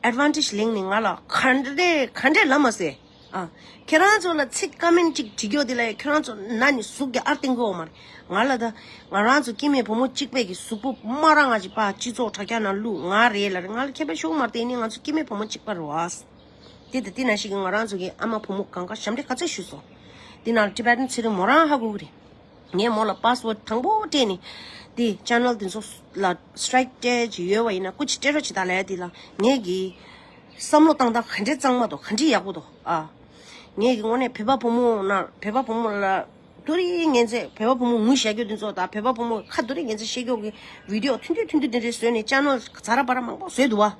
ཨེ་ཌི་ཝན་ཊེཇ་ལེན་ནས་ང་ལ་ག་འདྲས་ག་འདྲས་ལབ་མ་ཟེར། ཨ། ཁྱེད་རང་ཚོ་ལ་ཚིག་ཀ་མེན་ཊི་ཅིག་བྲིས་ཀྱོག་དེ་ལ་ཁྱེད་རང་ཚོ་ན་ནི་གཟུགས་ཀྱི་ཨར་ཏིང་གོ་མ་རེད། ང་ལ་ད། ང་རང་ཚོ་སྐྱེ་དམན་བུ་མོ་གཅིག་པའི་གི་གཟུགས་པོ་དམར་ར་ང་ཅིག་པ་སྤྱི་ཚོགས་དྲ་རྒྱ་ནང་བླུག་ང་རེད་ལ་རེད་ང་ལ་ཁྱད་པར་ཤོག་མ་རེད་དེ་ནི་ང་ཚོ་སྐྱེ་དམན་བུ་མོ་གཅིག་པ་རེད་བ། དེ་ད་དེ་ན་ཞིག་གི་ང་རང་ཚོ་གི་ཨ་མ་བུ་མོ་གང་ག་ཞབས་འདྲེན་ག་ཚད་ཞུས་སོང་། དེ་ནང་ཊི་བེ་ཊན་ཚེ་རིང་མོ་རང་ཧ་གོ་གི་རེད། ངས་མོ་ལ་པ་སི་ཝར་ཌི་དང་པོ་སྤྲད་ནས། དེ་ཅེ་ནལ་དེ་ཚོ་ལ་སི་ཊ་རའིཀ་སྤྲད་ཅིག་ཡོད་བ་ཡིན་ན་སྐུ་མཁྱེན་སྤྲད་རོགས་བྱེད་དང་ལབ་ཡ་དེ་ལ་ངས་གི་བསམ་བློ་བཏང་སྟངས་ག་འདྲས་གཙང་མ་དང་ག་འདྲས་ཡག་པོ་དང་ཨ། ངས་གི་དངོས་གནས་བོད་པ་བུ་མོ་ན་བོད་པ་བུ་མོ་ལ་དུ་རིང་ངན་ཚད་བོད་པ་བུ་མོ་ངུ་བཤད་རྒྱུ་དེ་ཚོ་དང་བོད་པ་བུ་མོ་ཁ་དུ་རིང་ངན་ཚད་བཤད་རྒྱུ་གི་བི་ཌི་ཡོ་ཐུང་ཐུང་ཐུང་ཐུང་དེ་འདྲས་བཟོས་ནས་ཅེ་ནལ་ཛ་ར་པ་ར་མང་པོ་བཟོས་འདུག་བ།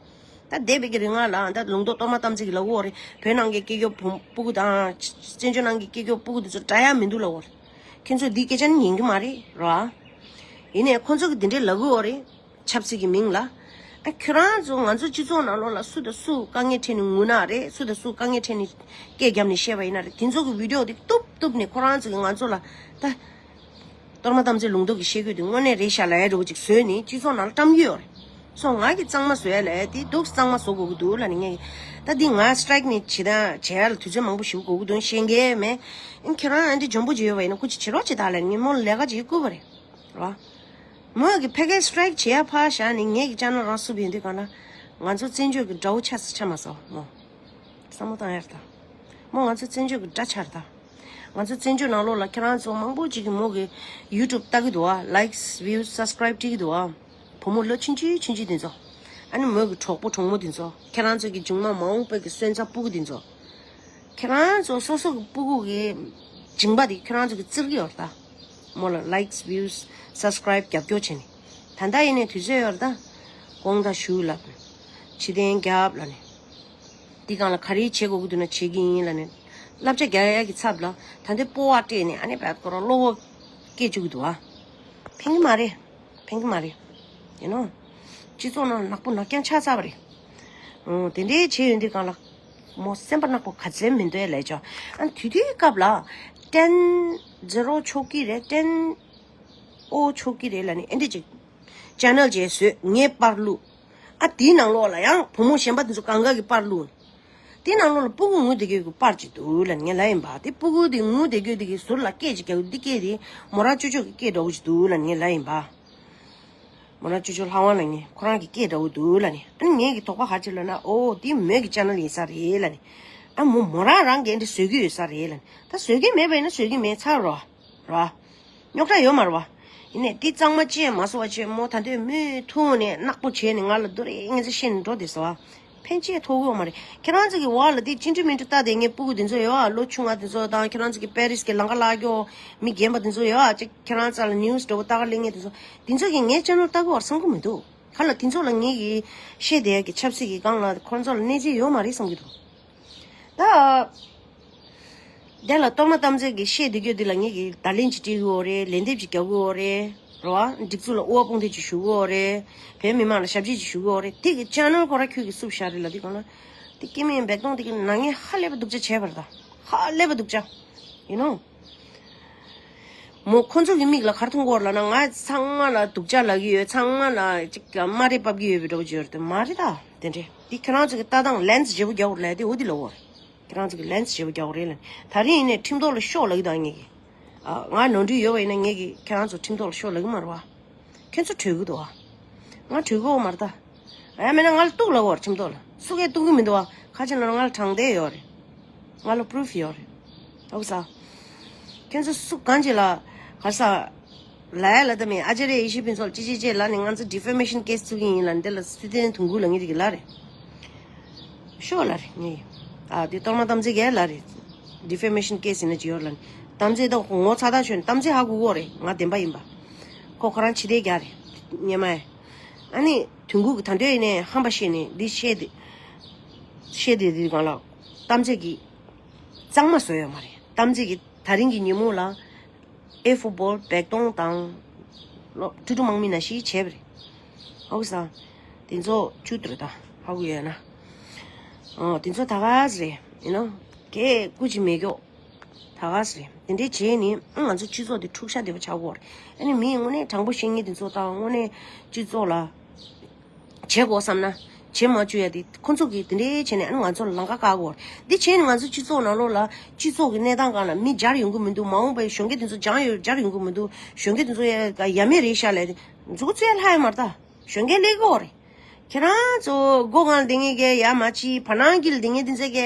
ད་འདས་པའི་གི་རིང་ང་ལ་ད་ལུང་རྟོགས་གཏོར་མ་གཏམ་ཚིག་གི་ལབ་ཀྱི་ཡོད་རེད། བོད་ནང་གི་སྐྱེས་རྒྱུ་བུ་སྤུ་གུ་དང་བཙན་བྱོལ་ནང་གི་སྐྱེས་རྒྱུ་སྤུ་གུ་དེ་ཚོ་དྲ་ཡག་མི་འདུག་ལབ་ཀྱི་ཡོད་རེད། ཁྱེད་ཚོས་འདི་སྐད་ཆ་ནི་ཉན་གྱི་མ་རེད་ར། ཡིན་ནའི་ཁོ་ཚོ་གི་འདི་འདྲས་ལབ་ཀྱི་ཡོད་རེད། ཆབ་སྲིད་ཀྱི་མིང་ལ། ཨ་ཁྱོད་རང་ཚོ་ང་ཚོ་སྤྱི་ཚོགས་ནང་ལོགས་ལ་སུ་དང་སུ་དཀའ་ངལ་འཕྲད་ནས་ངུ་ན་རེད། སུ་དང་སུ་དཀའ་ངལ་འཕྲད་ནས་སྐད་བརྒྱབ་ནས་བཤད་པ་ཡིན་ན་རེད། དེ་ཚོ་གི་བི་ཌི་ཡོ་དེ་གཏུབ་གཏུབ་ནས་ཁོ་རང་ཚོ་གི་ང་ཚོ་ལ་ད། གཏོར་མ་གཏམ་ཚིག་ལུང་རྟོགས་ཀྱི་བཤད་རྒྱུ་དེ་དངོས་གནས་རེད་ཤག་ལབ་ཡ་འདྲ་བོ་ཅིག་བཟོས་ནས་སྤྱི་ཚོགས་ནང་ལ་བཀྲམ་གྱི་ཡོད་རེད། སོ་ང་གིས་གཙང་མ་བཟོ་ཡ་ལབ་ཡ་དེ་འདུག་གཙང་མ་བཟོ་དགོས་ཀྱི་འདུག་ལབ་ནས་ངས་ད་འདི་ང་སི་ཊ་རའིཀ་ནི་བྱེད་ད་བྱེད་ཡ་ལ་དུས་ཚོད་མང་པོ་ཞིག་དགོས་ཀྱི་འདུག་ཤེས་མཁན་མེད། ཨིན་ཁྱེད་རང་ཨ་འདི་འཇོན་པོ་ཅིག་ཡོད་པ་ཡིན་ན་སྐུ་མཁྱེན་བྱེད་རོགས་བྱེད་དང་ལབ་ནས་ངས་མོ་ལ་ལས་ཀ་ཅིག་བསྐུར་བ་རེད། རེད་བ། མོས་གི་ཕ་གིའི་སི་ཊ་རའིཀ་བྱེད་ཡ་ཕར་བཞག་ནས་ངེད་ཀྱི་ཅེ་ནལ་རང་བསུབ་ཡོང་དུས་གང་ལ། ང་ཚོ་བཙན་བྱོལ་གྱི་དགྲ་བོ་ཆགས་སུ་ཆགས་མ་སོང་མོ། བསམ་བློ་བཏང་ཡ་རེད་ད། མོ་ང་ཚོ་བཙན་བྱོལ་གྱི་དགྲ་ཆགས་རེད་ད། ང་ཚོ་བཙན་བྱོལ་ནང་ལོགས་ལ་ཁྱེད་རང་ཚོ་མང་པོ་ཅིག་གིས་མོ་གི་ཡུ་ཊུབ་ལྟ་གི་འདུག་བ། ལའིཀ་སི་བིའུ་སི་སབ་སི་ཀ་རའིབ་སྤྲད་ཀྱི་འདུག་བ། བུ་མོ་ལོ་ཆུང་ཆུང་ཆུང་ཆུང་དེ་ཚོ། ཨ་ནི་མོ་གི་གྲོགས་པོ་གྲོགས་མོ་དེ་ཚོ་ཁྱེད་རང་ཚོ་གི་མཇུག་མ་མ་འོངས་པའི་གི་སོན་རྩ་སྤུ་གུ་དེ་ཚོ། ཁྱེད་རང་ཚོ་སོ་སོ་གི་སྤུ་གུ་གི་མཇིང་པ་དེ་ཁྱེད་རང་ཚོ་གི་བཙིར་གི་ཡོད་རེད་ད། མོ་ལ་ལའིཀ་སི་བིའུ་སི་སབ་སི་ཀ་རའིབ་རྒྱབ་སྐྱོར་བྱས་ནས། ད་ལྟ་ཡིན་ནའི་དུས་ཚོད་ཡོད་རེད་ད། དགོངས་དག་ཞུ་ལབ། ཕྱི་རྟེན་རྒྱབ་ལབ་ནས། འདི་སྒང་ལ་ག་རེ་བྱེད་དགོས་ཀྱི་འདུག་ན་བྱེད་ཀྱི་ཡིན་ལབ་ནས། བསླབ་བྱ་རྒྱག་ཡ་གི་ཚབ་ལ་ད་ལྟའི་སྤོབས་པ་སྤྲད་ནས་ཨ་ནི་བད་ཁོ་རང་བློ་ཁོག་སྐྱེ་བཅུག་གི་འདུག་ཨ། ཕན་གྱི་མ་རེད། ཕན་གྱི་མ་རེད། ཡིན་ནོ། སྤྱི་ཚོགས་ནང་ནག་པོ་ནག་རྐྱང་ཆགས་ཚར་བ་རེད། ཨོ་དེ་འདྲའི་བྱས་ཡོང་དུས་སྒང་ལ། མོ་སེམས་པ་ནག་པོ་ག་ཚད་མི་འདུག་ལས་ཆོག་ཨ་དུས་དུས་སྐབས་ལ། ཊེན་ཛི་རོ་ཆོག་གི་རེད། ཊེན་ཨོ་ཆོག་གི་རེད་ལབ་ནས་ཨེ་འདྲ་ཅིག་ཅེ་ནལ་ཅིག་བཟོས་ངས་པར་བླུགས། ཨ་དེའི་ནང་ལོགས་ལ་ཡང་བུ་མོ་གཞན་པ་དེ་ཚོ་གང་ག་གི་པར་བླུགས། དེའི་ནང་ལོགས་ལ་སྤུ་གུ་ངུ་བསྡད་རྒྱུ་གི་པར་ཅིག་འདུག་ལབ་ནས་ངས་ལབ་ཡིན་པ། དེ་སྤུ་གུ་དེ་ངུ་བསྡད་རྒྱུ་དེ་གི་ཟུར་ལ་སྐད་ཅིག་རྒྱག་རྒྱུ་འདི་སྐད་དེ་མོ་རང་ཅོ་ཅོ་གི་སྐད་འདྲ་བོ་ཅིག་འདུག་ལབ་ནས་ངས་ལབ་ཡིན་པ། མོ་རང་ཅོ་ཅོ་ལྷ་དབང་ལབ་ནས་ཁོ་རང་གི་སྐད་འདྲ་བོ་འདུག་ལབ་ནས། ཨ་ནི་ངས་གི་དོགས་པ་ག་ཅིག་ལབ་ན། ཨོ་དེ་མོས་གི་ཅེ་ནལ་ཡིན་ས་རེད་ལབ་ནས། ཨ་མོ་མོ་རང་རང་གི་འདི་བཟོ་གི་ཡོད་ས་རེད་ལབ་ནས། ད་བཟོ་གི་མེད་པ་ཡིན་ན་བཟོ་གི་མེད་ཚར་རོ། རོ། རྙོག་དྲ་ཡོད་མ་རེད་བ། ཡིན་ནས་དེ་གཙང་མ་བཅད་མ་སོང་བ་བྱས། མོ་ད་ལྟོས་མུ་མཐུད་ནས་ནག་པོ་བྱས་ནས་ང་ལ་སྡུག་རེ་ངན་ཚེ་ཤེས་ནས་འགྲོ་བསྡད་སོང་བ། ཕན་ཆད་ཐོགས་ཡོད་མ་རེད། ཁྱེད་རང་ཚོ་གི་བར་ལ་དེ་ཅི་འདྲ་མི་འདྲ་ལྟ་དེ། ངའི་སྤུ་གུ་དེ་ཚོ་ཡོད་ཨ། ལོ་ཆུང་བ་དེ་ཚོ་དང་། ཁྱེད་རང་ཚོ་གི་པེ་རིས་གི་ལམ་ཁ་ལ་སྐྱོ་མི་རྒན་པ་དེ་ཚོ་ཡོད་ཨ། ཅིག་ཁྱེད་རང་ཚོ་ལ་ནིའུ་སི་འདྲ་བོ་ལྟ་ག་སླེབས་མཁན་དེ་ཚོ། དེ་ཚོ་གི་ངའི་ཅེ་ནལ་ལྟ་གི་བར་བསམ་གི་མི་འདུག་ག་ལ། དེ་ཚོ་ལ་ངེད་ཀྱི་བཤད་བསྡད་ཡག་གི་ཆབ་སྲིད་ཀྱི་སྒང་ལ་ཁོང་ཚོ་ལ་གནས་ཚུལ་ཡོད་མ་རེད་བསམ་གྱི་འདུག་ད། དེ་ལ་གཏོར་མ་དམ་རྫས་ཀྱི་བཤད་བསྡད་རྒྱུ་འདི་ལ་ངེད་ཀྱིས་བརྡ་ལན་ཅིག་སྤྲད་དགོས་རེད། ལན་འདེབས་ཅིག་རྒྱག་དགོས་རེད། རེད་བ། སྒྲིག་འཛུགས་ལ་དབུ་བ་དཔུང་འདེགས་ཅིག་ཞུ་དགོས་རེད། བོད་མི་མང་ལ་ཞབས་ཕྱི་ཅིག་ཞུ་དགོས་རེད། དེ་གི་ཅེ་ནལ་ཁོ་ར་ཁྱོད་ཀྱིས་བསུབས་བཞག་རེད་ལབ་དུས་སྒང་ལ། དེ་སྐྱེ་དམན་བེག་ཏོང་དེ་གི་ནག་ཉེས་ཧ་ལས་པ་སྡུག་ཅག་བྱས་པ་རེད་ད། ཧ་ལས་པ་སྡུག་ཅག་ཡིན་ནོ། མོ་ཁོ་ཚོ་གི་མིག་ལ་ག་རེ་མཐོང་གི་ཡོད་རེད་ལབ་ན། ང་ཚང་མ་ལ་སྡུག་ཅག་ལབ་ཀྱི་ཡོད། ཚང་མ་ལ་ཅིག་སྨ་རེ་ཕབ་ཀྱི་ཡོད་པའི་འདྲ་བོ་ཅིག་ཡོད་རེད་དེ། མ་རེད་ད། དེ་འདྲས་དེ་ཁྱེད་རང་ཚོ་གི་ལྟ་སྟངས་ལེན་སི་བརྗེ་པོ་རྒྱག་དགོས་རེད་ལབ་དེ་འོ་དེ་ལབ་ཀྱི་ཡོད་རེད། ཁྱེད་རང་ཚོ་གི་ལེན་སི་བརྗེ་པོ་རྒྱག་དགོས་རེད་ལབ་ནས། ད་རིང་ཡིན་ནའི་ཁྲིམས་ཐོག་ལ་ཤོག་ལབ་ཀྱི་འདུག་ངེད་ཀྱིས། ཨ། ང་ནོར་འཁྲུལ་ཡོད་པ་ཡིན་ན་ངེད་ཀྱིས་ཁྱེད་རང་ཚོ་ཁྲིམས་ཐོག་ལ་ཤོག་ལབ་ཀྱི་མ་རེད་བ། ཁྱེད་ཚོ་བྲོས་ཀྱི་འདུག་བ། ང་བྲོས་ཀྱི་ཡོད་མ་རེད་ད། ཡང་མིན་ན་ང་ལ་གཏུག་ལབ་ཀྱི་ཡོད་རེད་ཁྲིམས་ཐོག་ལ། སུ་གས་གཏུག་གི་མི་འདུག་བ། ག་ཅི་ལབ་ན་ང་ལ་དྲང་བདེན་ཡོད་རེད། ང་ལ་པུ་རུ་ཕུ་ཡོད་རེད། ཨོ་ས། ཁྱོད་ཚོ་སུ་གང་ཅི་ལ་ག་ས་ལ་ཡ་ལ་ད་མེད། ཨ་ཅར་ཡ་ཡེ་ཤེས་ཕུན་ཚོགས་ལ་ཅི་ཅི་ཅི་ལབ་ནས་ང་ཚོ་ཌི་ཕེ་མེ་ཤན་ཀེ་སི་བཙུགས་ཀྱི་ཡིན་ལབ་ནས། དེ་ལ་སི་ཏན་དུང་དགུ་ལབ་མཁན་དེ་གིས་ལབ་རེད། ཤོག་ལབ་རེད་ངས། ཨ། དེ་གཏོར་མ་དམ་རྫས་གས་ལབ་རེད། ཌི་ཕེ་མེ་ཤན་ཀེ་སི་ཡིན་ན་ཅི་ཡོད་ལབ་ནས། དམ་རྫས་ད་ངོ་ཚ་ཐག་ཆོད་ནས་དམ་རྫས་ཧ་གོ་གི་ཡོད་རེད། ང་བདེན་པ་ཡིན་པ། ཁོ་ཁོ་རང་ཕྱི་བལྟས་རྒྱག་རེད། སྔོན་མ་ཡ། ཨ་ནི་དུང་དགུ་གིས་ད་འདོད་ཡིན་ནའི་ཧམ་པ་བཤད་ནས་འདི་བཤད་དེ། བཤད་དེ་དུས་སྒང་ལ་གཏམ་ཚད་ཀྱི་གཙང་མ་བཟོ་ཡོད་མ་རེད། གཏམ་ཚད་ཀྱི་ད་རིང་གི་ཉིན་མོ་ལ་ཨེ་ཕུ་བོལ་བེག་ཏོང་དང་ལོ་ཀྲུ་ཀྲུ་དམག་མི་ནང་བཞིན་བྱས་པ་རེད། ཧོ་གི་ས། དེ་ཚོ་བཅུ་དྲུག་ད་ཧ་གོ་ཡོད་ན། ཨོ་དེ་ཚོ་ད་ག་ཟེ་རེད། ཡིན་ནོ། གས་སྐུ་མཁྱེན་མེད་ཀྱོག་ད་ག་ཟེ་རེད། དེ་འདྲའི་བྱས་ནི་ང་ཚོ་སྤྱི་ཚོགས་དེ་འཁྲུག་ཤ་དེ་བ་ཆགས་ཀྱི་ཡོད་རེད། ཨ་ནི་མིའི་དངོས་གནས་དྲང་པོ་བཤད་མཁན་དེ་ཚོ་དང་དངོས་གནས་སྤྱི་ཚོགས་ལ་བྱེད་དགོས་བསམ་ན་བྱེད་མ་བཅུག་ཡ་དེ་ཁོ་ཚོ་གིས་དེ་འདྲའི་བྱས་ནས་ཨ་ནི་ང་ཚོ་ལ་ལམ་ཁ་བཀག་གི་ཡོད་རེད། འདི་བྱས་ནས་ང་ཚོ་སྤྱི་ཚོགས་ནང་ལོགས་ལ་སྤྱི་ཚོགས་ཀྱི་གནས་སྟངས་སྒང་ལ་མི་འབྱར་ཡོང་གི་མི་འདུག་མ་འོངས་པའི་གཞོན་སྐྱེས་དེ་ཚོ་སྦྱང་ཡོད་འབྱར་ཡོང་གི་མི་འདུག་གཞོན་སྐྱེས་དེ་ཚོ་ཡ་ཡ་མེད་རེད་ཤག་ལབ་དེ་མཛུབ་གུ་བཙུགས་ཡ་ལྷག་ཡ་མ་རེད་ད། གཞོན་སྐྱེས་སླེབས་ཀྱི་ཡོད་རེད། ཁྱེད་རང་ཚོ་སྒོ་ཁང་ལ་བསྡད་མཁན་གྱི་ཡ་མ་ཅི་བར་སྣང་གི་ལ་བསྡད་མཁན་དེ་ཚོ་གི་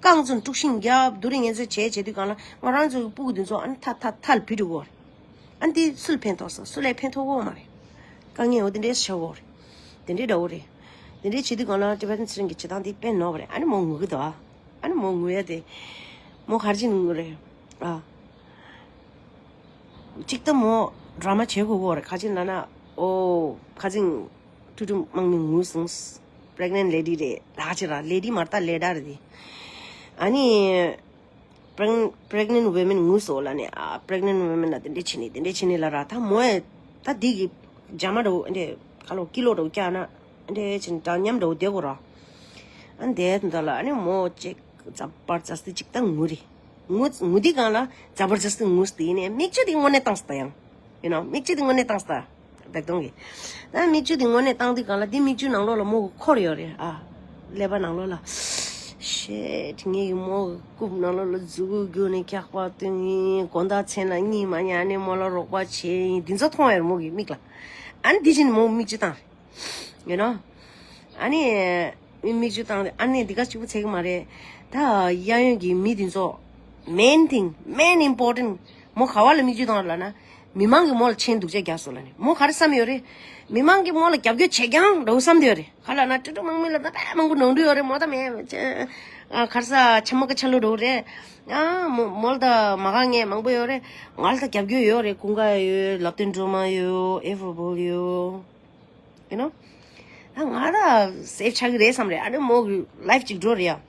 རྐང་ཚོ་དཀྲུག་ཤིང་རྒྱབ་སྡུག་རུས་ངན་ཚོ་བྱས་བྱས་དུས་སྒང་ལ་ང་རང་ཚོ་གི་སྤུ་གུ་དེ་ཚོ་ཨ་ནི་ཐ་ཐ་ཐལ་བུད་འགྲོ་གི་ཡོད་རེད། ཨ་ནི་དེ་སུ་ལ་ཕན་ཐོགས་སོང་། སུ་ལ་ཕན་ཐོགས་ཀྱི་ཡོད་མ་རེད། དཀའ་ངལ་འོ་དེ་འདྲས་ཤོར་གྱི་ཡོད་རེད། དེ་འདྲས་འདྲ་བོ་རེད། དེ་འདྲས་བྱེད་དུས་སྒང་ལ་ཊི་བེ་ཊན་ཚེ་རིང་གི་བྱེད་སྟངས་དེ་དཔེ་ནོར་བ་རེད། ཨ་ནི་མོ་ངུ་གི་འདུག་ཨ་ནི་མོ་ངུ་ཡ་དེ། མོ་ག་རེ་བྱས་ནས་ངུ་རེད། ཨ། གཅིག་ད་མོ་ཌ་ར་མ་བྱེད་དགོས་ཀྱི་ཡོད་རེད། ག་ཅི་ལབ་ན། ཨོ། ཁ་སང་ཀྲུ་ཀྲུ་དམག་མི་ངུ་སོང་། པྲེག་ནེན་ཊི་ལེ་ཌི་རེད། ད་ག་ཅི་ར་ལེ་ཌི་མ་རེད་ད་ལེ་ཌ་རེད་དེ། ཨ་ནི་པྲེག་པྲེག་ནེན་ཊི་ཝི་མེན་ངུ་སོང་ལབ་ནས། ཨ། པྲེག་ནེན་ཊི་ཝི་མེན་ལ་དེ་འདྲས་བྱས་ནས་དེ་འདྲས་བྱས་ནས་ལབ་ར། ད་མོ་ཡ་ད་འདི་གི་རྒྱ་མ་འདྲ་བོ་འདྲས་ཁ་ལོ་ཀི་ལོ་འདྲ་བོ་བཀྱགས་ན་འདྲས་བྱས་ནས་འདྲ་མཉམ་འདྲ་བོ་བསྡད་དགོས་ར། ཨ་ནི་དེ་འདྲ་ལ་ཨ་ནི་མོ་ཅིག་ཛ་བར་ཛ་སི་ཅིག་ད་ངུ་རེད། ངུ་ངུ་དེ་སྒང་ལ་ཛ་བར་ཛ་སི་ངུ་སྟེ་ཡིན་ནའི་མིག་ཆུ་དེ་དངོས་གནས་བཏང་སྟེ་ཡང་། ཡིན་ནོ། མིག་ཆུ་དེ་དངོས་གནས་བཏང་སྟེ། བེག་ཏོང་གི། ད་མིག་ཆུ་དེ་དངོས་གནས་བཏང་དུས་སྒང་ལ་དེ་མིག་ཆུ་ནང་ལོགས་ལ་མོ་གི་འཁོར་ཡོད་རེད་ཨ། ཀླད་པ་ནང་ལོགས་ལ། ཤེད། ངས་ཀྱི་མོ་གི་རྐུབ་ནང་ལོགས་ལ་མཛུབ་གུ་བརྒྱུགས་ནས་སྐྱག་པ་བཏོན་ཡིན། དགོང་དག་མཚན་ལ་གཉིད་མ་ཉལ་ནས་མོ་ལ་རོགས་པ་བྱས་ཡིན། དེ་ཚོ་མཐོང་ཡོད་རེད་མོ་གི་མིག་ལ། ཨ་ནི་དེ་བཞིན་མོ་མིག་ཆུ་བཏང་རེད། ཡིན་ནོ། ཨ་ནི། མི་མིག་ཆུ་བཏང་སྟེ་ཨ་ནི་འདི་ག་གཅིག་པུ་ཚད་ཀྱི་མ་རེད། ད་གཡས་གཡོན་གྱི་མི་འདི་ཚོ། མེན་ཐིང་མེན་ཨིམ་པོར་ཊན། མོ་ག་བ་ལ་མིག་ཆུ་བཏང་ལབ་ན། མི་མང་གིས་མོ་ལ་མཆན་སྡུག་ཅག་རྒྱག་སོང་ལབ་ནས་མོ་ག་རེ་བསམ་ཡོད་རེད། མི་མང་གིས་མོ་ལ་རྒྱབ་སྐྱོར་བྱེད་ཀྱང་འདྲ་བོ་བསམ་བསྡད་ཡོད་རེད། ག་ལབ་ན་ཀྲུ་ཀྲུ་དམག་མི་ལ་ད་དཔེ་མང་པོ་ནོར་འཁྲུལ་ཡོད་རེད། མོ་ད་མེད། ཨ། ག་རེ་ཟ་ཆ་མ་ཀ་ཆ་ལུ་འདྲ་བོ་རེད། ཨ། མོ་མོ་ལ་ད་མ་དགའ་མཁན་མང་པོ་ཡོད་རེད། ང་ལ་ད་རྒྱབ་སྐྱོར་ཡོད་རེད། ཀུན་དགའ་ཡོད། ལབ་སྟེ་སྒྲོལ་མ་ཡོད། ཨེ་ཕུ་བོལ་ཡོད། ཡིན་ནོ། ད་ང་ད་སེབ་ཆགས་ཀྱི་རེད་བསམ་རེད། ཨ་ནི་མོ་གི་ལའིབ་ཅིག་འགྲོ་རེད་ཡ།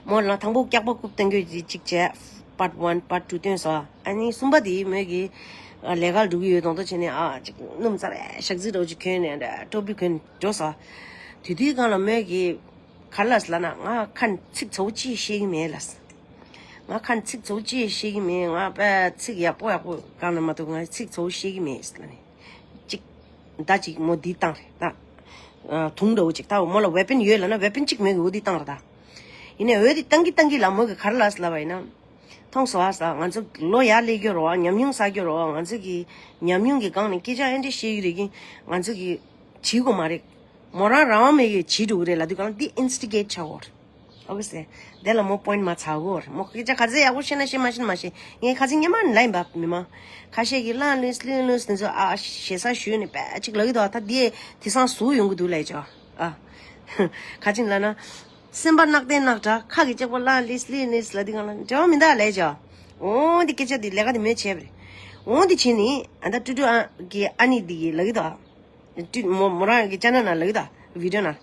མོ་ལ་དང་པོ་སྐྱག་པ་རྐུབ་བཏང་རྒྱུ་ཅིག་བྱས། པཱར་ཊི་ཝན་པཱར་ཊི་ཊུ་བཏོན་སོང་། ཨ་ནི་གསུམ་པ་དེ་མོས་ཀྱི་ལས་ཀ་ལ་འགྲོ་གི་ཡོད་མདོག་མདོག་བྱས་ནས། ཨ། ཅིག་སྣུམ་ཙག་རེ་ཞག་རྩི་འདྲ་བོ་ཅིག་གྱོན་ནས་ཀྲོ་པི་གྱོན་འགྲོ་སོང་། དེ་དུས་སྒང་ལ་མོས་ཀྱི་ག་རེ་ལབ་སོང་ལབ་ན། ང་ཁ་ནས་ཚིག་ཚ་བོ་ཅིག་བཤད་ཀྱི་མེད་ལབ་སོང་། ང་ཁ་ནས་ཚིག་ཚ་བོ་ཅིག་བཤད་ཀྱི་མེད། ང་དཔེ་ཚིག་ཡག་པོ་ཡག་པོ་གང་ལ་མ་གཏོགས་ང་ཚིག་ཚ་བོ་བཤད་ཀྱི་མེད་ལབ་ནས། ཅིག་མདའ་ཅིག་མོ་འདི་བཏང་རེད་ད། ཨ། དུང་འདྲ་བོ་ཅིག་ད་མོ་ལ་ཝེ་པན་ཡོད་ལབ་ན་ཝེ་པན་ཅིག་མོས་ཀྱི་འོ་འདི་བཏང་རེད་ད། ཡིན་ནའི་འོ་འདི་བཏང་གི་བཏང་གི་ལ་མོ་གི་ག་རེ་ལབ་ལབ་པ་ཡིན་ན། མཐོང་སོང་ཨ་ཟེར། ང་ཚོ་ལོ་ཡར་སླེབས་ཀྱི་རེད་བ། ཉམས་མྱོང་བསགས་ཀྱི་རེད་བ། ང་ཚོ་གི་ཉམས་མྱོང་གི་སྒང་ནས་སྐད་ཆ་ཨེ་འདྲ་བཤད་ཀྱི་རེད་གི། ང་ཚོ་གི་བྱེད་དགོས་མ་རེད། མོ་རང་རང་དབང་མེད་ཀྱི་བྱེད་འགྲོ་གི་རེད་ལབ་དུས་སྒང་ལ་འདི་ཨིན་སི་ཊི་གེ་ཊི་བྱ་དགོས་རེད། ཨོ་ཁེ་སེ། དེ་ལ་མོ་པོ་ཡིན་མ་ཚ་གོ་རེད། མོ་སྐད་ཆ་ག་ཚད་ཡག་པོ་བཤད་ན་བཤད་མ་བཤད་ན་མ་ཤེས། ངས་ཁ་ཚིག་སྙན་མ་ལ་ཡིན་པ་མི་མང་། ཁ་ཤས་ཀྱིས་ལང་ལིས་ལིང་ལིས་དེ་ཚོ་ཨ་ཞེ་ས་ཞུས་ནས་པད་ཅིག་ལབ་ཀྱི་འདུག་ད་དེ་དེང་སང་ཟུག་ཡོང་གི་འདུག་ལབ་ཀྱང་ཨ། ཁ་ཅིག་ལབ་ན། སེམས་པ་ནག་ཏན་ནག་འདྲ། ཁ་གི་ལྕགས་པོ་ལང་ལིས་ལིང་ལིས་ལབ་དུས་སྒང་ལ་འབྲེལ་བ་མི་འདུག་ལབ་ཀྱང་། འོ་འདི་སྐད་ཆ་འདི་ལས་ཀ་འདི་མོས་བྱས་པ་རེད། འོ་འདི་བྱས་ནི་ཨ་ད་ཀྲུ་ཀྲུ་ཨ་གི་ཨ་ནི་འདི་གི་ལབ་ཀྱི་འདུག་ཏུ་མོ་མོ་རང་གི་ཅ་ན་ན་ལབ་ཀྱི་འདུག་བི་ཌིའོ་ན།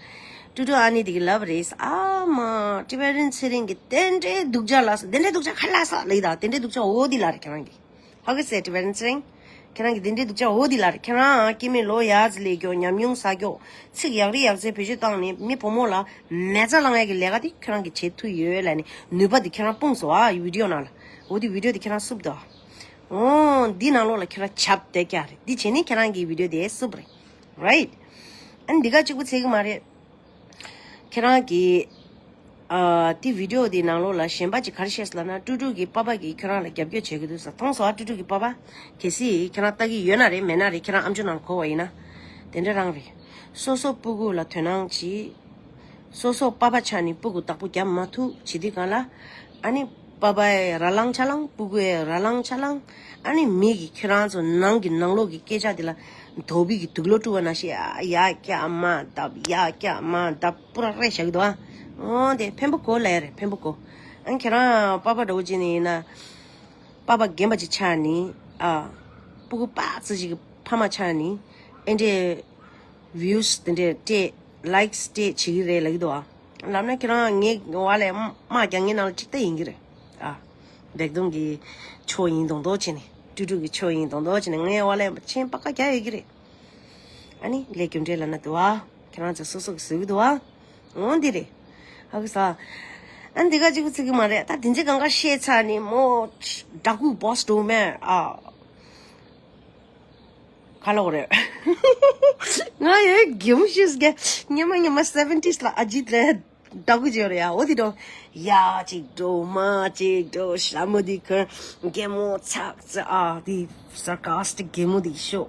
ཀྲུ་ཀྲུ་ཨ་ནི་དེ་གི་ལབ་རེད། ཨ་མ་ཊི་བེ་ཊན་ཚེ་རིང་གི་དེ་འདྲའི་སྡུག་ཅག་ལབ་ས། དེ་འདྲའི་སྡུག་ཅག་ག་ལབ་ས་ལབ་ཀྱི་འདུག་དེ་འདྲའི་སྡུག་ཅག་འོ་དེ་ལབ་རེད་ཁྱེད་རང་གི། ཧ་གོ་སོང་ཊི་བེ་ཊན་ཚེ་རིང་། ཁྱེད་རང་གི་དེ་འདྲའི་སྡུག་ཅག་འོ་དེ་ལབ་རེད། ཁྱེད་རང་སྐྱེ་དམན་ལོ་ཡག་ཙམ་ལས་ཀྱོག་ཉམས་མྱོང་བསགས་ཀྱོག་ཚིག་ཡག་རི་ཡག་ཚད་བེད་སྤྱོད་བཏང་ནས་མི་བུ་མོ་ལ་མེ་བཙའ་ལང་ཡག་གི་ལས་ཀ་དེ་ཁྱེད་རང་གི་བྱེད་ཐུབ་ཡོད་ལབ་ནས་ནུས་པ་དེ་ཁྱེད་རང་སྤུངས་སོང་ཨ་བི་ཌིའོ་ནང་ལ། འོ་དེ་བི་ཌིའོ་དེ་ཁྱེད་རང་བསུབ་དོ། འོ་འདི་ནང་ལོགས་ལ་ཁྱེད་རང་ཆབ་དེ་རྒྱག་རེད། འདི་བྱས་ནས་ཁྱེད་རང་གི་བི་ཌིའོ་དེ་བསུབ་རེད། རའིཊ། ཨ་ནི་འདི་ག་གཅིག་པུ་ཚད་ཀྱི་མ་རེད། ཁྱེད་རང་གི་ཨ་དེ་བི་ཌིའོ་དེ་ནང་ལོགས་ལ་གཞན་པ་ཅིག་ག་རེ་བཤད་སོང་ལབ་ན། ཀྲུ་ཀྲུ་གི་པ་ཕ་གིས་ཁྱེད་རང་ལ་རྒྱབ་སྐྱོར་བྱེད་ཀྱི་འདུག་ཟེར། མཐོང་སོང་ཨ་ཀྲུ་ཀྲུ་གི་པ་ཕ། གལ་སྲིད་ཁྱེད་རང་ལྟ་གི་ཡོད་ན་རེད། མེད་ན་རེད། ཁྱེད་རང་ཨམ་ཅོག་ནང་གོ་བ་ཡིན་ན། དེ་འདྲ་རང་རེད། སོ་སོ་སྤུ་གུ་ལ་དོ་སྣང་བྱེད། སོ་སོ་པ་ཕ་ཆགས་ནས་སྤུ་གུ་བདག་པོ་རྒྱབ་མ་ཐུབ་བྱེད་དུས་སྒང་ལ། ཨ་ནི་པ་ཕའི་ར་ལང་ཆ་ལང་། སྤུ་གུའི་ར་ལང་ཆ་ལང་། ཨ་ནི་མི་གིས་ཁྱེད་རང་ཚོ་ནང་གི་ནང་ལོགས་ཀྱི་སྐད་ཆ་དེ་ལ་དོ་པི་གི་དུག་ལོག་བཀྲུ་བ་ནང་བཞིན་ཡ་ཡ་སྐྱག་མ་བཏབ། ཡ་སྐྱག་མ་བཏབ། པུ་ར་རེ་བཞག་གི་འདུག་ཨ། འོ་དེ་ཕན་པོ་གོ་ལབ་ཡ་རེད། ཕན་པོ་གོ། ཨ་ནི་ཁྱེད་རང་པ་ཕ་འདྲ་བོ་ཅིག་ནས་ཡིན་ན། པ་ཕ་རྒན་པ་ཅིག་ཆགས་ནས་ཨ། སྤུ་གུ་པ་ཙི་ཅིག་གི་ཕ་མ་ཆགས་ནས་ཨེ་འདྲས། བིའུ་སི་དེ་འདྲས་སྤྲད། ལའིཀ་སི་སྤྲད་བྱེད་ཀྱི་རེད་ལབ་ཀྱི་འདུག་ཨ། ལབ་ན་ཁྱེད་རང་ངའི་བ་ལས་དམག་རྒྱག་མཁན་ནང་ལ་གཅིག་ད་ཡིན་གྱི་རེད། ཨ། བེག་དུང་གི་ཕྱོགས་ཡིན་མདོག་མདོག་བྱས་ནས། ཀྲུ་ཀྲུ་གི་ཕྱོགས་ཡིན་མདོག་མདོག་བྱས་ནས་ངའི་བ་ལས་མཆན་པ་ཀ་རྒྱག་ཡོད་ཀྱི་རེད། ཨ་ནི་ལས་རྒྱུ་འབྲས་ལབ་ན་འདུག་ཨ། ཁྱེད་རང་ཚོ་སོ་སོ་གི་བཟོ་གི་འདུག་ཨ། འོ་འདི་རེད། ཧ་གོ་སོང་ཨ། ཨ་འདི་ག་གཅིག་པུ་ཚིག་གི་མ་རེད། ད་དེ་ཚེ་གང་ག་བཤད་ཚར་ནས་མོ་ཌག་གུ་བོ་སི་འགྲོ་མེད་ཨ། ག་ལབ་དགོས་རེད། ང་ཡོད་གེ་མོ་ཤེས་གེ། ཉི་མ་ཉི་མ་སེ་ཝེན་ཊིས་ལ་ཨ་ཇིད་ལ་ཌག་གུ་བརྗོད་རེད་ཡ། འོ་དེ་འགྲོ། ཡ་གཅིག་འགྲོ་མ་གཅིག་འགྲོ་ཤ་མོ་དེ་ཁོ་གེ་མོ་ཚག་ཚ་ཨ་དེ་སར་ཀ་སི་ཊིག་གེ་མོ་དེ་ཤོ།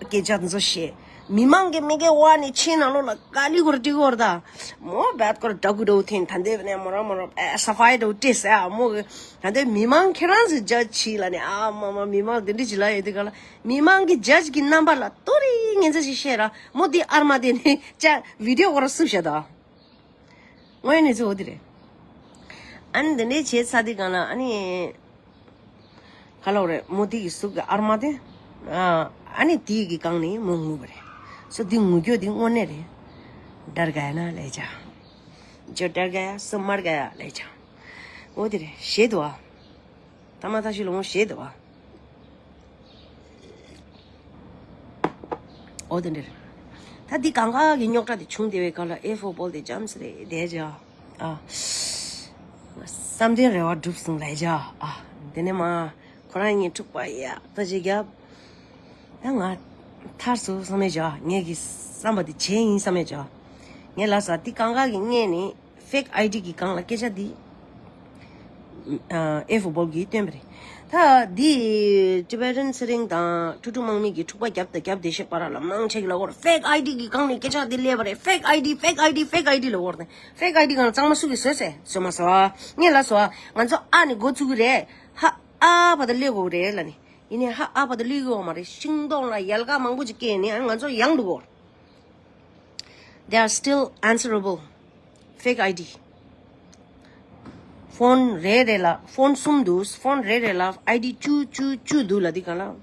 སྐད་ཆ་དེ་ཚོ་བཤད། མི་མང་གི་མི་གེ་བ་ནི་ཆེ་ནང་ལོགས་ལ་ཀ་ལི་གོར་ཏི་གོར་ད། མོ་བད་ཀོར་ཌག་གུ་འགྲོ་ཐེན་ད་འདེབས་ནས་མོ་ར་མོ་ར་ཨ་ས་ཕའི་འགྲོ་ཏེ་ས་ཨ་མོ་གི། ད་འདེབས་མི་མང་ཁྱེད་རང་ཚོ་ཇ་ཇི་བྱེད་ལ་ནི་ཨ་མ་མ་མི་མང་དེ་འདྲ་ཅིག་ལ་ཡོད་དེ་ག་ལ། མི་མང་གི་ཇ་ཇི་གི་རྣམ་པ་ལ་ཏོ་རི་ངན་ཚ་ཞིག་བཤད་ར་མོ་དེ་ཨར་མ་དེ་ནི་ཅ་བི་ཌིའོ་གོ་ར་སུབ་བྱ་ད། དངོས་གནས་ཚོ་འོ་དེ་རེད། ཨ་ནི་འདི་འདྲའི་བྱས་ཚར་དུས་སྒང་ལ་ཨ་ནི། ག་ལབ་རེད། མོ་དེ་གི་གཟུགས་ཀྱི་ཨར་མ་དེ། ཨ་ཨ་ནི་དེ་གི་སྒང་ནས་མོ་ངུས་པ་རེད། སོ་དེ་ངུ་རྒྱུ་དེ་དངོས་གནས་རེད། ཌར་ག་ཡ་ན་ལེ་ཇ། ཇོ་ཌར་ག་ཡ་སོ་མར་ག་ཡ་ལེ་ཇ། འོ་དེ་རེད། ཞེད་དུ་བ། ད་མ་ཐག་ཞིག་ལོ་ངོ་ཞེད་དུ་བ། འོ་དེ་འདྲ་རེད། ད་འདི་གང་ག་གི་རྙོག་དྲ་དེ་བྱུང་བསྡད་པའི་སྐབས་ལ་ཨེ་ཧྥོ་བོལ་དེ་འཇམ་སེ་རེད་བསྡད་བྱ། ཨ། བསམ་དོན་རེ་བ་འགྲུབ་སོང་ལབ་བྱ། ཨ། དེ་ནས་མ་ཁོ་རང་གཉིས་འཁྲུག་པ་ཡག་ད་ཅིག་བརྒྱབ། ད་ང་ཐར་སོང་བསམ་མེད་བྱ། ངས་ཀྱི་བསམ་པ་དེ་བྱས་ཡིན་བསམ་མེད་བྱ། ངས་ལབ་ས་འདི་གང་ག་གི་སྔས་ནས། ཕེག་ཨའི་ཌི་གི་སྒང་ལ་སྐད་ཆ་འདི། ཨ་ཨེ་ཧྥོ་བོལ་གིས་བཏོན་པ་རེད། ད་འདི་ཊི་བེ་ཊན་ཚེ་རིང་དང་ཀྲུ་ཀྲུ་དམག་མི་གིས་འཁྲུག་པ་བརྒྱབ་དང་བརྒྱབ་བསྡད་ཤག་པ་ར་ལ་མང་ཆེ་གིས་ལབ་ཀྱི་ཡོད་རེད། ཕེག་ཨའི་ཌི་གི་སྒང་ནས་སྐད་ཆ་འདི་སླེབས་པ་རེད། ཕེག་ཨའི་ཌི་ཕེག་ཨའི་ཌི་ཕེག་ཨའི་ཌི་ལབ་ཀྱི་ཡོད་རེད། ཕེག་ཨའི་ཌི་སྒང་ལ་གཙང་མ་སུ་གིས་བཟོས་ཟེར་བཟོས་མ་སོང་ཨ། ངས་ལབ་སོང་ཨ། ང་ཚོ་ཨ་ནས་འགོ་བཙུགས་ཀྱི་རེད། ཧ་ཨ་བར་དུ་སླེབས་དགོས་ཀྱི་རེད་ལབ་ནས། ཡིན་ནའི་ཧ་ཨ་བར་དུ་སླེབས་ཀྱི་ཡོད་མ་རེད། ཤིང་སྡོང་ལ་ཡལ་ག་མང་པོ་ཅིག་སྐྱེས་ནས་ཨ་ནི་ང་ཚོ་ཡང་འགྲོ་དགོས་རེད། They are still answerable. Fake I D. ཕོན་རེ་རེ་ལ་ཕོན་གསུམ་འདུག་ཕོན་རེ་རེ་ལ་ཨའི་ཌི་བཅུ་བཅུ་བཅུ་འདུག་ལབ་དུས་སྒང་ལ།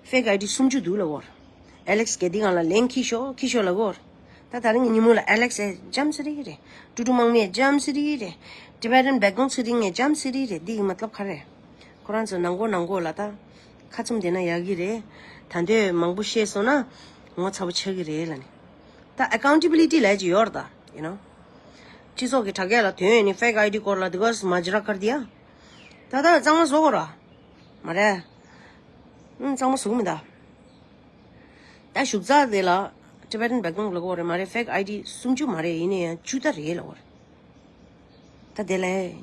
ཕེག་ཨའི་ཌི་སུམ་ཅུ་འདུག་ལབ་ཀྱི་ཡོད་རེད། ཨེ་ལེག་སི་གིས་འདི་སྒང་ལ་ལན་འཁྱེར་ཤོག་འཁྱེར་ཤོག་ལབ་ཀྱི་ཡོད་རེད། ད་དེ་རིང་གི་ཉིན་མོ་ལ་ཨེ་ལེག་སི་འཇམ་སེ་རེད། ཀྲུ་ཀྲུ་དམག་མི་འཇམ་སེ་རེད། ཊི་བེ་ཊན་བེག་དུང་ཚེ་རིང་འཇམ་སེ་རེད། འདི་གི་མ་ཏོབ་ག་རེ། ཁོ་རང་ཚོ་ནང་སྒོ་ནང་སྒོ་ལ་ད་ཁ་བཙུམ་བསྡད་ན་ཡག་གི་རེད། ད་འདོད་མང་པོ་བཤད་སོང་ན་ངོ་ཚ་པོ་ཆགས་ཀྱི་རེད་ལབ་ནས། ད་ཨ་ཀའུན་ཊེ་བི་ལི་ཊི་ལབ་ཀྱི་ཡོད་རེད་ད། ཡུ་ནོ། སྤྱི་ཚོགས་ཀྱི་དྲ་རྒྱ་ལ་དོན་ཡོད་ནི་ཕེག་ཨའི་ཌི་སྐོར་ལ་དེ་ག་སུ་མ་ཇི་ར་ཀར་དི་ཡ། ད་ད་གཙང་མ་བཟོ་དགོས་ར། མ་རེད། ཨང་གཙང་མ་བཟོ་གི་མི་ད། ད་ཞུགས་ཚ་དེ་ལ་ཊི་བེ་ཊན་བེག་དུང་ལབ་ཀྱི་ཡོད་རེད་མ་རེད། ཕེག་ཨའི་ཌི་སུམ་ཅུ་མ་རེད། ཡིན་ན་ཡང་བཅུ་ད་རེད་ལབ་ཀྱི་ཡོད་རེད། ད་དེ་ལས།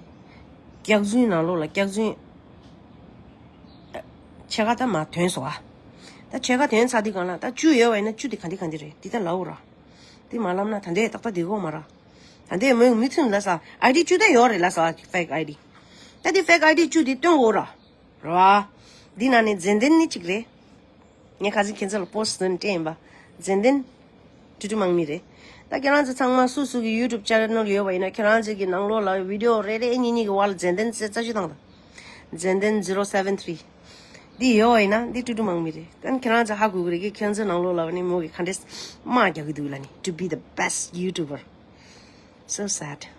སྐྱག་རྫུན་ནང་ལོགས་ལ་སྐྱག་རྫུན། ཕྱེད་ཀ་ད་མར་ཐོན་སོང་ཨ། ད་ཕྱེད་ཀ་ཐོན་ཚར་དུས་སྒང་ལ་ད་བཅུ་ཡོད་པ་ཡིན་ན་བཅུ་དེ་ག་འདི་ག་འདི་རེད། འདི་ད་ལབ་ར། འདི་མ་ལབ་ན་ད་འདི་ཏག་ཏག་འདི་གོ་མ་ར། ད་ལྟའི་མོས་མུ་མཐུད་ལ་ས་ཨའི་ཌི་བཅུ་ད་ཡོད་རེད་ལ་ས་ཕེག་ཨའི་ཌི། ད་དེ་ཕེག་ཨའི་ཌི་བཅུ་དེ་སྟོན་དགོས་ར། ར། འདི་ནང་ནས་ཛན་དན་ནི་གཅིག་རེད། ངས་ཁ་སང་ཁྱེད་ཚོ་ལ་པོ་སི་ཊི་བཏོན་སྤྲད་ཡིན་པ། ཛན་དན། ཀྲུ་ཀྲུ་དམག་མི་རེད། ད་ཁྱེད་རང་ཚོ་ཚང་མ་སུ་སུ་གི་ཡུ་ཊུབ་ཅེ་ནལ་ཡོད་པ་ཡིན་ན་ཁྱེད་རང་ཚོ་གི་ནང་ལོགས་ལ་བི་ཌི་ཡོ་རེ་རེ་གཉིས་གཉིས་ཀྱི་བར་ལ་ཛན་དན་ཟེར་རྩད་གཅོད་བཏང་དང་། ཛན་དན་zero seven three། འདི་ཡོད་པ་ཡིན་ན་འདི་ཀྲུ་ཀྲུ་དམག་མི་རེད། ད་ཁྱེད་རང་ཚོ་ཧ་གོ་གི་རེད་གི་ཁྱེད་ཚོའི་ནང་ལོགས་ལ་བ་ནི་མོ་གི་ག་འདྲས་དམག་རྒྱག་གི་འདུག་ལ་ནི། To be the best YouTuber. So sad.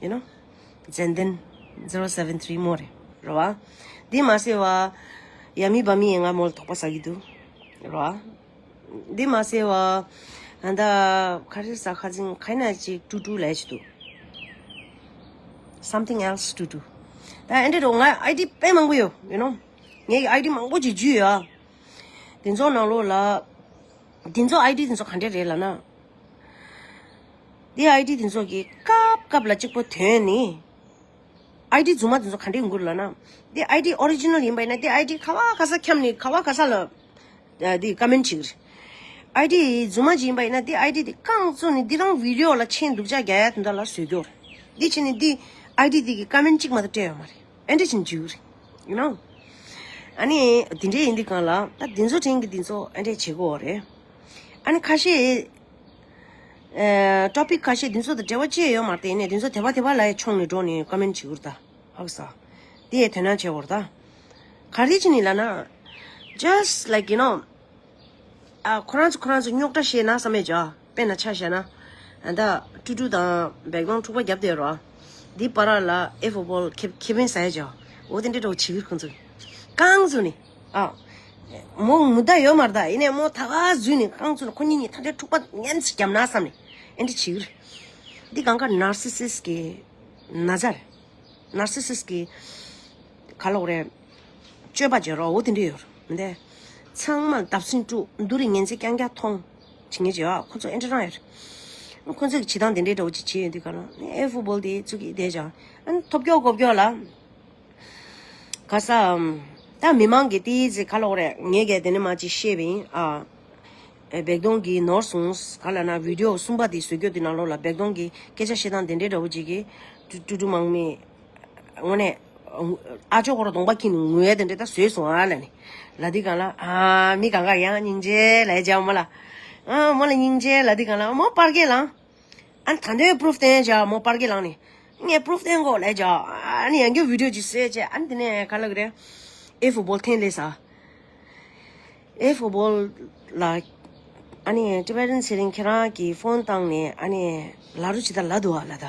You know? ཛན་དན་zero seven three མོ་རེད། རེད་བ། འདི་མ་ཟེར་བ། ཡ་མི་བ་མི་ཡིན་ང་མོ་ལ་དོགས་པ་ཟ་གི་འདུག་རེད་བ། འདི་མ་ཟེར་བ། ཨ་ད་ག་རེ་ཟ་ཁ་ཚིང་ཁ་ན་ཅིག་ཀྲུ་ཀྲུ་ལས་ཅི་འདུག Something else to do. ད་ཨེ་འདྲེ་རོ་ང་ཨའི་ཌི་དཔེ་མང་པོ་ཡོད། You know? ངའི་ཨའི་ཌི་མང་པོ་ཅིག་བརྒྱུད་ཡོད། དེ་ཚོ་ནང་ལོགས་ལ། དེ་ཚོ་ཨའི་ཌི་དེ་ཚོ་ག་འདྲས་རེད་ལབ་ན། དེ་ཨའི་ཌི་དེ་ཚོ་གི་སྐབས་སྐབས་ལ་གཅིག་པོ་ཐོན་ནི། ཨའི་ཌི་རྫུན་མ་དེ་ཚོ་ག་འདྲས་ཡོང་གི་རེད་ལབ་ན། དེ་ཨའི་ཌི་ཨོ་རི་ཇི་ནལ་ཡིན་པ་ཡིན་ན་དེ་ཨའི་ཌི་ག་བ་ག་ས་འཁྱམ་ནི་ག་བ་ག་ས་ལ། ཨ་དེ་ཀ་མེན་ཊི་བྱེད་ཀྱི་རེད། ཨའི་ཌི་རྫུན་མ་ཅིག་ཡིན་པ་ཡིན་ན་དེ་ཨའི་ཌི་དེ་རྐང་བཙུགས་ནས་དེ་རང་བི་ཌི་ཡོ་ལ་མཆན་སྡུག་ཅག་རྒྱག་ཡ་དེ་འདྲ་ལ་བཟོས་རྒྱུ་རེད། དེ་བྱས་ནས་དེ་ཨའི་ཌི་དེ་གི་ཀ་མེན་ཊི་གཅིག་མ་གཏོགས་སྤྲད་ཡོད་མ་རེད། ཨེ་འདྲས་བྱས་ནས་འཇུག་གི་རེད། You know? ཨ་ནི་དེ་འདྲས་ཡིན་དུས་གང་ལ་ད་དེ་ཚོ་དྲན་གི་དེ་ཚོ་ཨེ་འདྲས་བྱེད་དགོས་རེད། ཨ་ནི་ཁ་ཤས། ཨ་ཊོ་པིག་ཁ་ཤས་དེ་ཚོ་དང་འབྲེལ་བ་ཅི་ཡང་ཡོད་མ་རེད་དེ་ནས་དེ་ཚོ་དེ་བ་དེ་བ་ལ་ཡ་མཆོང་ནས་འགྲོ་ནས་ཀ་མེན་ཊི་བྱེད་དགོས་རེད་ད། ཧ་གོ་སོང་། དེ་ཡས་དོན་སྣང་བྱེད་དགོས་རེད་ད། ག་རེ་བྱས་ནས་ལབ་ན། Just like, you know, ཨ་ཁོ་རང་ཚོ་ཁོ་རང་ཚོ་རྙོག་དྲ་བཤད་ན་བསམ་མེད་ཅག་དཔེར་ན་ཆ་བཞག་ན། ཨ་ད་ཀྲུ་ཀྲུ་དང་བེག་ལོང་འཁྲུག་པ་བརྒྱབ་བསྡད་རོ། འདི་བར་ལ་ཨེ་ཧྥུ་བོལ་ཁེ་ཁེ་ཕན་ཟ་ཡ་ཅག་འོ་དེ་འདྲས་འདྲ་བོ་བྱེད་ཀྱི་རེད་ཁོ་ཚོ། རྐང་བཙུགས་ནས། ཨ། མོ་མུ་མཐའ་ཡོད་མ་རེད་ད། ཡིན་ནའི་མོ་ད་ག་འཛུལ་ནས་རྐང་བཙུགས་ནས་ཁོ་གཉིས་གཉིས་ཐག་འདྲ་འཁྲུག་པ་ཉན་ཚེ་བརྒྱབ་ན་བསམ་ནས་ཨེ་འདྲ་བྱེད་ཀྱི་རེད། འདི་གང་ག་ནར་སི་སིས་ཀྱི་ན་ཚ་རེད། ནར་སི་སིས་ཀྱི་ག་ལོག་རེད། སྤྱོད་པ་བརྗོད་རོགས་འོ་དེ་འདྲ་ཡོད་རེད་མི་འདས། ཚང་མ་བརྡབ་སེམས་དཀྲུག་འདུ་རེ་ཉན་ཚེ་རྐྱང་རྐྱང་མཐོང་། བྱེད་ངེས་བྱེད་ཨ་ཁོ་ཚོ་ཨེ་འདྲ་རང་ཡོད་རེད། ཁོ་ཚོ་གི་བྱེད་སྟངས་དེ་འདྲའི་འདྲ་བོ་ཅིག་བྱེད་ཡོད་འདི་ག་ལ་ཨེ་ཧྥུ་བོལ་དེ་ཚུགས་ཀྱི་བསྡད་ཅག་ཨ་ཐོབ་སྐྱོ་གོ་སྐྱོ་ལ། ག་ས། ད་མི་མང་གི་ཏི་ཙི་ག་ལོག་རེད་ངས་གས་དེ་ནས་མ་ཅིག་བཤད་པ་ཡིན་ཨ། བེག་དོང་གི་ནོར་སོང་ག་ལ་ན་བི་ཌི་ཡོ་གསུམ་པ་དེ་བཟོ་རྒྱུ་དེ་ནང་ལོགས་ལ་བེག་དོང་གི་སྐད་ཆ་བཤད་སྟངས་དེ་འདྲའི་འདྲ་བོ་ཅིག་གི་ཀྲུ་ཀྲུ་དམག་མི། དངོས་གནས། ཨ་ཅོ་ཁོ་ར་གདོང་པ་ཁྱེར་ནས་ངུ་ཡ་དེ་འདྲའི་ད་བཟོས་སོང་ཨ་ལ་ནི། ལ་དེ་གང་ལ་ཨ་མི་གང་ག་ཡང་སྙིང་རྗེ་ལ་ཡ་ཅག་མོ་ལ། ཨ་མོ་ལ་སྙིང་རྗེ་ལ་དེ་གང་ལ་མོ་པར་གས་ལང་། ཨ་ནི་ད་འདོད་པུ་རུཕ་སྟོན་བྱ་མོ་པར་གི་ལངས་ནས། ངས་པུ་རུཕ་སྟོན་དགོས་ལས་བྱ། ཨ་ནི་ཡང་བསྐྱར་བི་ཌི་ཡོ་ཅིག་བཟོས་བྱས་ཨ་ནི་དེ་ནས་ག་ལབ་གི་རེད། ཨེ་ཧྥུ་བོལ་འཐེན་ལས་ས། ཨེ་ཧྥུ་བོལ་ལ། ཨ་ནི་ཊི་བེ་ཊན་ཚེ་རིང་ཁྱེད་རང་གི་ཕོན་བཏང་ནས་ཨ་ནི་ལ་རུ་ཅི་ད་ལ་དུ་བ་ལ་ད། ལ་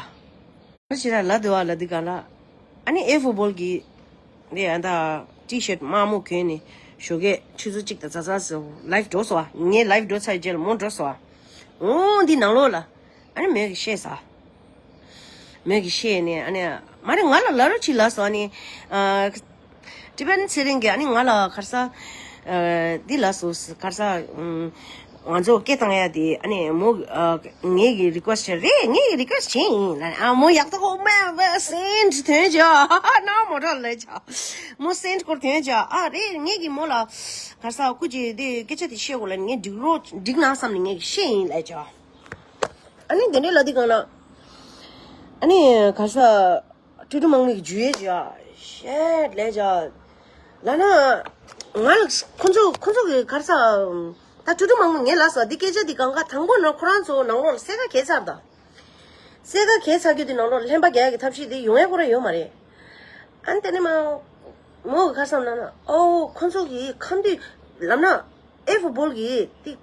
རུ་ཅི་ད་ལ་དུ་བ་ལ་དུ་ག་ལ། ཨ་ནི་ཨེ་ཧྥུ་བོལ་གི། ནས་ཨ་ད་ཊི་ཤར་ཊི་དམར་མོ་གྱོན་ནས་ཞོགས་ཀས་ཆུ་ཚོད་གཅིག་དང་ཙག་ཙག་ཙམ་ལའེབ་འགྲོ་སོང་བ། ངས་ལའེབ་འགྲོ་ཚར་རྗེས་ལ་མོ་འགྲོ་སོང་བ། འོ་འདི་ནང་ལོགས་ལ་ཨ་ནི་མོས་ཀྱིས་བཤད་ས། མོས་ཀྱིས་བཤད་ནས་ཨ་ནི་མ་རེད་ང་ལ་ལ་རུ་ཅིག་ལབ་སོང་ཨ་ནི། ཊི་བེ་ཊན་ཚེ་རིང་གིས་ཨ་ནི་ང་ལ་ག་རེ་ཟ། འདི་ལབ་སོང་ག་རེ་ཟ། ང་ཚོ་སྐད་བཏང་ཡ་དེ་ཨ་ནི་མོ་ངེད་ཀྱི་རི་ཀུ་ཨེ་སི་ཊི་རེད། ངེད་ཀྱི་རི་ཀུ་ཨེ་སི་ཊི་བྱས་ཡིན་ལབ་ནས་ཨ་མོ་ཡག་ཐོག་མ་སེན་ཊི་ཐོན་བྱ་ན་མོ་ཊ་ལས་བྱ། མོ་སེན་ཊི་སྐོར་ཐོན་བྱ་ཨ་རེད། ངེད་ཀྱི་མོ་ལ་ག་རེ་ཟ་སྐུ་མཁྱེན་དེ་སྐད་ཆ་དེ་བཤད་དགོས་ལབ་ངས་འགྲིག་རོགས་འགྲིག་ན་བསམ་ནས་ངེད་ཀྱིས་བཤད་ཡིན་ལབ་བྱ། ཨ་ནི་དེ་འདྲའི་ལབ་དུས་གང་ལ་ཨ་ནི་ག་རེ་ཟ། ཀྲུ་ཀྲུ་དམག་མི་གི་ཇུ་ཡེ་ཇུ་ཡ། ཤེད་ལས་ཇ། ལ་ན། ང་ལ་ཁོ་ཚོ་ཁོ་ཚོ་གི་ག་རེ་ཟ། ད་ཀྲུ་ཀྲུ་དམག་མི་ངས་ལ་ས་འདི་སྐད་ཆ་འདི་གང་ག་དང་པོ་ན་ཁོ་རང་ཚོ་ནང་ལོགས་ལ་སེ་ག་གས་ཚར་ད། སེ་ག་གས་ཚར་རྒྱུ་འདི་ནང་ལོགས་ལ་ལྷན་པ་རྒྱག་ཡ་གི་ཐབས་ཤེས་འདི་ཡོང་ཡ་ཁོ་རང་ཡོད་མ་རེད། ཨ་ནི་དེ་ནས་མ། མོ་གི་ག་རེ་བསམ་ན་ན་ཨོ་ཁོ་ཚོ་གི་ཁམས་འདི་ལབ་ན། ཨེ་ཧྥུ་བོལ་གྱིས་ཏི།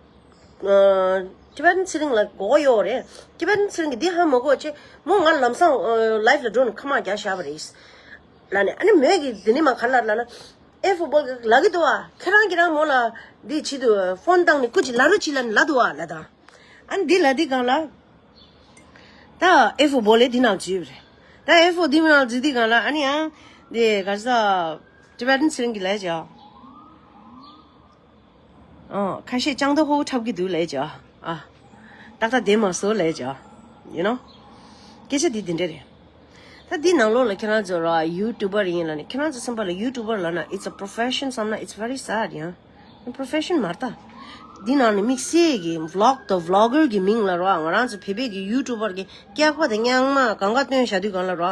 ཊི་བེ་ཊན་ཚེ་རིང་ལ་མགོ་སྐོར་ཡོད་རེད། ཊི་བེ་ཊན་ཚེ་རིང་གིས་འདི་ཧ་མ་གོ་བྱས་མོ་ང་ལམ་སང་ལའེབ་ལ་འགྲོ་ནས་ཁ་མ་རྒྱག་བཞག་པ་རེད། ལ་ནས་ཨ་ནི་མོས་ཀྱིས་འདི་ནི་མ་ག་ལ་ལ་ན། ཨེ་ཧྥུ་བོལ་གྱིས་ལབ་ཀྱི་འདུག་ཨ་ཁྱེད་རང་ཁྱེད་རང་མོ་ལ་འདི་བྱེད་དུ་ཕོན་བཏང་ནས་སྐུ་མཁྱེན་ལ་རུ་ཅིག་ལ་ནི་ལབ་འདུག་ཨ་ལ་དང་། ཨ་ནི་འདི་ལ་འདི་གང་ལ། ད་ཨེ་ཧྥུ་བོལ་ལས་འདི་ནང་འཛུལ་བ་རེད། ད་ཨེ་ཧྥུ་འདི་ནང་འཛུལ་འདི་གང་ལ་ཨ་ནི་ཨ། འདི་ག་ས། ཊི་བེ་ཊན་ཚེ་རིང་གིས་ལབ་བྱས། ཨོ། ཁ་ཤས་ལྕང་རྡོ་ཧོ་འཁྲབ་ཀྱི་འདུག་ལབ་བྱས། ཨ། ཏག་ཏག་བསྡད་མ་སོང་ལབ་བྱས། You know? སྐད་ཆ་འདི་འདི་འདྲ་རེད། ད་འདི་ནང་ལོགས་ལ་ཁྱེད་རང་ཚོ་ར་ཡུ་ཊུ་བར་ཡིན་ལབ་ནས་ཁྱེད་རང་ཚོ་སེམས་པ་ལ་ཡུ་ཊུ་བར་ལབ་ན་it's a profession བསམ་ན་it's very sad, yeah. Profession མ་རེད་ད། འདི་ནང་ནས་དམིགས་བསལ་གྱི་vlog དང་vlogger གྱི་མིང་ལ་རོ། ང་རང་ཚོ་བོད་པའི་གི་YouTuber གི་སྐྱག་པ་དང་རྙིང་མ་གང་ག་སྟོན་བཞག་དུས་གང་ལ་རོ།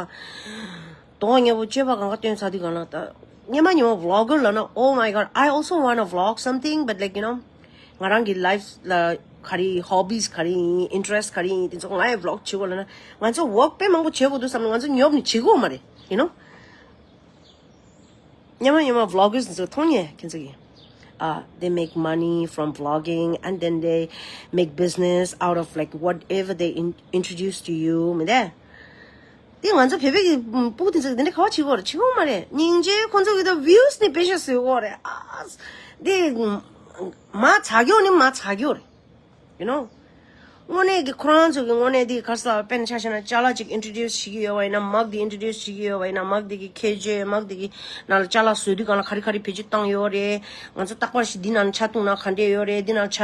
དོ་ཉེ་པོ་སྤྱོད་པ་གང་ག་སྟོན་ཚར་དུས་གང་ལ་ད། སྙན་མ་སྙན་མ་vlogger ལབ་ན། Oh my god, I also wanna vlog something, but, like, you know, ང་རང་གི་life ལ་ག་རེ་hobbies ག་རེ་ཡིན། interest ག་རེ་ཡིན། དེ་ཚོ་ང་ཡི་vlog བྱེད་དགོས་ལབ་ན། ང་ཚོ་work དཔེ་མང་པོ་བྱེད་དགོས་འདུག་བསམ་ན། ང་ཚོ་ཉོབ་ནས་བྱེད་དགོས་མ་རེད། You know? སྙན་མ་སྙན་མ་vloggers ཚོ་མཐོང་ངེས་ཁྱེད་ཚོ་གིས། Uh, they make money from vlogging, and then they make business out of, like, whatever they in- introduce to you. མི་འདུག་དེ་ང་ཚོ་བོད་པའི་གི་ཕྲུ་གུ་དེ་ཚོ་གིས་དེ་འདྲ་ག་པར་བྱེད་ཀྱི་ཡོད་རེད། བྱེད་ཀྱི་ཡོད་མ་རེད། སྙིང་རྗེ། ཁོང་ཚོ་གིས་ད་views ནི་དཔེ་ཤ་བཟོ་གི་ཡོད་རེད། ཨ། དེ་མ་ཚ་གྱོ་ནི་མ་ཚ་གྱོ་རེད། You know? དངོས་གནས་ཀྱི་ཁོ་རང་ཚོ་གི་དངོས་གནས་དེ་ག་རེ་ཟེར། དཔེར་ན་ཆ་བཞག་ན་ཅ་ལག་ཅིག་introduce བྱེད་ཀྱི་ཡོད་པ་ཡིན་ན། mug དེ་introduce བྱེད་ཀྱི་ཡོད་པ་ཡིན་ན། mug དེ་གི་ཁྱད་ཆོས། mug དེ་གི་ནང་ལ་ཅ་ལག་བཟོ་དུས་སྒང་ལ་ག་རེ་ག་རེ་བེད་སྤྱོད་བཏང་ཡོད་རེད། ང་ཚོ་རྟག་པར་ཞིག་འདི་ནང་ལ་ཇ་བཏུང་ན་ག་འདྲས་ཡོད་རེད། འདི་ནང་ལ་ཇ་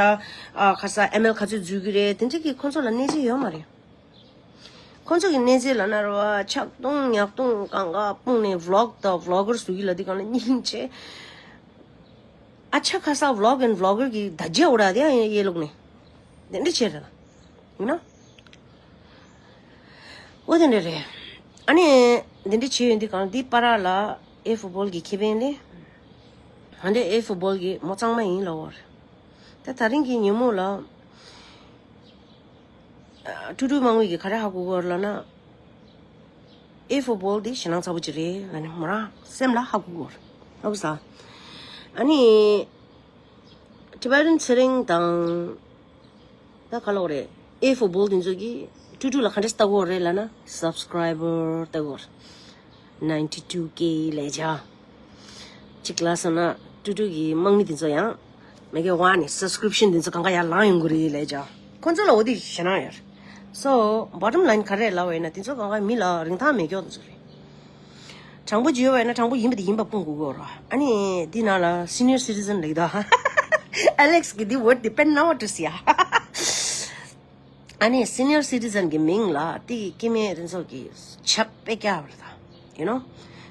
ཨ་ག་རེ་ཟེར་ml ག་ཚོད་འཛུལ་གྱི་རེད། དེ་འདྲ་གི་ཁོང་ཚོ་ལ་གནས་ཚུལ་ཡོད་མ་རེད། ཁོང་ཚོ་གི་གནས་ཚུལ་ལབ་ན་རེད་བ། ཇ་བཏུང་ཉ་བཏུང་གང་ག་སྤུངས་ནས་vlog དང་vlogger བཟོ་གི་ལབ་དུས་སྒང་ལ་སྙིང་རྗེ། ཨ་ཅག་ཁ་སང་vlog and vlogger གི་ད་རྗེ་འོ་ར་དེ་ཡང་ཡེ་ལུག་ནས། དེ་འདྲ་བྱས་ར། ཡིན་ན། འོ་དེ་འདྲ་རེད། ཨ་ནི། དེ་འདྲ་བྱས་ཡོད་དུས་སྒང་འདི་པ་ར་ལ་ཨེ་ཕུ་བོལ་གི་ཁེ་ཕན་ལས། ཧ་འདྲེ་ཨེ་ཕུ་བོལ་གི་མོ་གཙང་མ་ཡིན་ལ་འོར། ད་ད་རིང་གི་ཉིན་མོ་ལ། ཀྲུ་ཀྲུ་དམག་མི་གིས་ག་རེ་ཧ་གོ་གོ་ལབ་ན། ཨེ་ཕུ་བོལ་འདི་ཞེད་སྣང་ཚ་པོ་ཅིག་རེད་ལབ་ནས་མོ་རང་སེམས་ལ་ཧ་གོ་གོ་རེད། ཧ་གོ་ས། ཨ་ནི། Tibetan ཚེ་རིང་དང་། ད་ག་ལབ་དགོས་རེད། ཨེ་ཕུ་བོལ་འདི་ཚོ་གིས་ཀྲུ་ཀྲུ་ལ་ག་འདྲས་ལྟ་གོ་རེད་ལབ་ན། subscriber ལྟ་གོ་རེད། ninety two K ལས་བྱ། གཅིག་ལ་སོང་ན་ཀྲུ་ཀྲུ་གི་དམག་མི་དེ་ཚོ་ཡང་མ་གི་ཝ་ནི་subscription དེ་ཚོ་གང་ག་ཡར་ལངས་ཡོང་གི་རེད་ལས་བྱ། ཁོ་ཚོ་ལ་འོ་དེ་ཞེད་སྣང་ཡོད་རེད། So bottom line ག་རེ་ལབ་པ་ཡིན་ན། དེ་ཚོ་གང་ག་མི་ལ་རིན་ཐང་མེད་ཀྱོག་དེ་ཚོ་རེད། དྲང་པོ་བརྗོད་པ་ཡིན་ན་དྲང་པོ་ཡིན་པ་དེ་ཡིན་པ་སྤུངས་དགོས་ཀྱི་ཡོད་རེད། ཨ་ནི་འདི་ནང་ལ་senior citizen ལབ་ཀྱི་འདུག Alex གི་འདི་word དེ་དཔེར་ན་བ་འདྲ་སི་ཡ། ཨ་ནི་senior citizen གི་མིང་ལ་དེ་གི་སྐྱེ་དམན་རེ་ཚོ་གིས་ཆབ་དཔེ་རྒྱག་པ་རེད་ད། You know?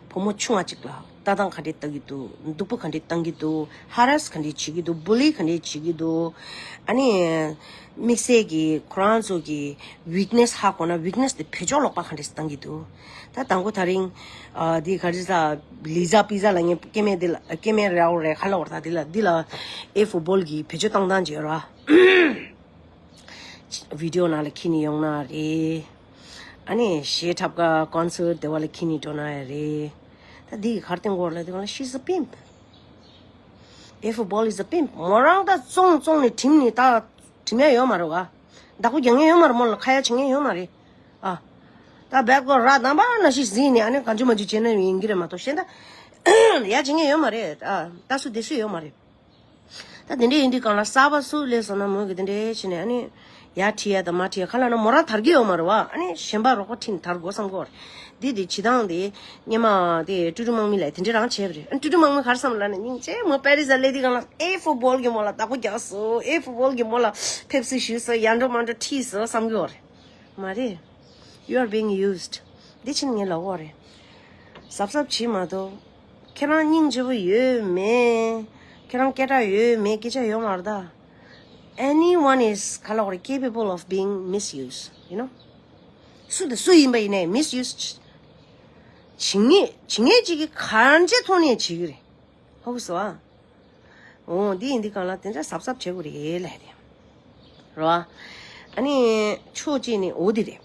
བུ་མོ་ཆུང་བ་ཅིག་ལ་ལྟ་སྟངས་ག་འདྲས་ལྟ་གི་འདུག་སྡུག་པོ་ག་འདྲས་བཏང་གི་འདུག harass ག་འདྲས་བྱེད་ཀྱི་འདུག bully ག་འདྲས་བྱེད་ཀྱི་འདུག་ཨ་ནི་དམིགས་བསལ་གྱི་ཁོ་རང་ཚོ་གི་weakness ཧ་གོ་ན་weakness དེ་བེད་སྤྱོད་ལོག་པ་ག་འདྲས་བཏང་གི་འདུག་ད་དང་པོ་ད་རིང་ཨ་འདི་ག་རེ་ཟ། ལི་ཛ་པི་ཛ་ལབ་མཁན་སྐྱེ་དམན་འདི་ལ། སྐྱེ་དམན་རེ་བ་རེད། ག་ལབ་དགོས་རེད་ད། འདི་ལ་འདི་ལ་ཨེ་ཕུ་བོལ་གི་བེད་སྤྱོད་བཏང་སྟངས་བྱས་ར། video ནང་ལ་འཁྱེར་ནས་ཡོང་ན་རེད། ཨ་ནི་གཞས་འཁྲབ་ཀ་concert དེ་བ་ལ་འཁྱེར་ནས་འགྲོ་ན་རེད། ད་འདི་གི་ག་རེ་བསྟན་དགོས་རེད་ལབ་དུས་སྒང་ལ། she's a pimp. ཨེ་ཕུ་བོལ is a pimp. མོ་རང་ད་བཙོང་བཙོང་ནས་གྲིམ་ནས་ད་གྲིམ་ཡ་ཡོད་མ་རེད་བ། བདག་པོ་རྒྱག་མཁན་ཡོད་མ་རེད། མོ་ལ་ཁ་ཡ་བྱེད་མཁན་ཡོད་མ་རེད། ཨ། ད་བེད་ཀོ་ར་དང་པ་ན་ཤི་ཟིན་ནས་ཨ་ནི་གང་བྱུང་མ་བྱུང་བྱས་ན་ཡིན་གྱི་རེད་མ་གཏོགས། གཞན་ད་ཡ་བྱེད་མཁན་ཡོད་མ་རེད། ཨ། ད་སུ་དེ་སུ་ཡོད་མ་རེད། ད་དེ་འདྲས་ཡིན་དུས་སྒང་ལ་གསར་པ་སུ་སླེབས་སོང་ན་མོ་གིས་དེ་འདྲས་བྱས་ནས་ཨ་ནི་ཡར་ཁྲིད་ཡ་དང་མར་ཁྲིད་ཡ། ག་ལབ་ན་མོ་རང་དར་གྱི་ཡོད་མ་རེད་བ། ཨ་ནི་གཞན་པ་རོགས་པ་ཁྲིད་ནས་དར་དགོས་བསམ་གྱི་ཡོད་རེད། འདི་དེ་བྱེད་སྟངས་དེ་སྔོན་མ་དེ་ཀྲུ་ཀྲུ་དམག་མི་ལ་དེ་འདྲས་རང་བྱས་པ་རེད། ཨ་ནི་ཀྲུ་ཀྲུ་དམག་མི་ག་རེ་བསམ་ལབ་ན། སྙིང་རྗེ། མོ་པེ་རི་སི་ལ་སླེབས་དུས་སྒང་ལ་ཨེ་ཕུ་བོལ་གྱིས་མོ་ལ་བདག་པོ་རྒྱག་སོང་། ཨེ་ཕུ་བོལ་གྱིས་མོ་ལ་ཕེབས་བསུ་ཞུས་སོང་། ཡར་འགྲོ་མར་འགྲོ་ཁྲིད་སོང་བསམ་གྱི་ཡོད་རེད། མ་རེད། You are being used. འདི་ཕྱིན་ངས་ལབ་ཡོད་རེད། གཟབ་གཟབ་བྱེད་མ་གཏོགས། ཁྱེད་རང་སྙིང་རྗེ་པོ་ཡོད་མེད། ཁྱེད་རང་སྐད་གྲགས་ཡོད་མེད་སྐད་ཆ་ཡོད་མ་རེད་ད། Anyone is ག་ལབ་དགོས་རེད། capable of being misused, you know. སུ་དང་སུ་ཡིན་པ་ཡིན་ནའི་misuse བྱེད་ངེས་བྱེད་ངེས་ཅིག་གིས་གང་ཅིའི་ཐོག་ནས་བྱེད་ཀྱི་རེད། ཧ་གོ་སོང་ཨ། འོ་འདི་ཡིན་དུས་སྒང་ལ་དེ་འདྲ་གཟབ་གཟབ་བྱེད་དགོས་རེད་ལབ་དེ། རེད་བ། ཨ་ནི་ཕྱོགས་གཅིག་ནས་འོ་འདི་རེད།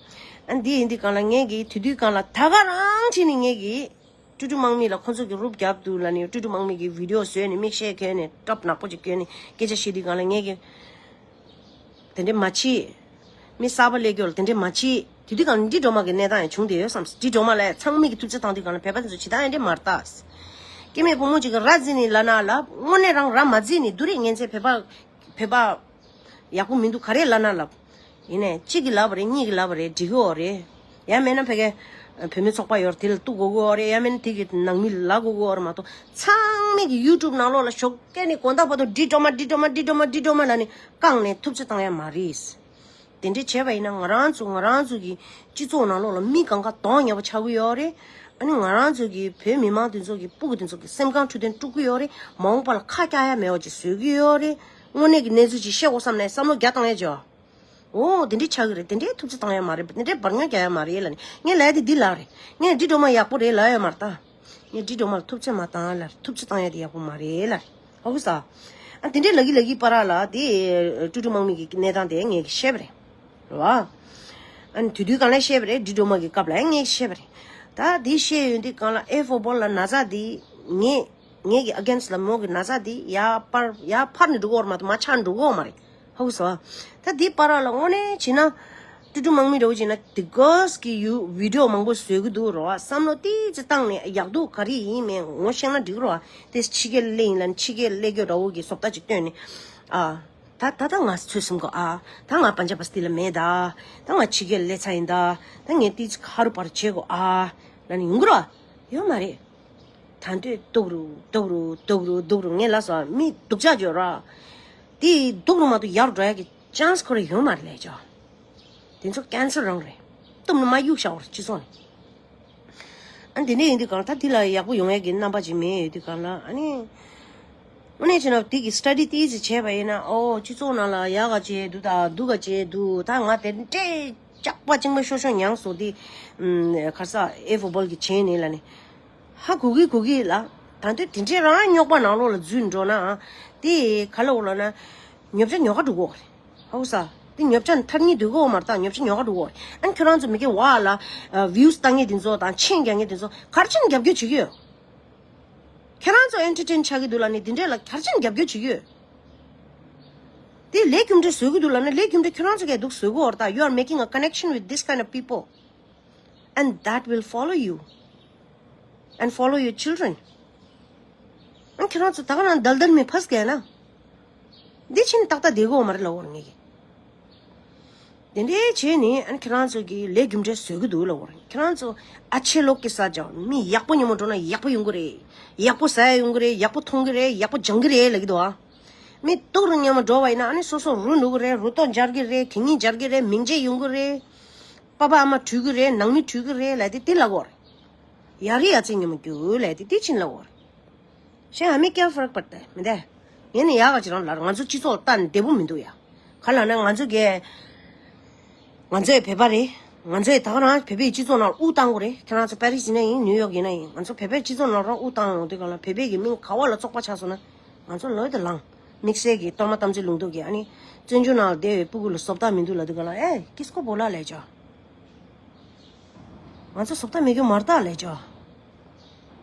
ཨ་འདི་ཡིན་དུས་སྒང་ལ་ངས་ཀྱིས་དེ་དུས་སྒང་ལ་ད་ག་རང་བྱས་ནས་ངས་ཀྱིས་ཀྲུ་ཀྲུ་དམག་མི་ལ་ཁོ་ཚོ་གིས་རུབ་བརྒྱབ་འདུག་ལབ་ནས། ཀྲུ་ཀྲུ་དམག་མི་གིས་video བཟོས་ནས་མིག་ཤེལ་གྱོན་ནས་སྐྲ་ནག་པོ་ཅིག་གྱོན་ནས་སྐད་ཆ་བཤད་དུས་སྒང་ལ་ངས་ཀྱིས། དེ་འདྲས་མ་བྱེད། མི་གསར་པ་སླེབས་ཀྱི་ཡོད་ལ་དེ་འདྲས་མ་བྱེད། དེ་དུས་སྒང་འདི་སྒྲོལ་མ་གི་གནས་སྟངས་ཡང་བྱུང་བསྡད་ཡོད་བསམ། འདི་སྒྲོལ་མ་ལ་ཚང་མས་ཀྱི་ཐུགས་རྗེ་བཏང་དུས་སྒང་ལ་བོད་པ་དེ་ཚོ་བྱེད་སྟངས་ཡང་འདྲས་མ་རེད་ད། སྐྱེ་དམན་བུ་མོ་ཅིག་གིས་ར་བརྩིས་ནས་ལབ་ན་ལབ། དངོས་གནས་རང་ར་མ་བརྩིས་ནས་བསྡུ་རིག་ངན་ཚད་བོད་པ་བོད་པ་ཡག་པོ་མི་འདུག་ག་རེ་ལབ་ན་ལབ། ཡིན་ནའི་གཅིག་གིས་ལབ་པ་རེད། གཉིས་ཀྱིས་ལབ་པ་རེད། འགྲིག་གི་ཡོད་རེད། ཡང་མིན་ན་ཕ་གིའི་བུད་མེད་ཚོགས་པ་ཡོད་རེད། དེ་ལ་གཏུག་དགོས་ཀྱི་ཡོད་རེད། ཡང་མིན་ན་དེ་གི་ནང་མི་ལ་ལབ་དགོས་ཀྱི་ཡོད་རེད་མ་གཏོགས། ཚང་མས་ཀྱི་YouTube ནང་ལོགས་ལ་ཞོགས་ཀས་ནས་དགོང་དག་བར་དུ་འདི་སྒྲོལ་མ་འདི་སྒྲོལ་མ་འདི་སྒྲོལ་མ་འདི་སྒྲོལ་མ་ལབ་ནས་བཀང་ནས་ཐུབ་ཚོད་བཏང་ཡ་མ་རེད། དེ་འདྲས་བྱས་པ་ཡིན་ན་ང་རང་ཚོ་ང་རང་ཚོ་གི་སྤྱི་ཚོགས་ནང་ལོགས་ལ་མི་གང་ག་གདོང་ཉེས་པོ་ཆགས་ཀྱི་ཡོད་རེད། ཨ་ནི་ང་རང་ཚོ་གི་བོད་མི་མང་དེ་ཚོ་གི་སྤུ་གུ་དེ་ཚོ་གི་སེམས་ཁམས་འཕྲོད་བསྟེན་དཀྲུག་གི་ཡོད་རེད། མ་འོངས་པ་ལ་ཁ་སྐྱག་ཡ་མེད་པ་ཅིག་བཟོ་གི་ཡོད་རེད། དངོས་གནས་ཀྱི་གནས་ཚུལ་ཅིག་བཤད་དགོས་བསམ་ནས་བསམ་བློ་རྒྱག་བཏང་ཡས་ཅོ། འོ་དེ་འདྲའི་ཆགས་ཀྱི་རེད། དེ་འདྲའི་ཐུབ་ཚོད་བཏང་ཡས་མ་རེད། དེ་འདྲའི་འབར་ཉོ་རྒྱག་ཡས་མ་རེད་ལབ་ནས། ངས་ལབ་ཡས་དེ་འདི་ལབ་རེད། ངས་འདི་སྒྲོལ་མ་ཡག་པོ་རེད་ལབ་ཡས་མ་རེད་ད། ངས་འདི་སྒྲོལ་མ་ལ་ཐུབ་ཚོད་མ་བཏང་ལབ་རེད། ཐུབ་ཚོད་བཏང་ཡས་དེ་ཡག་པོ་མ་རེད་ལབ་རེད། ཧ་གོ་སོང་། ཨ་དེ་འདྲའི་ལབ་ཀྱི་ལབ་ཀྱི་བར་ལ་དེ་ཀྲུ་ཀྲུ་དམག་མི་གི་གནས་སྟངས་དེ་ངས་བཤད་པ་རེད། རེད་བ། ཨ་ནི་དུས་དུས་སྒང་ལ་བཤད་པ་རེད། འདི་སྒྲོལ་མ་གི་སྐབས་ལ་ངས་བཤད་པ་རེད། ད་འདི་བཤད་ཡོང་དུས་སྒང་ལ་ཨེ་ཧྥོ་བོལ་ལ་ན་ཚ་འདི་ངས། ངེད་ཀྱི་against ལ་མོ་གི་ན་ཚ་འདི་ཡར་འཕར་ཡར་འཕར་ནས་འགྲོ་གི་ཡོད་མ་གཏོགས་མ་ཆགས་འགྲོ་གི་ཡོད་མ་རེད། ཧ་གོ་སོང་། ད་འདི་བར་ལ་དངོས་གནས་བྱས་ན་ཀྲུ་ཀྲུ་དམག་མི་འདྲ་བོ་བྱས་ན་དེ་གོས་ཀྱི་ཡུ་བི་ཌི་ཡོ་མང་པོ་བཟོ་གི་འདུག་རོ། བསམ་བློ་ཏིག་ཙི་བཏང་ནས་ཡག་སྡུག་ག་རེ་ཡིན་མིན་ངོ་ཤེས་ན་འགྲིག་རོ། དེ་ཕྱི་རྒྱལ་སླེབས་ཡིན་ལ་ཕྱི་རྒྱལ་སླེབས་རྒྱུ་འདྲ་བོ་གི་བཟོ་ལྟ་ཅིག་བཏོན་ནས། ཨ་ད་ད་ད་ང་ཚོད་སེམས་གོ་ཨ་ད་ང་པན་ཇབ་བ་སི་ཏི་ལ་མེད་ད། ད་ང་ཕྱི་རྒྱལ་སླེབས་ཚར་ཡིན་ད། ད་ངས་ཏིག་ཙི་ཧ་རུ་པར་བྱེད་གོ་ཨ་ལབ་ནས་ཡོང་གི་རོ། ཡོད་མ་རེད། ད་འདོད་སྡུག་རུ་སྡུག་རུ་སྡུག་རུ་སྡུག་རུ་ངས་ལབ་སོང་། མི་སྡུག་ཅག་ཡོད་ར། དེ་སྡུག་རུ་མ་གཏོགས་ཡག་རུ་འགྲོ་ཡག་གི་ཅན་སི་ཁོ་རང་ཡོད་མ་རེད་ལབ་ཅོ། དེ་ཚོ་ཀན་སར་རང་རེད། གཏུམ་ནས་མར་གཡུག་བཞག་པ་རེད་སྤྱི་ཚོགས་ནས། ཨ་འདི་འདྲ་ཡིན་དུས་གང་ལ་ད་འདི་ལ་ཡག་པོ་ཡོང་ཡག་གི་རྣམ་པ་ཅིག་མེད་ཡོད་དུས་གང་ལ། ཨ་ནི་དངོས་གནས་བྱས་ན་འདི་གི་སི་ཊ་ཌི་ཏིག་ཙམ་བྱས་པ་ཡིན་ན། ཨོ་སྤྱི་ཚོགས་ནང་ལ་ཡག་ག་བྱས་འདུག་ད་སྡུག་ག་བྱས་འདུག་ད་ང་དེ་འདྲའི་སྐྱག་པ་གཅིག་མ་ཤོར་ཤོར་མྱངས་སོང་དེ། ཨམ་ག་རེ་ཟ་ཨེ་ཧྥོ་བོལ་གྱི་བྱས་ནས་ལབ་ནས། ཧ་གོ་གི་གོ་གི་ལ། ད་འདོད་དེ་འདྲའི་རང་རྙོག་པ་ནང་ལོགས་ལ་འཛུལ་འགྲོ་ན། དེ་ག་ལ་འོ་ལ་ན། ཉོ་ཆ་ཉོ་ག་འགྲོ་གོ་རེད། ཧ་གོ་སོང་། དེ་ཉོ་ཆ་ཐར་ཉིད་འདུག་གོ་མ་རེད་ད། ཉོ་ཆ་ཉོ་ག་འགྲོ་གོ་རེད། ཨ་ཁྱོད་རང་ཚོ་མི་གི་བ་ལ་ཝིའུ་སི་བཏང་མཁན་དེ་ཚོ་དང་མཆན་རྒྱག་མཁན་དེ་ཚོ་ག་རེ་བྱས་ནས་རྒྱབ་སྐྱོར་བྱེད་ཀྱི་ཡོད། ཁྱོད་རང་ཚོ་ཨེན་ཊར་ཊེན་ཆགས་ཀྱི་འདུག་ལབ་ནས་དེ་འདྲས་ལ་ག་རེ་བྱས་ནས་རྒྱབ་སྐྱོར་བྱེད་ཀྱི་ཡོད། དེ་ལས་རྒྱུ་འབྲས་བཟོ་གི་འདུག་ལབ་ན་ལས་རྒྱུ་འབྲས་ཁྱོད་རང་ཚོ་གས་འདུག་བཟོ་གི་ཡོད་རེད་ད། You are making a connection with this kind of people and that will follow you and follow your children. ཨ་ཁྱོད་རང་ཚོ་ད་ག་རང་དལ་དལ་མེ་ཕ་སི་གས་ན། འདི་ཕྱིན་ཏག་ཏག་བསྡད་གོ་མ་རེད་ལབ་འོར་ངེས་ཀྱི། དེ་འདྲའི་བྱས་ནས་ཨ་ཁྱོད་རང་ཚོ་གི་ལས་རྒྱུ་འབྲས་བཟོ་གི་འདུག་ལབ་འོར། ཁྱོད་རང་ཚོ་ཨ་ཆེ་ལོག་གི་ས་ཅག་མི་ཡག་པོ་ཉེ་མོ་འགྲོ་ན་ཡག་པོ་ཡོང་གི་རེད། ཡག་པོ་ཟ་ཡ་ཡོང་གི་རེད། ཡག་པོ་མཐོང་གི་རེད། ཡག་པོ་སྦྱང་གི་རེད་ལབ་ཀྱི་འདུག་ཨ། མི་སྡུག་རུ་ཉེ་མོ་འགྲོ་བ་ཡིན་ན་ཨ་ནི་སོ་སོ་རུ་འགྲོ་གི་རེད། རུ་ཏོག་འབྱར་གི་རེད། གད་སྙིགས་འབྱར་གི་རེད། མིང་རྗེས་ཡོང་གི་རེད། པ་ཕ་ཨ་མ་བྲོས་གི་རེད། ནང་མི་བྲོས་གི་རེད་ལབ་དེ་དེ་ལབ་འོར། ཡ་རི་ཡ་ཚེ་ཉེ་མོ་རྒྱུ་ལབ་དེ་དེ་ཕྱིན་ལབ་འོར། ཤེས་ཨ་མི་ཀྱང་ཧྥ་རག་པར་ཏེ་མི་འདས། ངས་ནི་ཡག་ག་ཅི་རང་ལར་ང་ཚོ་སྤྱི་ཚོགས་ལ་ལྟ་ནས་བདེ་པོ་མི་འདུག་ཡ། ག་ལ་ན་ང་ཚོ་གས། ང་ཚོ་ཡི་བོད་པ་རེད། ང་ཚོ་ཡི་ད་ག་རང་བོད་པའི་སྤྱི་ཚོགས་ནང་དབུ་བཏང་དགོས་རེད། ཁྱེད་རང་ཚོ་པེ་རི་སི་ཡིན་ན་ཡིན། ནིའུ་ཡོག་ཡིན་ན་ཡིན། ང་ཚོ་བོད་པའི་སྤྱི་ཚོགས་ནང་རང་དབུ་བཏང་ཡོང་དུས་ག་ལ་བོད་པའི་གི་མིང་ག་བ་ལ་བཙོག་པ་ཆགས་སོང་ན། ང་ཚོ་ལོས་དེ་ལངས། དམིགས་བསལ་གྱི་གཏོར་མ་དམ་ཚིག་ལུང་རྟོགས་ཀྱི་ཨ་ནི། བཙན་བྱོལ་ནང་ལ་བསྡད་པའི་སྤུ་གུ་ལ་བཟོ་ལྟ་མི་འདུག་ལབ་དུས་ག་ལ་ཨེ་ཀིས་ཀོ་བོ་ལ་ལས་ཅོ། ང་ཚོ་བཟོ་ལྟ་མི་རྒྱུ་མར་ལྟ་ལས་ཅོ།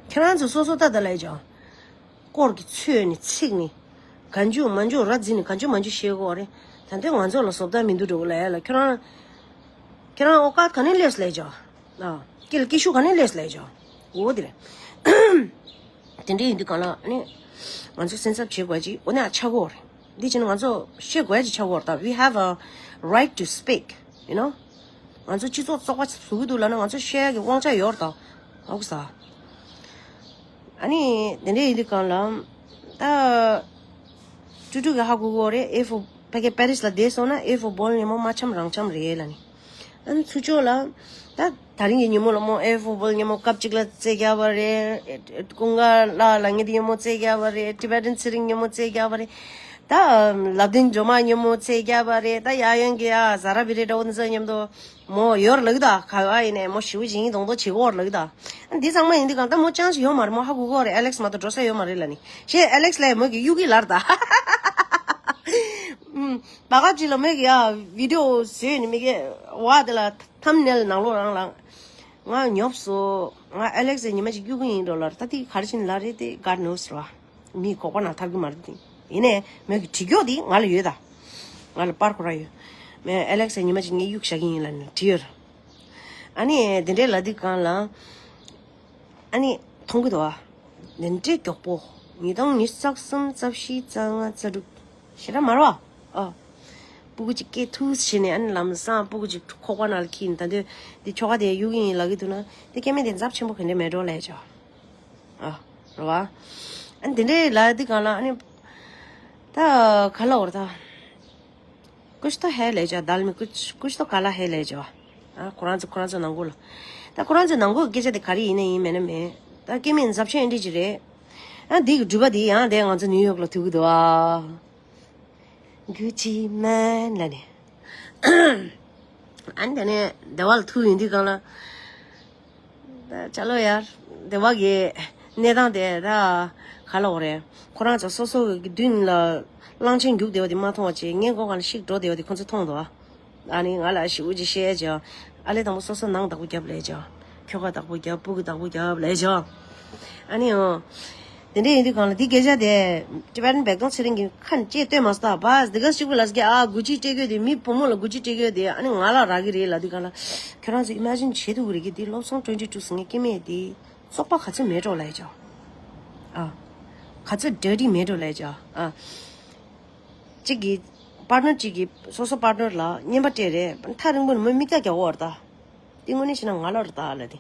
ཁྱེད་རང་ཚོ་སོ་སོ་ལྟ་ད་ལས་ཅོ། སྐོར་གྱི་ཚོས་ནི་ཚིག་ནི། ག་འཇུ་མ་འཇུ་ར་འཛིན་ནི་ག་འཇུ་མ་འཇུ་ཤེས་གོ་རེད། ད་ལྟའི་ང་ཚོ་ལ་བཟོ་ལྟ་མི་འདུག་འགྲོ་གི་ལས་ལ་ཁྱེད་རང་། ཁྱེད་རང་ཨོ་ཀ་ག་ནས་ལས་ལས་ཅོ། ཨ། སྐད་ལ་སྐད་ཤུགས་ག་ནས་ལས་ལས་ཅོ། འོ་དེ་རེད། དེ་འདྲ་ཡིན་དུས་གང་ལ་ནི། ང་ཚོ་སེམས་འཚབ་བྱེད་དགོས་ཀྱི་འོ་ནས་ཆགས་གོ་རེད། འདི་ཕྱིན་ང་ཚོ་བཤད་དགོས་ཀྱི་ཆགས་གོ་རེད་ད། We have a right to speak, you know. ང་ཚོ་སྤྱི་ཚོགས་བཙོག་པ་བཟོ་གི་འདུག་ལབ་ན་ང་ཚོ་བཤད་ཡག་གི་དབང་ཆ་ཡོད་རེད་ད། ཨོ་ཀི་ས། ཨ་ནི་དེ་འདྲ་ཡིན་དུས་གང་ལ། ད། ཀྲུ་ཀྲུ་གི་ཧ་གོ་གོ་རེད། ཨེ་ཧྥོ་ཕ་གི་པེ་རིས་ལ་བསྡད་སོང་ན་ཨེ་ཧྥོ་བོལ་ཉིན་མོ་མ་འཆམ་རང་འཆམ་རེད་ལབ་ནི། ཨ་ནི་ཚུར་ཕྱོགས་ལ། ད་ད་རིང་གི་ཉིན་མོ་ལ་མོ་ཨེ་ཧྥོ་བོལ་ཉིན་མོ་སྐབས་གཅིག་ལ་རྩེད་རྒྱག་པ་རེད། ཀུན་དགའ་ལགས་ལ་ངེད་དེ་ཉིན་མོ་རྩེད་རྒྱག་པ་རེད། ཊི་བེ་ཊན་ཚེ་རིང་ཉིན་མོ་རྩེད་རྒྱག་པ་རེད། ད་ལབ་ལྡིང་སྒྲོལ་མ་ཉིན་མོ་རྩེད་རྒྱག་པ་རེད། ད་ཡ་ཡོན་གི་ཨ་ཟ་ར་བི་རེ་འདྲ་བོ་འདི་ཚོ་མཉམ་དུ། མོ་ཡོར་ལག་ད་ག་བ་ཡིན་ནས་མོ་ཞིའུ་ཇིང་དོང་དོ་བྱེད་གོ་ལག་ད། འདི་ཚང་མ་ཡིན་འདི་གང་ད་མོ་ཅང་ཞིག་ཡོད་མ་རེད། མོ་ཧ་གོ་གོ་རེད། ཨ་ལེགས་མ་གཏོགས་འགྲོ་ས་ཡོད་མ་རེད་ལབ་ནི། ཞེས་ཨ་ལེགས་ལས་མོ་གི་གཡུག་གི་ལར་ད། ཨུམ། ད་ག་ཅི་ལ་མོ་གི་ཡ་བི་ཌི་ཡོ་བཟོས་ནི་མི་གི་བ་དེ་ལ་ཐམ་ནེལ་ནང་ལོགས་རང་ལ། ང་ཉོབ་སོ། ང་ཨ་ལེགས་ལས་ཉི་མ་ཅིག་གཡུག་གི་ཡིན་འགྲོ་ལར། ད་དེ་ག་རེ་བྱས་ནས་ལར་རེད་དེ་God knows ར། མིའི་ཁོག་པ་ནང་ཐར་གི་མ་རེད་དེ། ཡིན་ནའི་མོས་ཀྱི་བྲིས་རྒྱུ་དེ་ང་ལ་ཡོད་ད། ང་ལ་པར་ཁོ་ར་ཡོད། མོས་ཨ་ལེགས་ལ་ཉི་མ་གཅིག་ངས་གཡུག་བཞག་གི་ཡིན་ལབ་ནས་བྲིས་ཡོད། ཨ་ནི་དེ་འདྲའི་ལབ་དུས་གང་ལ། ཨ་ནི་མཐོང་གི་འདུག་ཨ། དེ་འདྲའི་མགྱོགས་པོ། ཉིས་སྟོང་ཉི་ཤུ་རྩ་གསུམ་རྩ་བཞི་རྩ་ལྔ་རྩ་དྲུག་ཞེ་དྲག་མ་རེད་བ། ཨ། སྤུ་གུ་གཅིག་སྐད་ཐུག་བྱས་ནས་ཨ་ནི་ལམ་སང་སྤུ་གུ་གཅིག་ཁོག་པ་ནང་ལ་འཁྱེར་ནས་ད་འདོད་འདི་ཁྱོ་ག་དེ་གཡུག་གི་ཡིན་ལབ་ཀྱི་འདུག་ན་དེ་སྐད་མེད་དེ་འཛབ་ཆེན་པོ་ག་འདྲ་མེད་འགྲོ་ལབ་ཡ་ཅོ། ཨ། རེད་བ། ཨ་ནི་དེ་འདྲའི་ལབ་དུས་གང་ལ་ཨ་ནི། ད་ག་ལ་འོར་ད། कुछ तो है ले जा दाल में कुछ कुछ तो काला है ले जा। ཨ་ཁོ་རང་ཚོ་ཁོ་རང་ཚོ་ནང་ཁུལ་ལ། ད་ཁོ་རང་ཚོ་ནང་ཁུལ་སྐད་ཆ་དེ་ག་རེ་ཡིན་ན་ཡིན་མེད་ན་མེད། ད་སྐད་མེད་འཛབ་ཆེན་འདི་ཅི་རེད། ཨ་འདི་གི་སྒྲུབ་པ་དེ་ཡང་དེ་ང་ཚོ་ནིའུ་ཡོག་ལ་ཐུག་གི་འདུག་ཨ། གུ་ཅི་མན་ལ་ནི། ཨ་ནི་དེ་ནས་སྡེ་བ་ལ་ཐུག་ཡོང་དུས་སྒང་ལ། ད་ཅ་ལག་ཡར་སྡེ་བ་གི་གནས་སྟངས་དེ་ད་ག་ལ་འོ་རེད། ཁོ་རང་ཚོ་སོ་སོ་གི་མདུན་ལ་གླང་ཆེན་རྒྱུག་བསྡད་པ་དེ་མ་མཐོང་བ་བྱས། སྔས་མགོ་སྒང་ལ་ཤིག་འགྲོ་བསྡད་པ་དེ་ཁོ་ཚོས་མཐོང་འདུག་ཨ་ནི་ང་ལ་ཞེ་པོ་ཅིག་བཤད་བྱས། ཨ་ལས་དང་པོ་སོ་སོ་ནང་བདག་པོ་རྒྱབ་ལས་བྱས། ཁྱོ་ག་བདག་པོ་རྒྱབ། སྤུ་གུ་བདག་པོ་རྒྱབ་ལས་བྱས། ཨ་ནི་འོ། དེ་འདྲ་ཡིན་དུས་སྒང་ལ་འདི་སྐད་ཆ་དེ་ཊི་བེ་ཊན་བེག་ཏོང་ཚེ་རིང་གིས་ཁ་ནས་ཅིག་བཏོན་མ་སོང་ད། བ་འདི་ག་ཞིག་པོ་ལ་སྐད་ཨ་དགུ་ཅིག་སྤྲད་གི་ཡོད་དེ། མི་བུ་མོ་ལ་དགུ་ཅིག་སྤྲད་གི་ཡོད་དེ། ཨ་ནི་ང་ལ་རག་གི་རེད་ལབ་དུས་སྒང་ལ། ཁྱོད་རང་ཚོ་ཨི་མེ་ཇིན་བྱེད་ཐུབ་ཀྱི་རེད་གི། འདི་ལོབ་སོང་ཊུ་ཝེན་ཊི་ཊུ་ཟེར་མཁན་སྐྱེ་དམན་དེ་བཙོག་པ་ག་ཚོད་མེད་འགྲོ་ལབ་ཡ་ཅོ། ཨ། ག་ཚོད་ཌར་ཊི་མེད་འགྲོ་ལབ་ཡ་ཅོ། ཨ། གཅིག་གིས་པར་ཊི་ནར་གཅིག་གིས་སོ་སོ་པར་ཊི་ནར་ལ་རྔན་པ་སྤྲད་རེད། ཐག་རིང་པོ་ནས་མོའི་མིག་རྟ་རྒྱག་འོར་ད། དེ་དངོས་གནས་བྱས་ན་ང་ལ་རེད་ད་ལབ་དེ།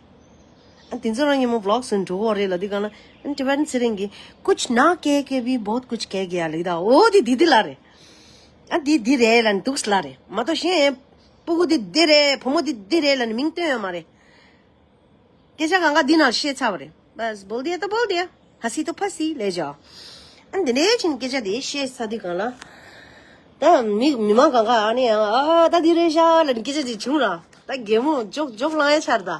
ཨ་དེ་ཚོ་རང་ཉིན་མོ་ཝི་ལོག་བཟོས་འགྲོ་གི་རེད་ལབ་དུས་སྒང་ལ། ཨ་ཊི་བེ་ཊན་ཚེ་རིང་གིས་ཀུཆ་ན་ཀེ་ཀེ་བྷི་བྷོད་ཀུཆ་ཀེ་ཀེ་ཡ་ལབ་ད། འོ་དེ་དེ་དེ་ལ་རེད། ཨ་དེ་དེ་རེད་ལབ་ནས་འདུག་སེ་ལབ་རེད་མ་གཏོགས། གཞན་སྤུ་གུ་དེ་དེ་རེད། བུ་མོ་དེ་དེ་རེད་ལབ་ནས་མིང་བཏོན་ཡོད་མ་རེད། སྐད་ཆ་གང་ག་འདི་ནང་བཤད་ཚར་བ་རེད། بس بول دیا تو بول دیا، ཧ་སི་ཏོ་ཕ་སི་ལས་བྱ། ཨ་འདི་འདྲའི་ཕྱིན་སྐད་ཆ་དེ་བཤད་ཚར་དུས་སྒང་ལ། ད་མི་མི་མང་གང་ག་ཨ་ནི་ཡང་ཨ་ད་འདི་རེད་ཤག་ལབ་ནས་སྐད་ཆ་དེ་བྱུང་ར། ད་གད་མོ་འཇོག་འཇོག་ལངས་ཡ་ཆར་ད།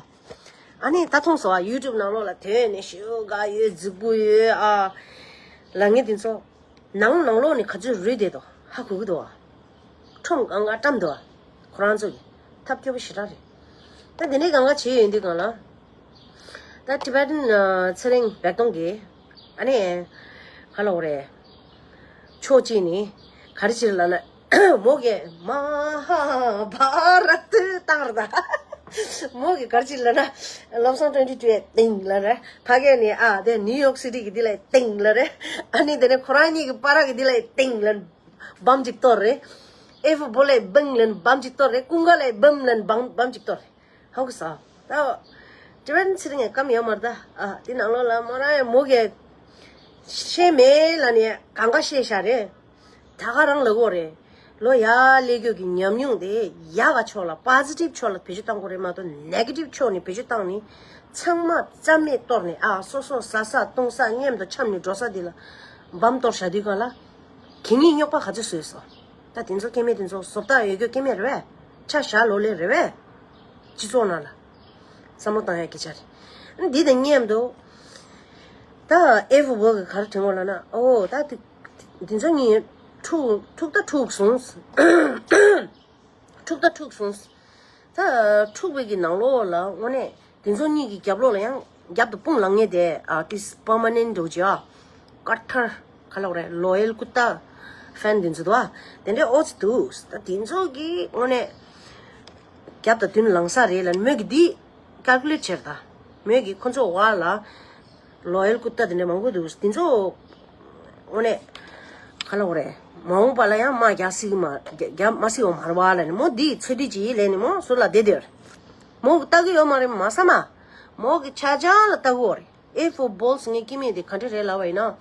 ཨ་ནི་ད་མཐོང་སོང་ཨ། ཡུ་ཊུབ་ནང་ལོགས་ལ་དོན་ནི་ཞེ་པོ་དགའ་ཡོད་རྫིག་པོ་ཡོད་ཨ། ལབ་མཁན་དེ་ཚོ། ནང་ནང་ལོགས་ནས་ག་ཚོད་རུལ་བསྡད་དོ་ཧ་གོ་གི་འདུག་ཨ། ཁྲོམ་གང་ག་བཀྲམ་འདུག་ཨ། ཁོ་རང་ཚོ་གི་ཐབས་སྐྱོ་པོ་ཞེ་དྲག་རེད། ད་དེ་འདྲའི་གང་ག་བྱས་ཡོང་དུས་སྒང་ལ། ད་ཊི་བེ་ཊན་ཚེ་རིང་བེག་ཏོང་གིས་ཨ་ནི་ག་ལབ་དགོས་རེད། ཕྱོགས་གཅིག་ནས་ག་རེ་བྱེད་ལབ་ན། མོ་གིས་མ་ཧ་བྷ་ར་ཏི་བཏང་ར་ད། མོ་གིས་ག་རེ་བྱེད་ལབ་ན། ལོབ་སོང་ཊུ་ཝེན་ཊི་ཊུ་ཡ་ཏིང་ལབ་རེད། ཕ་གི་ནས་ཨ་དེ་ནིའུ་ཡོག་སི་ཊི་གི་འདི་ལ་ཏིང་ལབ་རེད། ཨ་ནི་དེ་ནས་ཁོ་རང་གཉིས་ཀྱི་བར་གི་འདི་ལ་ཏིང་ལབ། བམ་གཅིག་གཏོར་རེད། ཨེ་ཧྥི་བྷོ་ལ་བིང་ལབ་བམ་གཅིག་གཏོར་རེད། ཀུན་དགའ་ལ་བིམ་ལབ་བམ་བམ་གཅིག་གཏོར་རེད། ཧ་གོ་སོང་། ད་ཊི་བེ་ཊན་ཚེ་རིང་ངས་སྐམ་ཡོད་མ་རེད་ད། ཨ་དེ་ནང་ལོགས་ལ་མོ་རང་ཡང་མོ་གིས་ཤེས་མེད་ལབ་ནས་གང་ག་བཤད་ཤག་རེད། ད་ག་རང་ལབ་དགོས་རེད། ལོ་ཡར་སླེབས་རྒྱུ་གི་ཉམས་མྱོང་དེ་ཡག་ག་ཕྱོགས་ལ་པོ་ཟི་ཊིབ་ཕྱོགས་ལ་བེད་སྤྱོད་གཏང་དགོས་རེད་མ་གཏོགས་ནེ་གེ་ཊིབ་ཕྱོགས་ནས་བེད་སྤྱོད་བཏང་ནས་ཚང་མ་རྩ་མེད་གཏོར་ནས་ཨ་སོ་སོ་ཟ་ས་བཏུང་ས་མཉམ་དུ་འཁྱམས་ནས་འགྲོ་ས་དེ་ལ་བམ་གཏོར་བཞག་དུས་སྒང་ལ། གད་སྙིགས་རྙོག་པ་ག་ཚོད་བཟོས་སོང་། ད་དེ་ཚོ་སྐྱེ་དམན་དེ་ཚོ་བཟོ་ལྟ་ཡོད་རྒྱུ་སྐྱེ་དམན་རེད་པས། ཆ་བཞག་ལོ་ལེགས་རེད་པས། སྤྱི་ཚོགས་ནང་ལ་བསམ་བློ་བཏང་ཡ་སྐད་ཆ་རེད། འདི་དང་མཉམ་དུ་ད་ཨེ་ཧྥི་བྷོ་གིས་ག་རེ་དྲན་གོ་ལབ་ན། ཨོ་ད་དེ་དེ་ཚོ་གཉིས་འཁྲུག་འཁྲུག་ད་འཁྲུག་སོང་། འཁྲུག་ད་འཁྲུག་སོང་། ད་འཁྲུག་པའི་གི་ནང་ལོགས་ལ་དངོས་གནས་དེ་ཚོ་གཉིས་ཀྱི་རྒྱབ་ལོགས་ལ་ཡང་རྒྱབ་ཏུ་དཔུང་ལངས་མཁན་དེ་ཨ་ཏིས་པར་མ་ནེན་ཊི་འདྲ་བོ་ཅིག་ཨ། ཀ་ཐར་ག་ལབ་དགོས་རེད། ལོ་ཡལ་ཀུ་ཏཱ་ཧྥེན་དེ་ཚོ་འདུག་ཨ། དེ་འདྲའི་ཨོ་ཙི་འདུག་ད་དེ་ཚོ་གི་དངོས་གནས་རྒྱབ་དང་མདུན་ལངས་ས་རེད་ལབ་མོས་ཀྱི་འདི་ཀལ་ཀུ་ལེ་ཊི་བྱེད་ད། མོས་ཀྱི་ཁོ་ཚོ་བ་ལ། ལོ་ཡལ་ཀུ་ཏཱ་དེ་འདྲ་མང་པོ་འདུག་དེ་ཚོ་དངོས་གནས་ག་ལབ་དགོས་རེད། མ་འོངས་པ་ལ་ཡང་དམག་རྒྱག་སྲིད་ཀྱི་མ་རྒྱག་མ་སྲིད་པ་མ་རེད་པ་ལབ་ནས་མོ་འདི་ཚོད་འདི་ཅིག་ལབ་ནས་མོ་ཟུར་ལ་བསྡད་བསྡད་རེད། མོ་གིས་ལྟ་གི་ཡོད་མ་རེད་མ་བསམ་མ། མོ་གིས་ཆ་ཆང་ལ་ལྟ་གི་ཡོད་རེད། ཨེ་ཧྥི་བྷོ་ལ་ངའི་སྐྱེ་དམན་དེ་ག་འདྲ་རེད་ལབ་པ་ཡིན་ན།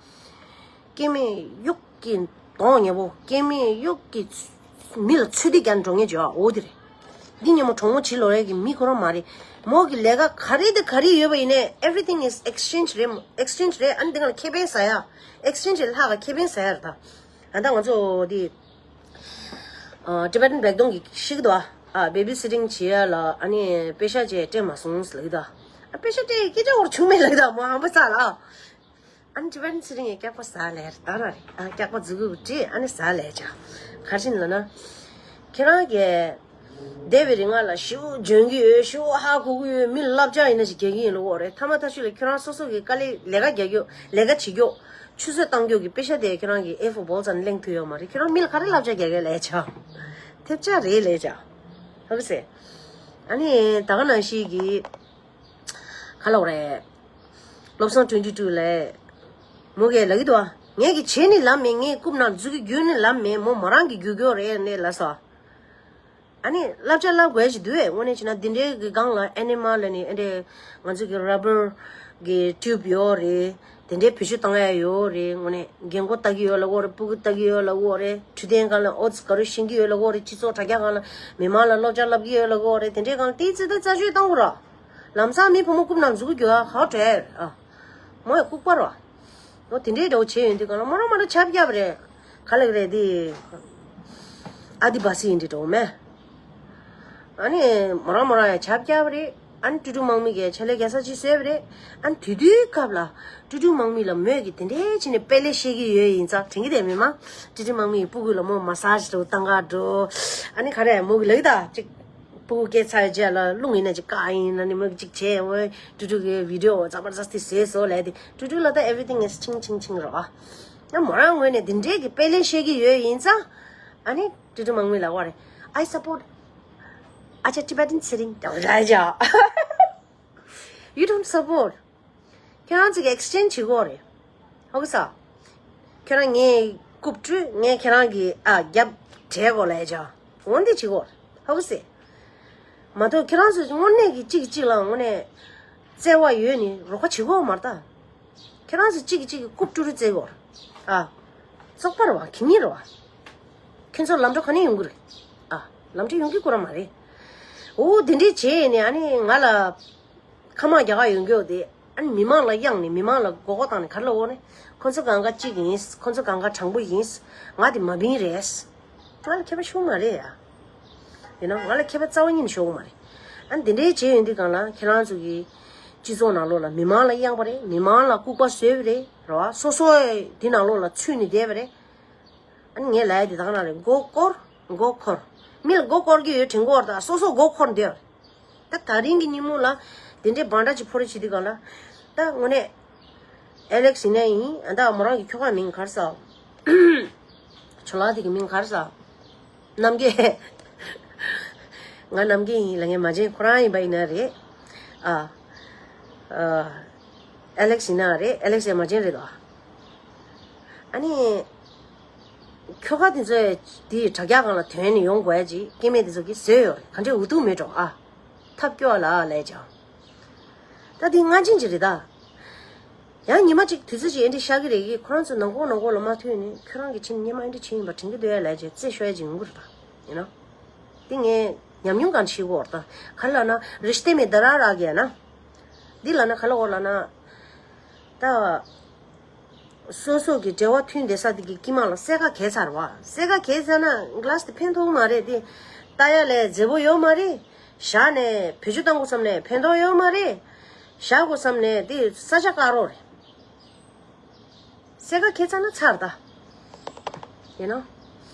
སྐྱེ་དམན་གཡོག་གི་གདོང་ཉེ་པོ། སྐྱེ་དམན་གཡོག་གི་མི་ལ་ཚོད་འདི་རྒྱག་འགྲོ་མཁན་ཅིག་ཨོ་དེ་རེད། འདི་ཉེ་མོ་གྲོགས་མོ་བྱེད་ལོ་རེད་གི་མི་ཁོ་རང་མ་རེད། མོ་གི་ལས་ཀ་ག་རེ་དང་ག་རེ་ཡོད་པ་ཡིན་ནའི་everything is exchange རེད། exchange རེད། ཨ་ནི་དེ་ག་ལ་ཁེ་ཕན་ཟ་ཡ། exchange ལས་ལྷག་ག་ཁེ་ཕན་ཟ་ཡ་རེད་ད། ཨ་ད་ང་ཚོ་འདི་ཨ་ཊི་བེ་ཊན་བེག་ཏོང་གིས་ཤེས་ཀྱི་འདུག་ཨ། ཨ་བེ་བི་སི་ཊིང་བྱེད་ཡ་ལ་ཨ་ནི་པེ་ཤ་ཅིག་སྤྲད་མ་སོང་ཟེར་ལབ་ཀྱི་འདུག་ཨ། པེ་ཤ་སྤྲད་ཡ་སྐད་ཆ་བོར་བྱུང་མེད་ལབ་ཀྱི་འདུག་མོ་ཧམ་པ་ཚ་ལ། ཨ་ནི་ཊི་བེ་ཊན་ཚེ་རིང་ངས་སྐྱག་པ་ཟ་ལས་རེད་ད་ར་རེད། ཨ་སྐྱག་པ་མཛུ་གུ་བྲིས་ཨ་ནི་ཟ་ལས་ཅག་ག་རེ་ཡིན་ལབ་ན། ཁྱེད་རང་གིས་འདས་པའི་རིང་ང་ལ་ཞེ་པོ་འཇོན་གྱི་ཡོད། ཞེ་པོ་ཧ་གོ་གི་ཡོད། མི་ལ་བསླབ་བྱ་ཡིན་ན་ཞིག་རྒྱག་གི་ཡིན་ལབ་ཀྱི་ཡོད་རེད། མཐའ་མ་མཐའ་གཞུག་ལ་ཁྱེད་རང་སོ་སོ་གི་དཀའ་ལས་ལས་ཀ་རྒྱག་རྒྱུ། ལས་ཀ་བྱེད་རྒྱུ། ཆུད་ཟོས་བཏང་རྒྱུ་གི་པེ་ཤ་དེ་ཁྱེད་རང་གིས་ཨེ་ཧྥི་བྷོ་ལ་ཙམ་གླེང་ཐུབ་ཡོད་མ་རེད། ཁྱེད་རང་མི་ལ་ག་རེ་བསླབ་བྱ་རྒྱག་གི་ལབ་ཅག་ཐེབས་ཆག་རེད་ལབ་ཅག་ཧ་གི་སེ། ཨ་ནི་ད་ག་ནང་བཞིན་གྱི་ག་ལབ་དགོས་རེད། ལོབ་སོང་ཊུ་ཝེན་ཊི་ཊུ་ལ་མོ་གིས་ལབ་ཀྱི་འདུག་ཨ། ངས་ཀྱིས་བྱས་ནས་ལབ་མེད། ངས་རྐུབ་ནང་མཛུབ་གུ་བརྒྱུས་ནས་ལབ་མེད། མོ་མོ་རང་གིས་བརྒྱུད་ཀྱི་ཡོད་རེད་ནས་ལབ་སོང་། ཨ་ནི་བསླབ་བྱ་བསླབ་དགོས་ཞིག་འདུག་ཨེ། དངོས་གནས་བྱས་ན་འདི་འདྲའི་གི་སྒང་ལ་ཨེ་ནི་མ་ལ་ནི་ཨེ་འདྲའི་ང་ཚོ་གི་ར་བར་གི་ཊིའུབ་ཡོད་རེད། དེ་འདྲའི་བེད་སྤྱོད་བཏང་ཡ་ཡོད་རེད། དངོས་གནས་རྒན་གོག་ལྟ་གི་ཡོད་ལབ་ཀྱི་ཡོད་རེད། སྤུ་གུ་ལྟ་གི་ཡོད་ལབ་ཀྱི་ཡོད་རེད། འཕྲོད་བསྟེན་སྒང་ལ་ཨོ་ཙི་ག་རེ་ཤེས་ཀྱི་ཡོད་ལབ་ཀྱི་ཡོད་རེད། སྤྱི་ཚོགས་དྲ་རྒྱ་སྒང་ལ་མི་མང་ལ་སློབ་སྦྱོང་བསླབ་ཀྱི་ཡོད་ལབ་ཀྱི་ཡོད་རེད། དེ་འདྲའི་སྒང་ལ་དེའི་ཚེ་ད་རྩ་ཆོད་བཏང་དགོས་ར། ལམ་སང་མི་བུ་མོ་རྐུབ་ནང་མཛུབ་གུ་རྒྱུག་ཨ་ཧ་བྲལ་ཨ། མོ་ཡ་ལྐུགས་པ་ར། ཨོ་དེ་འདྲའི་འདྲ་བོ་བྱས་ཡོང་དུས་སྒང་ལ་མོ་རང་མ་རང་ཆབ་རྒྱབ་རེད། ག་ལེགས་རེད་དེ། ཨ་དི་བ་སི་ཡིན་འདྲི་འགྲོ་མེ། ཨ་ནི་མོ་རང་མོ་རང་ཡང་ཆབ་རྒྱབ་རེད། ཨ་ནི་ཀྲུ་ཀྲུ་དམག་མི་གིས་ཆ་ལས་རྒྱ་ས་ཅིག་བཟོས་པ་རེད། ཨ་ནི་དུས་དུས་སྐབས་ལ་ཀྲུ་ཀྲུ་དམག་མི་ལ་མོས་ཀྱི་དེ་འདྲའི་ཕྱི་ནས་དཔེ་ལས་བཤད་ཀྱི་ཡོད་ཡིན་ཙང་དྲན་གྱི་དེ་མི་མ། ཀྲུ་ཀྲུ་དམག་མི་ཡི་སྤུ་གུ་ལ་མོ་མ་སཱ་ཇི་འགྲོ་བཏང་ག་འགྲོ། ཨ་ནི་ག་རེ་མོ་གི་ལག་ད་ཅིག་སྤུ་གུ་སྐྱེས་ཚར་རྗེས་ལ་རླུང་ཡིན་ན་ཅིག་བཀག་ཡིན་ན་ནི་མོ་གི་ཅིག་བྱས་འོ། ཀྲུ་ཀྲུ་གི་བི་ཌི་ཡོ་ཛ་བར་ཛ་སི་ཏི་བཟོས་སོ་ལས་དེ་ཀྲུ་ཀྲུ་ལ་ད་everything is ཆིང་ཆིང་ཆིང་རོ། ཨ་མོ་རང་ངོས་ནས་དེ་འདྲའི་གི་དཔེ་ལས་བཤད་ཀྱི་ཡོད་ཡིན་ཙང་། ཨ་ནི་ཀྲུ་ཀྲུ་དམག་མི་ལ་བ་རེད། I support Acha Tibetan sitting down. You don't support. ཁྱེད་རང་ཚོ་གི་exchange བྱེད་དགོས་རེད། ཧོ་གི་ས། ཁྱེད་རང་ངའི་རྐུབ་བཀྲུས་ངས་ཁྱེད་རང་གི་ཨ་རྒྱབ་བྲལ་དགོས་ལ་ཡ་ཅག་འོན་ཏེ་བྱེད་དགོས་རེད། ཧོ་གི་སེ། མ་གཏོགས་ཁྱེད་རང་ཚོ་དངོས་གནས་ཀྱི་གཅིག་གིས་གཅིག་ལ་དངོས་གནས་བརྩེ་བ་ཡོད་ནི་རོགས་པ་བྱེད་དགོས་མ་རེད་ད། ཁྱེད་རང་ཚོ་གཅིག་གིས་གཅིག་གི་རྐུབ་བཀྲུ་རུ་བརྩེ་དགོས་རེད། ཨ། བཙོག་པ་རེད་བ་གད་སྙིགས་རེད་བ། ཁྱེད་ཚོ་ལམ་འགྲོ་ག་ནས་ཡོང་གི་རེད། ཨ། ལམ་འགྲོ་ཡོང་གི་ཁོ་རང་མ་རེད། འོ་དེ་འདྲས་བྱས་ནས་ཨ་ནི་ང་ལ། ཁ་མ་རྒྱག་ག་ཡོང་རྒྱུ་དེ། ཨ་ནི་མི་མང་ལ་གཡེང་ནས་མི་མང་ལ་མགོ་སྐོར་བཏང་ནས་ག་རེ་ལབ་འོ་ནི། ཁོ་ཚོ་གང་ག་གཅིག་ཡིན། ཁོ་ཚོ་གང་ག་དྲང་པོ་ཡིན། ང་དེ་མ་བིན་རེད། ང་ལ་ཁྱད་པར་ཤོང་མ་རེད་ཡ། ཡིན་ནོ་ང་ལ་ཁྱད་པར་རྩ་བ་ཉིད་ནས་ཤོང་མ་རེད། ཨ་ནི་དེ་འདྲའི་བྱས་ཡོང་དུས་གང་ལ་ཁྱེད་རང་ཚོ་གི་སྤྱི་ཚོགས་ནང་ལོགས་ལ་མི་མང་ལ་གཡེང་པ་རེད། མི་མང་ལ་ལྐུགས་པ་བཟོས་པ་རེད། རེད་བ། སོ་སོ་དེ་ནང་ལོགས་ལ་ཚུད་ནས་བསྡད་པ་རེད། ཨ་ནི་ངས་ལབ་ཡ་དེ་དག་ན་རེད། མགོ་སྐོར། མགོ་འཁོར། མི་ལ་མགོ་སྐོར་གྱི་ཡོད་དྲན་གོ་བར་ད་སོ་སོ་མགོ་འཁོར་འདོད། ད་ད་རིང་གི་ཉིན་མོ་ལ་དེ་འདྲའི་འབའ་སྒྲ་ཅིག་ཕོ་རེ་བྱེད་དུས་གང་ལ། ད་དངོས་གནས་ཨེ་ལེགས་ཡིན་ན་ཡིན། ཨ་ད་མོ་རང་གི་ཁྱོ་ག་མིང་ག་རེ་ཟ། ཇོ་ལགས་དེ་གི་མིང་ག་རེ་ཟ། རྣམ་རྒྱལ། ང་རྣམ་རྒྱལ་ཡིན་ལ་ངའི་མ་བྱན་ཁོ་རང་ཡིན་པ་ཡིན་ན་རེད། ཨ། ཨ། ཨེ་ལེགས་ཡིན་ན་རེད། ཨེ་ལེགས་ཡང་མ་བྱན་རེད་དོ། ཨ་ནི། ཁྱོ་ག་དེ་ཚོས་དེའི་དྲ་རྒྱ་སྒང་ལ་ཐོན་ནས་ཡོང་དགོས་ཡ་ཅིག་སྐྱེ་དམན་དེ་ཚོ་གིས་བཟོས་ཡོད་རེད། ག་འདྲའི་འུ་ཐུག་མེད་འགྲོ་ཨ། ཐབས་སྐྱོ་བ་ལ་ལས་ཀྱང་། ད་དེ་སྔ་ཕྱིན་ཅིག་རེད་ད། ཡང་ཉི་མ་གཅིག་དུས་ཚོད་ཅིག་ཨེ་འདྲ་ཤར་གི་རེད་གི། ཁོ་རང་ཚོ་ནང་ཁོག་ནང་ཁོག་ལ་མ་ཐུག་ནས་ཁྱོད་རང་གི་ཕྱིན་སྔོན་མ་ཨེ་འདྲ་ཕྱིན་ཡིན་པ་དྲན་གི་འདུག་ཡ་ལས་ཀྱང་རྩེ་ཤོར་ཡ་ཅིག་ཡོང་གི་རེད་ད། ཡིན་ནོ། དེ་ངས་ཉམས་མྱོང་གང་ཤེས་གོ་ད། ག་ལ་ན་རིཤྟེ་མེ་དར་ར་གི་ཡ་ན། འདི་ལ་ན་ག་ལ་འོ་ལ་ན། ད། སོ་སོ་གི་འབྲེལ་བ་མཐུན་བསྡད་ས་དེ་གི་དཀྱིལ་མ་ལ་སེར་ཁ་གས་ཚར་བ། སེར་ཁ་གས་ཚར་ན་གླ་སི་དེ་ཕན་ཐོགས་མ་རེད་དེ། ལྟ་ཡ་ལས་མཛེས་པོ་ཡོད་མ་རེད། བཞག་ནས་བེད་སྤྱོད་བཏང་དགོས་བསམ་ནས་ཕན་ཐོགས་ཡོད་མ་རེད། བཞག་དགོས་བསམ་ནས་དེ་ས་ཆ་བཀག་རོགས་རེད། སེར་ཁ་གས་ཚར་ན་ཚར་ད། ཡིན་ནོ།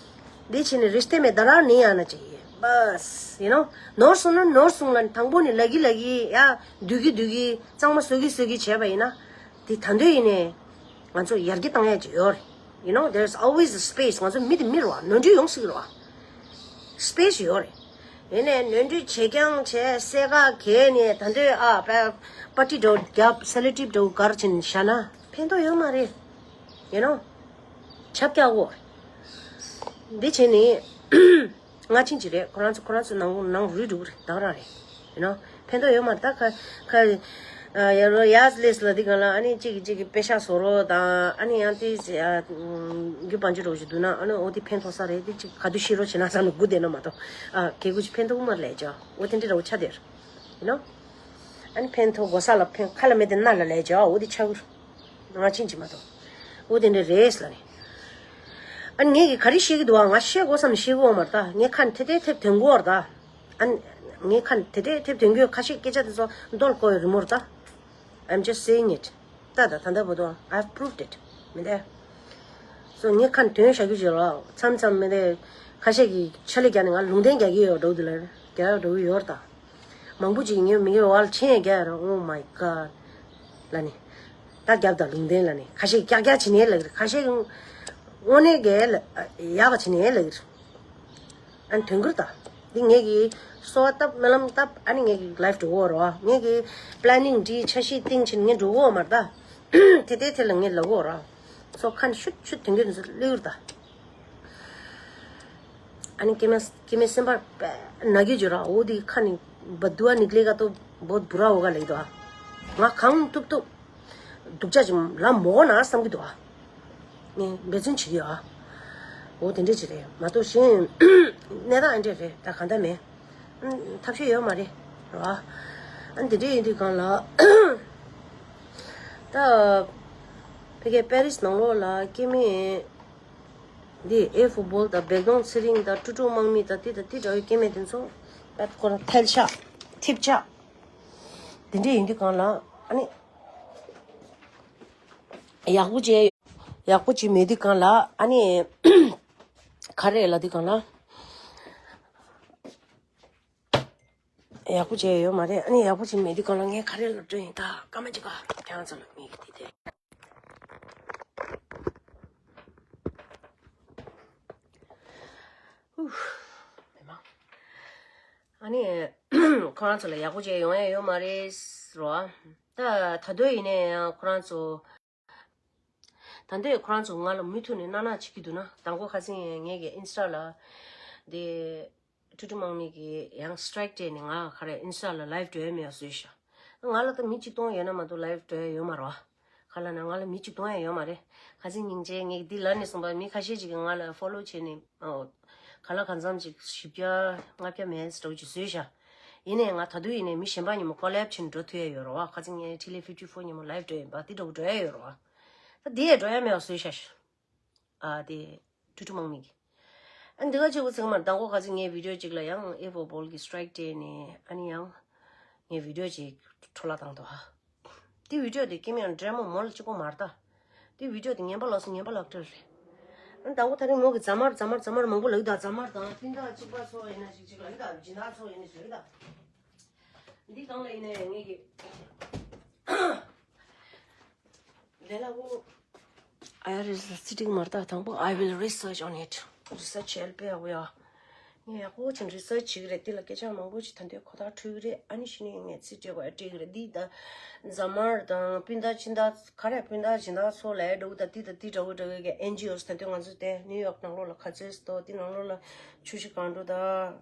འདི་ཕྱི་ནས་རིཤྟེ་མེ་དར་ར་ནི་ཡང་ན་ཅི་ཡིན། བས། ཡིན་ནོ། ནོར་སོང་ན་ནོར་སོང་ལ་དང་པོ་ནི་ལ་གི་ལ་གི་ཡ་འདུག་གི་འདུག་གི་གཙང་མ་བཟོ་གི་བཟོ་གི་བྱས་པ་ཡིན་ན། དེ་ད་འདོད་ཡིན་ནས་ང་ཚོ་ཡར་རྒྱས་བཏང་ཡ་ཅིག་ཡོད་རེད། You know, there's always a space. ང་ཚོ་མི་དེ་མི་རེད་བ། ནོར་འཁྲུལ་ཡོང་སྲིད་རེད་བ། སི་པེ་སི་ཡོད་རེད། ཡིན་ནས་ནོར་འཁྲུལ་བྱེད་རྐྱང་བྱས་སེར་ཁ་གས་ནས་ད་འདོད་ཨ་པ་པ་ཏི་འདྲ་བོ་རྒྱབ་སེ་ལོ་ཊེབ་འདྲ་བོ་གར་ཕྱིན་བཞག་ན་ཕན་ཐོགས་ཡོད་མ་རེད། You know, ཆབ་རྒྱག་གོ་རེད། འདི་བྱས་ནས་སྔ་ཕྱིན་ཅིག་རེད། ཁོ་རང་ཚོ་ཁོ་རང་ཚོ་ནང་ནང་རུལ་འགྲོ་གི་རེད། ད་ག་རང་རེད། ཡིན་ནོ། ཕན་ཐོགས་ཡོད་མ་རེད། ད་ཁ་ཁ་ཡ་ལོ་ཡ་ལེས་ལ་འདི་ག་ལ་ཨ་ནི་གཅིག་གིས་གཅིག་གི་པེ་ཤག་བཟོ་རོགས་དང་ཨ་ནི་ཡང་དེ་རྒྱུ་བང་ཅི་རོགས་ཞིག་འདུག་ན་ཨ་ནི་འོ་དེ་ཕན་ཐོགས་ས་རེད། དེ་གཅིག་ག་དུས་ཤི་རོགས་བྱེད་ན་བསམ་ནས་སྒུག་བསྡད་ན་མ་གཏོགས་ཨ་གལ་ཁུ་ཅིག་ཕན་ཐོགས་མ་རེད་ལས་ཅོ། འོ་དེ་འདྲ་རོགས་ཆ་དེར་ཡིན་ནོ། ཨ་ནི་ཕན་ཐོགས་གོ་ས་ལ་ཕན་ཁ་ལ་མེད་དེ་སྣ་ལ་ལས་ཅོ། འོ་དེ་ཆ་གུར་ང་ཕྱིན་གྱི་མ་གཏོགས་འོ་དེ་འདྲ་རེད་ལ་ནི། ཨ་ནི་ངས་ཀྱི་ག་རེ་ཤེས་ཀྱི་འདུག་ཨ། ང་ཤེས་དགོས་བསམ་ཤེས་གི་ཡོད་མ་རེད་ད། ངས་ཁ་ནས་ཐེ་ཐེ་ཐེབས་དོན་གོ་བ་རེད་ད། ཨ་ནི་ངས་ཁ་ནས་ཐེ་ཐེ་ཐེབས་དོན་གོ་ཁ་ཤས་སྐད་ཆ་དེ་ཚོ་འདོལ་གོ་ཡི་རི་མོ་རེད་ད། I'm just saying it. ད་ད་ད་ལྟ་བར་དུ་I've proved it. མི་འདས། སོ་ངས་ཁ་ནས་དོན་བཞག་རྒྱུ་བྱེད་ལ་མཚམས་མཚམས་མི་འདས་ཁ་ཤས་ཀྱིས་ཆ་ལེ་རྒྱག་ནས་ང་ལུང་བསྟན་རྒྱག་གི་ཡོད་འགྲོ་འདུག་ལ་རྒྱག་ཡོད་འགྲོ་གི་ཡོད་རེད་ད། མང་པོ་ཅིག་ངས་མི་ངའི་བར་ལ་མཆན་ཡང་རྒྱག་ཡ་རེད། Oh my God ལ་ནི། ད་རྒྱབ་དང་ལུང་བསྟན་ལ་ནི་ཁ་ཤས་ཀྱག་ཀྱག་བྱེད་ནས་ལབ་ཀྱི་རེད། ཁ་ཤས་ཀྱིས་དངོས་གནས་ཀྱི་ཡག་པ་བྱེད་ནས་ལབ་ཀྱི་རེད། ཨ་ནི་དོན་ཁུར་ད། འདི་ངས་ཀྱི་གསོལ་བ་བཏབ་སྨོན་ལམ་བཏབ་ཨ་ནི་ངས་ཀྱི་ལའིབ་འགྲོ་གི་ཡོད་རེད་བ། ངས་ཀྱི་པི་ལེ་ནིང་བྲིས་འཆར་གཞི་བཏིང་བྱས་ངས་འགྲོ་གི་ཡོད་མ་རེད་ད། དེ་ལྟའི་ཐད་ལ་ངས་ལབ་གི་ཡོད་རེད་བ། སོ་ཁ་ནས་ཤུད་ཤུད་དོན་གྱི་འདི་ཚོ་གླེང་གི་རེད་ད། ཨ་ནི་སྐྱེ་དམན་སྐྱེ་དམན་སེམས་པ་དཔེ་ན་གི་བརྗོད་ར། འོ་དེ་ཁ་ནི་བ་དུ་བ་ནི་གླེ་ག་ཏོ་བོད་བུ་ར་འོ་ག་ལེགས་དོ། ང་གང་ཐུབ་ཐུབ་སྡུག་ཅག་ཅིག་ལ་མོ་ན་བསམ་གི་འདུག་ཨ། ངས་འབད་བརྩོན་བྱེད་ཀྱི་ཡོད་ཨ། འོ་དེ་འདྲས་ཅིག་རེད་མ་གཏོགས་གཞན་གནས་སྟངས་ཨ་འདྲས་རེད་ད་གང་ལྟར་མེད། ཐབས་ཤེས་ཡོད་མ་རེད་ར། ཨ་འདི་འདྲས་ཡིན་དུས་གང་ལ་ད་ཕ་གི་པེ་རིས་ནང་ལོགས་ལ་སྐྱེ་དམན། འདི་ཨེ་ཧྥུ་བོལ་དང་བེག་དོང་ཚེ་རིང་དང་ཀྲུ་ཀྲུ་དམག་མི་དང་དེ་དང་དེ་འདྲ་བའི་སྐྱེ་དམན་དེ་ཚོ་པད་ཁོ་རང་ཐལ་ཆགས་ཐེབས་ཆགས་དེ་འདྲས་ཡིན་དུས་གང་ལ་ཨ་ནི་ཡག་པོ་བྱས་ཡག་པོ་བྱས་མེད་དུས་གང་ལ་ཨ་ནི་ག་རེ་ལབ་དུས་གང་ལ། ཡག་པོ་བྱས་ཡོད་མ་རེད། ཨ་ནི་ཡག་པོ་བྱས་མེད་དུས་གང་ལ་ངས་ག་རེ་ལབ་འགྲོ་ཡིན་ད་སྐར་མ་གཅིག་ག་ཁྱེད་རང་ཚོ་ལ་ངས་དེ་དེ། ཨུ། མི་མང་། ཨ་ནི་ཁོ་རང་ཚོ་ལ་ཡག་པོ་བྱས་ཡོང་ཡ་ཡོད་མ་རེད་རོ། ད་ད་དུང་ཡིན་ནའི་ཡང་ཁོ་རང་ཚོ། ད་ལྟའི་ཁོ་རང་ཚོ་ང་ལ་མུ་མཐུད་ནས་གནང་གནང་བྱེད་ཀྱི་འདུག་ན། དང་པོ་ཁ་སང་ངས་ཀྱི་ཨིན་སི་ཊ་ལ་དེ་ཀྲུ་ཀྲུ་དམག་མི་གི་ཡང་སི་ཊ་རའི་ཀ་སྤྲད་ནས་ང་ག་རེ་ཨིན་སི་ཊ་ལ་ལའིབ་འགྲོ་ཡ་མེད་པ་བཟོས་ཤག་ང་ལ་ད་མི་གཅིག་སྟོང་ཡོད་ན་མ་གཏོགས་ལའིབ་འགྲོ་ཡ་ཡོད་མ་རེད་བ། ག་ལ་ན་ང་ལ་མི་གཅིག་སྟོང་ཡ་ཡོད་མ་རེད། ཁ་སང་སྙིང་རྗེ་ངས་འདི་ལབ་ནས་སོང་པ་མི་ཁ་ཤས་ཅིག་གིས་ང་ལ་ཕོ་ལོ་བྱས་ནས་ཨོ། ག་ལ་གང་འཚམ་ཅིག་བཞི་བརྒྱ་ལྔ་བརྒྱ་མེད་འདྲ་བོ་ཅིག་བཟོས་ཤག་ཡིན་ནའི་ང་ད་དུང་ཡིན་ནའི་མི་གཞན་པ་ཉིན་མོ་ཀོ་ལེབ་བྱས་ནས་འགྲོ་ཐུབ་ཡ་ཡོད་རེད་བ། ཁ་སང་ངས་ཊི་ལི་ཕིབ་ཊི་ཕོར་ཉིན་མོ་ལའིབ་འགྲོ་ཡིན་པ་འདི་འདྲ་བོ་འགྲོ་ཡ་ཡོད་རེད་བ། ད་འདི་ཡས་འགྲོ་ཡ་མེད་པ་བཟོས་ཤག་ཨ་དེ་ཀྲུ་ཀྲུ་དམག་མི་གིས། ཨ་འདི་ག་ཅིག་འུ་ཚང་མར་མདང་དགོང་ཁ་སང་ངའི་བི་ཌིའོ་ཅིག་ལ་ཡང་ཨེ་ཧྥུ་བོལ་གྱི་སི་ཊ་རའི་ཀ་སྤྲད་ནས་ཨ་ནི་ཡང་ངའི་བི་ཌིའོ་ཅིག་འཕྲོ་བརླག་བཏང་འདུག་ཧ། དེ་བི་ཌིའོ་དེ་སྐྱེ་དམན་འདྲེ་མོ་མོ་ལ་གཅིག་པོ་མ་རེད་ད། དེ་བི་ཌིའོ་དེ་ངན་པ་ལགས་སོ་ངན་པ་ལགས་འདྲ་རེད། ཨ་ནི་མདང་དགོང་ད་རིང་མོ་གི་རྫ་དམར་རྫ་དམར་རྫ་དམར་མང་པོ་ལབ་ཀྱི་ད། རྫ་དམར་དང་སྤུན་ཟླ་གཅིག་པ་ཚོ་ཡིན་ན་ཅིག་ཅིག་ལབ་ཀྱི་ད། སྦྱིན་བདག་ཚོ་ཡིན་ན་ཅིག་ལབ་ཀྱི་ད། འདི་སྒང་ལ་ཡིན་ནའི་ངེད་ཀྱི་ལས་སླ་པོ། I will sitting མར་ད་དང་པོ་I will research on it. རི་སར་ཆི་བྱས་ལ་དཔེ་ཡག་པོ་ཡ། ངས་ཡག་པོ་བྱས་རི་སར་ཆི་བྱེད་ཀྱི་རེད། དེ་ལ་སྐད་ཆ་མང་པོ་ཅིག་ད་ལྟའི་ཁོ་ཐག་འཕྲོད་ཀྱི་རེད། ཨ་ནི་གཞི་ནས་ངས་ཚིག་སྤྲད་དགོས་ཡ་སྤྲད་ཀྱི་རེད། འདི་ད་རྫ་དམར་དང་སྤུན་ཟླ་སྦྱིན་བདག་ག་རེ་སྤུན་ཟླ་སྦྱིན་བདག་ཚོ་ལ་འགྲོ་གི་ད། འདི་ད་འདི་འདྲ་བོ་འདྲ་བོ་གི་ཨེན་ཇི་ཨོ་ད་ལྟའི་ང་ཚོ་དེ་ནིའུ་ཡོག་ནང་ལོགས་ལ་ག་ཚོད་ཙམ་འདུག་དེ་ནང་ལོགས་ལ་ཆུ་བཞི་སྒང་དྲུག་དང་།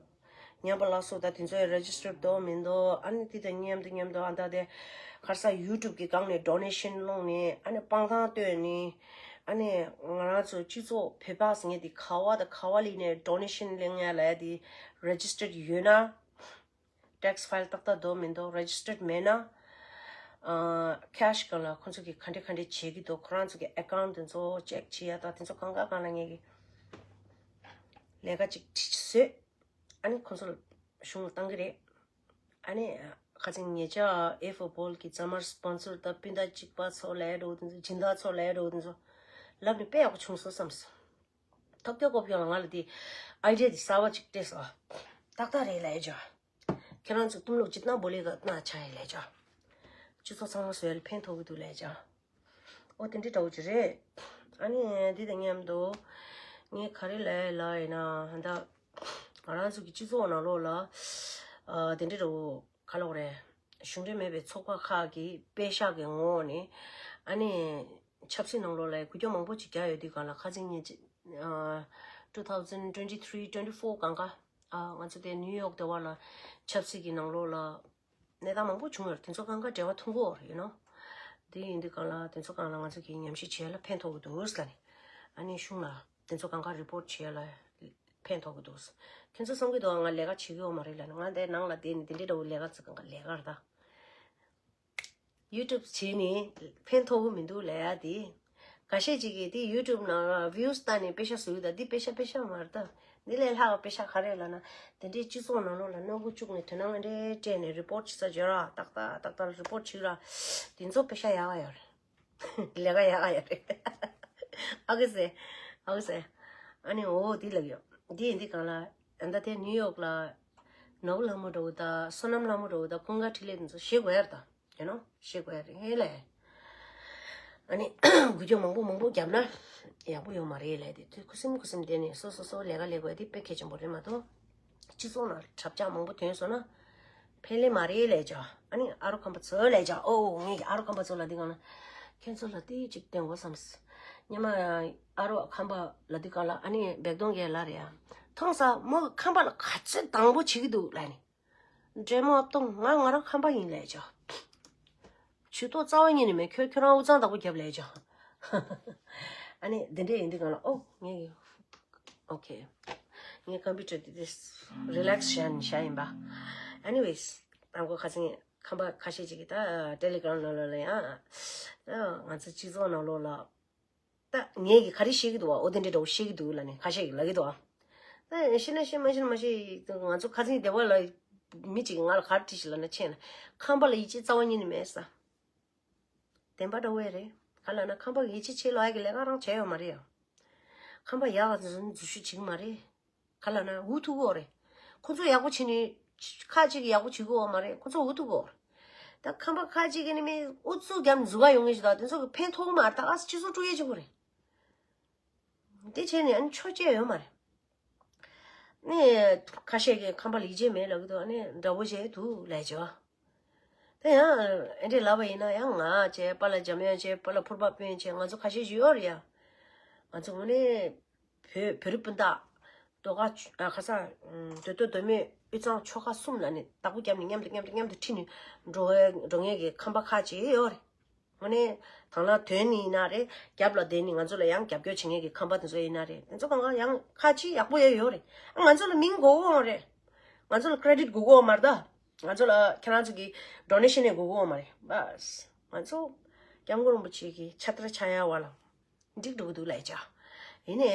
ཉམས་པ་ལགས་སོ་ད་དེ་ཚོ་ཡང་རེ་ཇི་སི་ཊར་འདུག་མི་འདུག་ཨ་ནི་དེ་དང་མཉམ་དུ་མཉམ་དུ་ཨ་ད་དེ་ག་རེ་ཟེར་ཡུ་ཊུབ་གི་སྒང་ནས་ཌོ་ནེ་ཤན་སློང་ནས་ཨ་ནི་སྤང་ཐང་བཏོན་ནས་ཨ་ནི་ང་རང་ཚོ་སྤྱི་ཚོགས་བོད་པ་ཟེར་མཁན་དེ་ག་བ་དང་ག་བ་ལ་ཡིན་ནའི་ཌོ་ནེ་ཤན་སློང་ཡ་ལ་ཡ་དེ་རེ་ཇི་སི་ཊར་ཡོད་ན། ཊེག་སི་ཕའིལ་ཏག་ཏག་འདུག་མི་འདུག་རེ་ཇི་སི་ཊར་མེད་ན། ཨ་ཁེ་ཤི་སྒང་ལ་ཁོང་ཚོ་གིས་ག་འདྲ་ག་འདྲ་བྱེད་ཀྱི་འདུག་ཁོ་རང་ཚོ་གི་ཨེ་ཀའུན་ཊི་དེ་ཚོ་ཅེག་བྱེད་ཡ་དང་དེ་ཚོ་གང་ག་སྒང་ལ་ངེད་ཀྱིས་ལས་ཀ་ཅིག་བྱེད་བཟོས། ཨ་ནི་ཁོང་ཚོ་ལ་གཞུང་ལ་བཏང་གི་རེད། ཨ་ནི་ཁ་སང་ཉེ་ཆར་ཨེ་ཧྥུ་བོལ་གྱི་རྫ་དམར་སི་པོན་སར་དང་སྤུན་ཟླ་གཅིག་པ་ཚོ་ལབ་འདྲ་བོ་དེ་ཚོ་སྦྱིན་བདག་ཚོ་ལབ་འདྲ་བོ་དེ་ཚོ་ལབ་ནས་དཔེ་ཡག་པོ་བྱུང་སོང་བསམ་སོང་། ཐོབ་སྐྱོ་ཀོ་ཕིའོ་ལ་ང་ལ་དེ་ཨའི་ཌི་ཡ་དེ་གསར་པ་ཅིག་སྤྲད་སོང་། ཏག་ཏག་རེད་ལབ་ཡ་ཅོ། ཁྱེད་རང་ཚོ་तुम लोग जितना बोलेगा उतना अच्छा है ལབ་ཡ་ཅོ། སྤྱི་ཚོགས་ཚང་མ་བཟོས་ལ་ཕན་ཐོགས་ཀྱི་འདུག་ལབ་ཡ་ཅོ། ཨོ་དེ་འདྲའི་འདྲ་བོ་ཅིག་རེད། ཨ་ནི་འདི་དང་མཉམ་དུ་ངས་ག་རེ་ལབ་ཡ་ལབ་ཡིན་ན་ཧ་ད། ང་རང་ཚོ་གི་སྤྱི་ཚོགས་ནང་ལོགས་ལ་ཨ་དེ་འདྲའི་འདྲ་བོ་ག་ལབ་དགོས་རེད། གཞུང་འབྲེལ་མེད་པའི་ཚོགས་པ་ཁག་གིས་པེ་ཤག་གི་ངོ་བོ་ནས་ཨ་ནི་ཆབ་སྲིད་ནང་ལོགས་ལ་འགུལ་སྐྱོད་མང་པོ་ཅིག་རྒྱག་ཡོད་དུས་སྒང་ལ་ཁ་སང་ཉིན་ཅིག་ཨ་two thousand twenty three twenty four སྒང་ག་ཨ་ང་ཚོ་དེ་ནིའུ་ཡོག་དེ་བ་ལ་ཆབ་སྲིད་ཀྱི་ནང་ལོགས་ལ་གནས་སྟངས་མང་པོ་བྱུང་ཡོད་རེད། དེ་ཚོ་གང་ག་འབྲེལ་བ་མཐུན་གོ་རེད་ཡིན་ནོ། དེ་ཡིན་དུས་སྒང་ལ་དེ་ཚོ་སྒང་ལ་ང་ཚོ་གིས་ཉམས་ཞིབ་བྱས་ལ་ཕན་ཐོགས་ཀྱི་འདུག་ཟེར་ནས་ཨ་ནི་གཞུང་ལ་དེ་ཚོ་གང་ག་རི་པོར་ཊི་བྱས་ལ་ཕན་ཐོགས་ཀྱི་འདུག་ཁྱེད་ཚོ་བསམ་གྱི་འདུག་ང་ལས་ཀ་བྱེད་ཀྱི་ཡོད་མ་རེད་ལབ་ནས། ང་དེ་ནང་ལ་བསྡད་ནས་དེ་འདྲའི་འདྲ་བོ་ལས་ཀ་ཚོ་གང་ག་ལས་ཀ་རེད་ད། ཡུ་ཊུབ་བྱས་ནས་ཕན་ཐོགས་ཀྱི་མི་འདུག་ལབ་ཡ་དེ། འགའ་ཤས་ཅིག་གིས་དེ་ཡུ་ཊུབ་ནང་ལ་ཝིའུ་སི་བལྟས་ནས་པེ་ཤག་བཟོ་གི་ད། འདི་པེ་ཤག་པེ་ཤག་མ་རེད་ད། འདི་ལས་ལྷག་པ་པེ་ཤག་ག་རེ་ལབ་ན། དེ་འདྲའི་སྤྱི་ཚོགས་ནང་ལོགས་ལ་སྣ་ཁུག་བཅུག་ནས་དོ་སྣང་འདྲ་སྤྲད་ནས་རི་པོར་ཊི་བྱེད་ས་འབྱོར་ར། ཏག་ཏག་ཏག་ཏག་རི་པོར་ཊི་བྱེད་ར། དེ་ཚོ་པེ་ཤག་ཡག་ག་ཡོད་རེད། ལས་ཀ་ཡག་ག་ཡོད་རེད། ཨ་ཁུ་སེ། ཨ་ཁུ་སེ། ཨ་ནི་འོ་དེ་ལབ་ཡོད། དེ་ཡིན་དུས་སྒང་ལ་ཨ་ད་དེ་ནིའུ་ཡོག་ལ་ནོར་བུ་ལྷ་མོ་འདྲ་བོ་ད་བསོད་ནམས་ལྷ་མོ་འདྲ་བོ་ད་ཀུན་དགའ་འཕྲིན་ལས་དེ་ཚོ་ཤེས་དགོས་ཡ་རེད་ད། ཡིན་ནོ། ཤེས་དགོས་རེད་ཧེ་ལས། ཨ་ནི་འགུལ་སྐྱོད་མང་པོ་མང་པོ་བརྒྱབ་ན་ཡག་པོ་ཡོད་མ་རེད་ལས། དེ་དུས་ཁུ་སིམ་ཁུ་སིམ་བསྡད་ནས་སོ་སོ་སོ་ལས་ཀ་ལས་དགོས་དེ་དཔེ་གལ་ཆེན་པོ་རེད་མ་གཏོགས། སྤྱི་ཚོགས་ནང་དྲག་ཆག་མང་པོ་ཐོན་སོང་ན་ཕན་ལེ་མ་རེད་ལས་ཅོ། ཨ་ནི་ཨ་རོ་ཁམས་པ་ཚོ་ལས་ཅོ། ཨོ་ངས་ཀྱི་ཨ་རོ་ཁམས་པ་ཚོ་ལ་འདི་གང་ན་ཁྱེད་ཚོ་ལ་དེ་ཅིག་བསྟན་དགོས་བསམས། སྙམ་མ་ཨ་རོ་ཁམས་པ་ལ་འདི་གང་ལ་ཨ་ནི་བེག་དོང་གས་ལ་རེད་ཡ། ཐོང་ས་མོ་ཁམས་པ་ལ་ག་ཚོད་དང་པོ་བྱེད་ཀྱི་འདུག་ལ་ནི། འདྲེ་མོ་ཨབ་ཏོང་ང་ང་རང་ཁམས་པ་ཡིན་ལས་ཅོ། ཇུས་གཏོགས་རྩ་བ་ཉིད་ནས་མེད། ཁྱོད་ཁྱོད་རང་དབུ་གཙང་བདག་པོ་རྒྱབ་ལས་ཅོ། ཨ་ནི་འདི་འདྲས་ཡིན་དུས་གང་ལ་ཨོ་ངས་ཨོ་ཁེ། ངས་ཀམ་པུ་ཊར་འདི་འདྲས་རི་ལེག་སི་བྱས་ནས་བཞག་ཡིན་པ། ཨེ་ནི་ཝེ་སི་དང་པོ་ཁ་སང་ཁམས་པ་ཁ་ཤས་ཅིག་གིས་ད་ཊེ་ལི་གྷ་རམ་ནང་ལོགས་ལ་ཡང་ད་ང་ཚོ་སྤྱི་ཚོགས་ནང་ལོགས་ལ། ད་ངས་ཀྱི་ག་རེ་བཤད་ཀྱི་འདུག་བ། འོ་དེ་འདྲའི་འདྲ་བོ་བཤད་ཀྱི་འདུག་ལབ་ནས་ཁ་ཤས་ཀྱིས་ལབ་ཀྱི་འདུག་བ། ད་ཤེས་ན་ཤེས་མ་ཤེས་ན་མ་ཤེས། ང་ཚོ་ཁ་སང་སྡེ་བ་ལ་མི་གཅིག་གིས་ང་ལ་ག་རེ་དྲིས་ཤིག་ལབ་ན། ཆེ་ན་ཁམས་པ་ལ་ཡིད་ཆེས་རྩ་བ་ཉིད་ནས་མེད་ས། བདེན་པ་འདྲ་བོ་རེད། ག་ལབ་ན་ཁམས་པ་ལ་ཡིད་ཆེས་བྱེད་ལོག་ཡ་གི་ལས་ཀ་རང་བྱས་ཡོད་མ་རེད་ཡ། ཁམས་པ་ཡག་ག་ཚོད་འཛུལ་ཞུགས་བྱེད་ཀྱི་མ་རེད། ག་ལབ་ན་འུ་ཐུག་གི་ཡོད་རེད། ཁོ་ཚོ་ཡག་པོ་བྱེད་ནི་ཁ་ཅིག་ཡག་པོ་བྱེད་ཀྱི་ཡོད་མ་རེད། ཁོ་ཚོ་འུ་ཐུག་གི་ཡོད་རེད། ད་ཁམས་པ་ཁ་ཅིག་གིས་ནི་མི་ཨུ་ཚུགས་རྒྱབ་འཛུལ་ག་ཡོང་གི་ཞིག་ད་དེ་ཚོ་གི་ཕན་ཐོགས་གི་མ་རེད། ད་ག་སྤྱི་ཚོགས་དཀྲུག་ཡས་བྱེད་དགོས་རེད། དེ་བྱས་ནས་ཨ་ནི་ཆོ་བྱས་ཡོད་མ་རེད། ནི་ཁ་ཤས་ཀྱིས་ཁམས་པ་ལ་ཡིད་ཆེས་མེད་ལབ་ཀྱི་འདུག་ཨ་ནི་འདྲ་བོ་བྱས་འདུག་ལབ་བྱས། ད་ཡང་ཨེ་འདྲས་ལབ་པ་ཡིན་ན་ཡང་ང་བྱས། པཱ་ལགས་འཇམ་དབྱངས་བྱས། པཱ་ལགས་ཕུར་པ་དཔོན་བྱས། ང་ཚོ་ཁ་ཤས་ཤིག་ཡོད་རེད་ཡ། ང་ཚོ་དངོས་གནས་བོད་བོད་རིགས་སྤུན་ཟླ། ལྡོག་ཁ་ཆུ་ཨ་ཁ་སང་མདོ་སྟོད་མདོ་སྨད་དབུས་གཙང་ཆོལ་ཁ་གསུམ་ལ་ནི་བདག་པོ་བརྒྱབ་ནས་མཉམ་དུ་མཉམ་དུ་མཉམ་དུ་ཁྲིད་ནས་འགྲོ་འགྲོ་མཁན་གྱི་ཁམས་པ་ཁ་ཅིག་ཡོད་རེད། དངོས་གནས་དང་བླངས་དོན་ནི་ཡིན་ན་རེད། རྒྱབ་ལ་བསྡད་ནི་ང་ཚོ་ལ་ཡང་རྒྱབ་སྐྱོར་བྱེད་མཁན་གྱི་ཁམས་པ་དེ་ཚོ་ཡིན་ན་རེད། དེ་ཚོ་གང་ག་ཡང་ཁ་ཅིག་ཡག་པོ་ཡོད་ཡོད་རེད། ཨ་ང་ཚོ་ལ་མིང་དགོས་ཀྱི་ཡོད་རེད། ང་ཚོ་ལ་ཀེ་རེ་ཌིཊ་དགོས་ཀྱི་ཡོད་མ་རེད་ད། ང་ཚོ་ལ་ཁྱེད་རང་ཚོ་གི་ཌོ་ནེ་ཤན་ནི་དགོས་ཀྱི་ཡོད་མ་རེད། བས། ང་ཚོ་སྐྱབས་མགོན་རིན་པོ་ཆེ་གི་ཕྱག་དར་འཆང་ཡ་བ་ལ་འགྲིག་འགྲོ་གི་འདུག་ལབ་བྱས། ཡིན་ནའི་